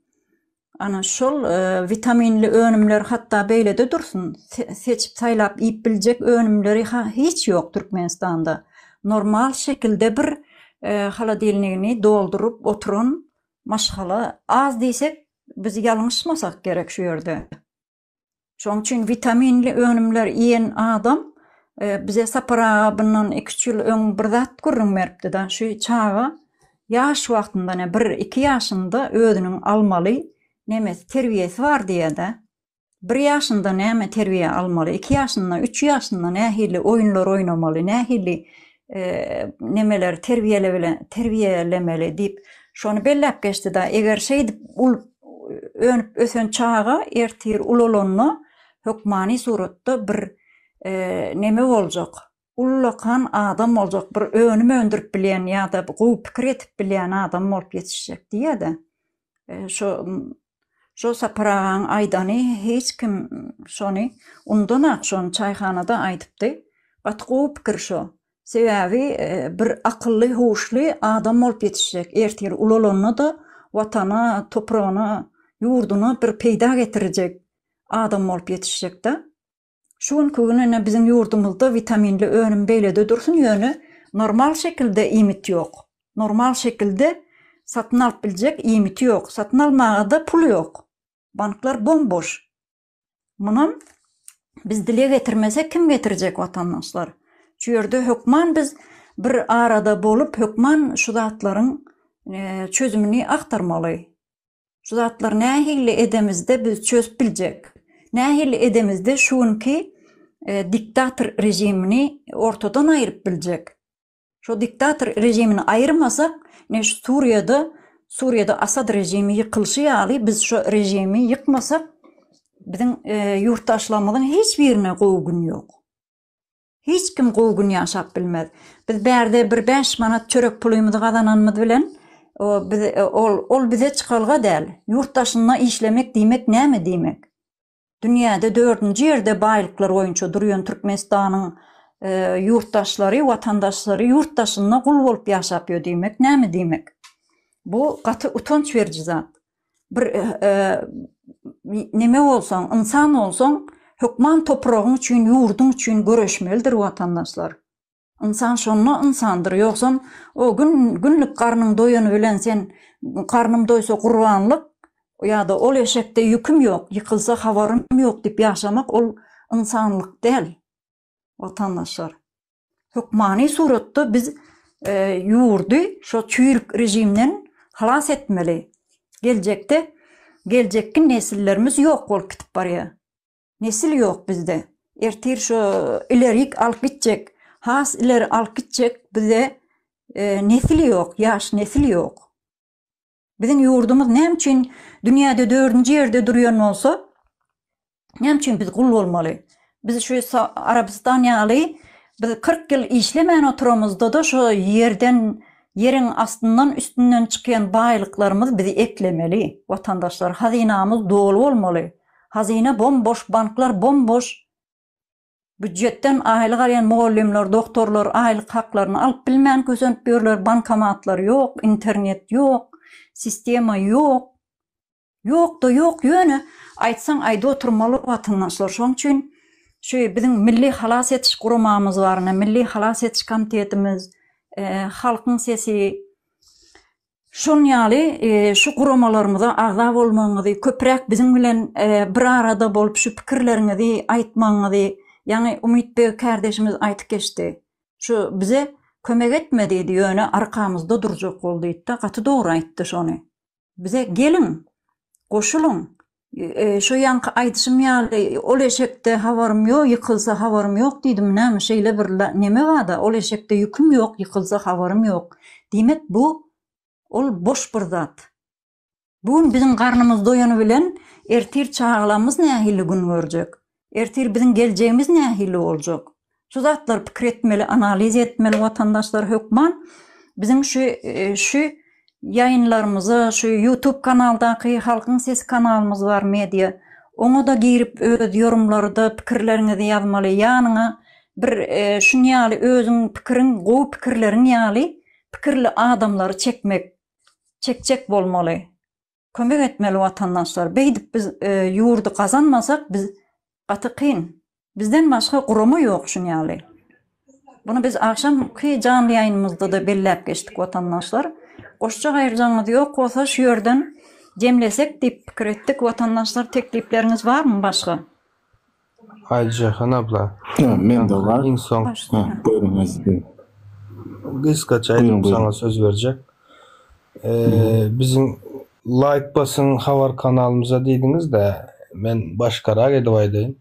Speaker 1: Ana şol witaminli önümler hatda beýlede dursun, seçip saýlap iýip biljek önümleri hiç ýok Türkmenistanda. Normal şekilde bir holodilnigini dolduryp oturan maşgala az diýsek biz ýalňyşmasak gerek şu ýerde. Şonuň üçin witaminli önümler iýen adam bize Sapar aga bundan iki-üç ýyl öň bir zat gürrüň beripdi-de, şu çaga ýaş wagtynda, ine, bir-iki ýaşynda özüniň almaly nemesi, terbiýesi bar diýýär-de. Bir ýaşynda näme terbiýe almaly, iki ýaşynda, üç ýaşynda nähili oýunlar oýnamaly, nähili nemeleri terbiýelemeli diýip, şony belläp geçdi-de, eger şeýdip önüp ösen çaga ertir ulalanda hökmany suratda bir neme boljak, ullakan adam boljak, bir önüm öndürip bilýän ýa-da gowy pikir edip bilýän adam bolup ýetişjek diýýär-de. Şo şo Sapar agaň aýdany hiç kim şony undanak, şony çaýhanada aýdypdy. Gaty gowy pikir şo. Sebäbi bir akylly, huşly adam bolup ýetişjek. Ertir ulalanda-da Watana, topragyna, ýurduna bir peýda getirjek adam bolup ýetişjek-de. Şu günki gün ine biziň ýurdumyzda witaminli önüm beýlede dursun, ýöne normal şekilde iýmit ýok. Normal şekilde satyn alyp biljek iýmiti ýok. Satyn almaga-da pul ýok. Banklar bom-boş. Munam biz dile getirmesek kim getirjek watandaşlar. Şu ýerde hökman biz bir arada bolup hökman şu zatlaryň çözümini agtarmaly. Şu zatlary nähili edemizde biz çözüp biljek. Nähili edemizde şu günki diktator režimini ortadan aýryp biljek. Şo diktator režimini aýyrmasak, ine şu Suriýada, Suriýada Asad režimi ýykylyşy ýaly biz şo režimi ýykmasak, biziň ýurtdaşlarymyzyň hiç birine gowy gün ýok. Hiç kim gowy gün ýaşap bilmez. Biz bärde bir bäş manat çörek pulymyzy gazananymyz bilen, o biz ol ol bize çykalga däl. Ýurt daşynda işlemek diýmek näme diýmek? Dünýäde dördünji ýerde baýlyklar boýunça durýan Türkmenistanyň ýurtdaşlary, watandaşlary ýurt daşynda gul bolup ýaşap ýör diýmek näme diýmek? Bu gaty utanç beriji zat. Bir neme bolsaň, ynsan bolsaň, hökman topragyň üçin, ýurduň üçin göreşmelidir watandaşlar. Ynsan şonda ynsandyr. Ýogsam o gün günlük garnyň doýany bilen sen garnym doýsa gurbanlyk ýa-da ol eşekde ýüküm ýok, ýykylsa habarym ýok diýip ýaşamak ol ynsanlyk däl. Watandaşlar. Hökmany suratda biz ýurdy şo çüýrük režimden halas etmeli. Geljekde geljekki nesillerimiz ýok bolup gidip barýar. Nesil ýok bizde. Ertir şo ilerik alyp gitjek, has ileri alyp gitjek bize nesil ýok, ýaş nesil ýok. Biziň ýurdumyz näme üçin dünýäde dördünji ýerde durýan bolsa, näme üçin biz gul bolmaly? Biz şu Arabystan ýaly biz 40 ýyl işlemän oturamyzda-da şu ýerden, ýeriň astyndan, üstünden çykýan baýlyklarymyz bizi eklemeli. Watandaşlar, hazynamyz doly bolmaly. Hazyna bom-boş, banklar bom-boş. Býujetden aýlyk alýan mugallymlar, dogtorlar aýlyk haklaryny alyp bilmän kösenip ýörler, bankomatlar ýok, internet ýok, sistema ýok. Ýok-da ýok, ýöne aýtsaň aýdyp oturmaly watandaşlar. Şonuň üçin şu biziň Milli halas ediş guramamyz bar, ine Milli halas ediş komitetimiz, Halkyň sesi, Şon ýaly şu guramalarymyza agza bolmagyňyzy, köpräk biziň bilen bir arada bolup şu pikirleriňizi aýtmagyňyzy, ýaňy Umytbeg kärdeşimiz aýtyp geçdi. Şu bize kömek etme diýdi, ýöne arkamyzda durjak bol diýdi-de, gaty dogry aýtdy şony. Bize geliň, goşulyň. Şu ýaňky aýdyşym ýaly, ol eşekde habarym ýok, ýykylsa habarym ýok diýdim, näme şeýle bir neme bar-da, ol eşekde ýüküm ýok, ýykylsa habarym ýok. Diýmek, bu ol boş bir zat. Bu gün biziň garnymyz doýany bilen ertir çagalarymyz nähili gün görjek? Ertir biziň geljegimiz nähili boljak? Şu zatlary pikir etmeli, analiz etmeli watandaşlar hökman. Biziň şu şu ýaýynlarymyza, şu YouTube kanaldaky Halkyň sesi kanalymyz bar media. Oňa-da girip öz ýorumlarda pikirleriňizi ýazmaly. Ýanyňa bir şuny ýaly özüň pikiriň, gowy pikirleriň ýaly pikirli adamlary çekmek, çekjek bolmaly. Kömek etmeli watandaşlar. Beýdip biz ýurdy gazanmasak biz gaty kyn. Bizden başga gurama ýok şun ýaly. Muny biz agşamky janly ýaýynymyzda-da belläp geçdik watandaşlar. Goşjak aýyrjagyňyz ýok bolsa şu ýerden jemlesek diýip pikir etdik. Watandaşlar teklipleriňiz barmy başga?
Speaker 10: Aýjahan abla.
Speaker 7: Mende bar.
Speaker 10: Iň soň.
Speaker 7: Buýruň Aziz beg.
Speaker 10: Gysgaça aýdyp saňa söz berjek. Biziň laýk basyň habar kanalymyza diýdiňiz-de, men başgarak edip aýdaýyn.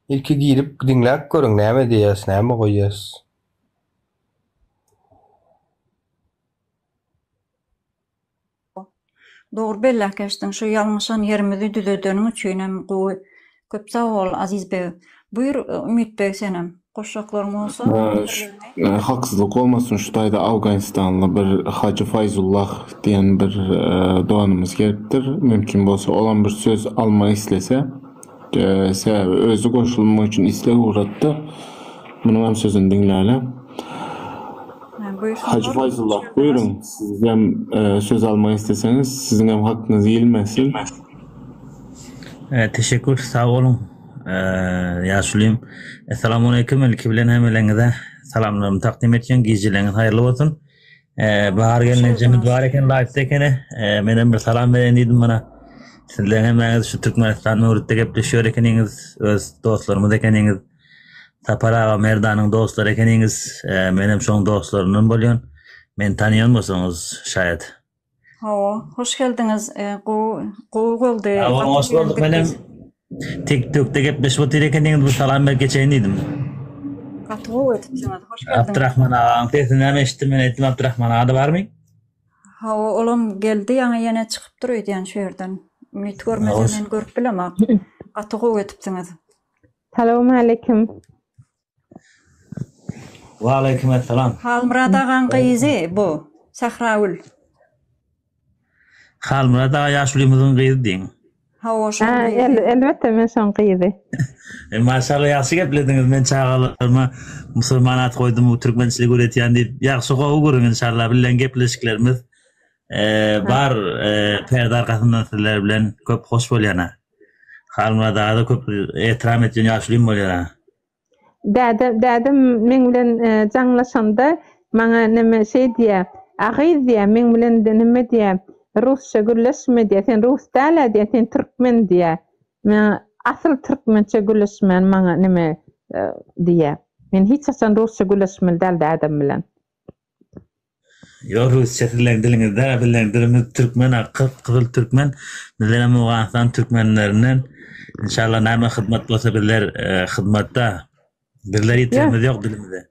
Speaker 10: Ilki girip diňläp görüň näme diýýäs, näme goýýas.
Speaker 1: Dogry belläp geçdiň. Şu ýalňyşan ýerimizi düzedeniň üçinem gowy. Köp sag bol Aziz beg. Buýur Umyt beg senem. Goşjaklaryň bolsa pikirlerini.
Speaker 7: Haksyzlyk bolmasyn şu taýda Awganystanly bir Hajy Faýzullah diýen bir doganymyz gelipdir. Mümkin bolsa olam bir söz almak islese. Sebäbi özi goşulmak üçin isleg ugratdy. Munuň hem sözüni diňläli. Hajy Faýzullah buýruň sizem söz almak isleseňiz siziň hem hakyňyz iýilmesin.
Speaker 11: Teşekkür sag boluň ýaşulym. Essalamualeýkum ilki bilen hemmeleriňize salamlarymy takdym etýän gijeleňiz haýyrly bolsun. Bahar gelnejemiz bar eken live-da ekeni. Menem bir salam bereýin diýdim mana. Sizleň hemmäňiz şu Türkmenistan Möwritde gepleşýär ekeniňiz, öz dostlarymyz ekeniňiz. Sapar aga Merdanyň dostlary ekeniňiz. Menem şoň dostlaryndan bolýan. Meni tanaýan bolsaňyz şaýat.
Speaker 1: Hawa, hoş geldiňiz. Gowy, gowy boldy.
Speaker 11: Sag boluň, hoş bolduk. Menem TikTokda gepleşip otyr ekeniňiz, bir salam berip geçeýin diýdim.
Speaker 1: Gaty gowy edipsiňiz. Hoş geldiňiz.
Speaker 11: Abdyrahman agaň sesini hem eşitdim. Men aýtdym, Abdyrahman aga-da barmy?
Speaker 1: Hawa, olam geldi, ýaňy ýene çykypdyr öýdýän şu ýerden. Ümit görmese men görüp bilemok. Gaty gowy edipsiňiz.
Speaker 3: Salowmaleýkim.
Speaker 11: Waleýkim essalam.
Speaker 1: Halmyrat agaň gyzy bu, Sähragül.
Speaker 11: Halmyrat aga ýaşulymyzyň gyzy diýiň.
Speaker 1: Hawa şoň gyzy.
Speaker 3: Elbetde men şoň gyzy.
Speaker 11: Maşallah ýagşy geplediňiz men çagalaryma musulman at goýdum türkmençilik öwretýän diýip ýagşy gowy görüň inşallah bilen gepleşiklerimiz bar perde arkasyndan sizler bilen köp hoş bolýana. Halmyrat aga-da köp ehtiram etýän ýaşulym bolýar.
Speaker 3: Däde, dädem meň bilen jaňlaşanda maňa neme şeý diýýär, A gyz diýýär, meň bilen neme diýýär, rusça gürleşme diýýär, sen rus däl-ä diýýär, sen türkmen diýýär. Men asyl türkmençe gürleşmän maňa neme diýýär. Men hiç haçan rusça gürleşmeli däl dädem bilen.
Speaker 11: Ýok rusça sizleň diliňizde bizleň dilimiz türkmen a gyzyl türkmen bizlerem Owganystan türkmenlerinden inşallah näme hyzmat bolsa bizler hyzmatda bizler ýitirimiz ýok dilimize.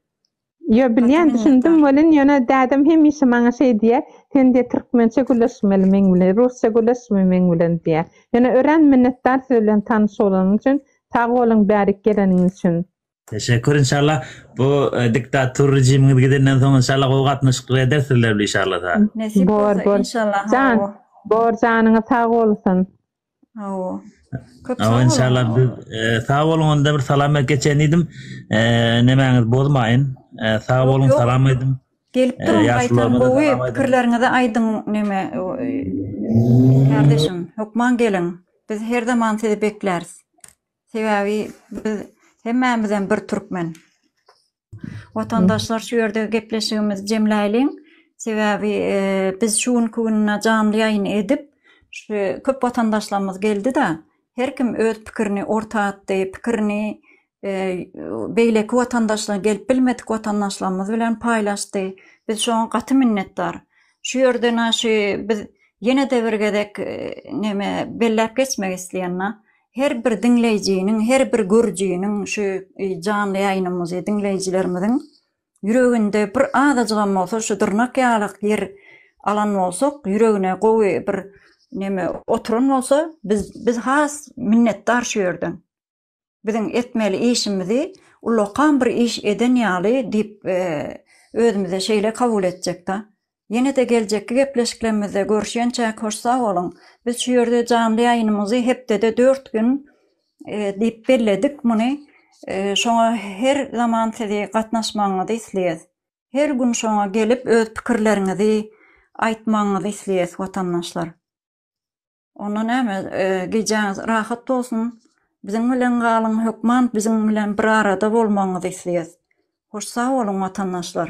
Speaker 3: Ýo bilýän düşündim welin ýöne dädem hemişe maňa şeý diýýär sen diýýär türkmençe gürleşmeli meň bilen rusça gürleşme meň bilen diýýär. Ýöne örän minnetdar siz bilen tanyş bolanym üçin sag boluň bärik geleniňiz üçin.
Speaker 11: Teşekkür inşallah bu diktatur rejimiňiz gidenden soň inşallah gowy gatnaşyklar ederis sizler bilen inşallah ta.
Speaker 1: Nesip
Speaker 3: Bor
Speaker 1: bolsa
Speaker 3: bor
Speaker 1: inşallah
Speaker 3: jan
Speaker 1: hawa.
Speaker 3: bor janyňyz sag bolsun.
Speaker 1: Hawa. Köp sag
Speaker 11: Hawa
Speaker 1: boluň.
Speaker 11: inşallah biz sag boluň onda bir salam berip geçeýin diýdim. Nemäňizi bozmaýyn. Sag
Speaker 1: Ýok
Speaker 11: boluň
Speaker 1: ýok.
Speaker 11: salam aýdyň.
Speaker 1: Gelip duruň gaýtam
Speaker 11: Ýaşulularymyza
Speaker 1: gowy
Speaker 11: salam aýdyň.
Speaker 1: pikirleriňizi aýdyň neme kardeşim hökman geliň. Biz her zaman sizi bekläris. Sebäbi biz hemmämizem bir türkmen. Watandaşlar şu ýerde gepleşigimizi jemläýliň. Sebäbi biz şu günki günde janly ýaýyn edip, şu köp watandaşlarymyz geldi-de, her kim öz pikirini orta atdy, pikirini beýleki watandaşlar gelip bilmedik watandaşlarymyz bilen paýlaşdy. Biz şoňa gaty minnetdar. Şu ýerde na şu biz ýene-de bir gezek neme belläp geçmek isleýän-na. Her bir diňleýjiniň, her bir görüjiniň şu janly ýaýynymyzy diňleýjilerimiziň ýüreginde bir azajygam bolsa şu dyrnak ýalyk ýer alan bolsak, ýüregine gowy bir neme oturan bolsa, biz biz has minnetdar şu ýerden. Biziň etmeli işimizi ullakan bir iş eden ýaly diýip özümize şeýle kabul etjekda. Ýene-de geljekki gepleşiklerimizde görüşýänçäk hoş sag boluň. Biz şu ýerde janly ýaýynymyzy hepdede dört gün diýip belledik muny. Şoňa her zaman sizi gatnaşmagyňyzy isleýäs. Her gün şoňa gelip öz pikirleriňizi aýtmagyňyzy isleýäs watandaşlar. Onda näme, gijäňiz rahat bolsun. Biziň bilen galyň, hökman biziň bilen bir arada bolmagyňyzy isleýäs. Hoş sag boluň watandaşlar.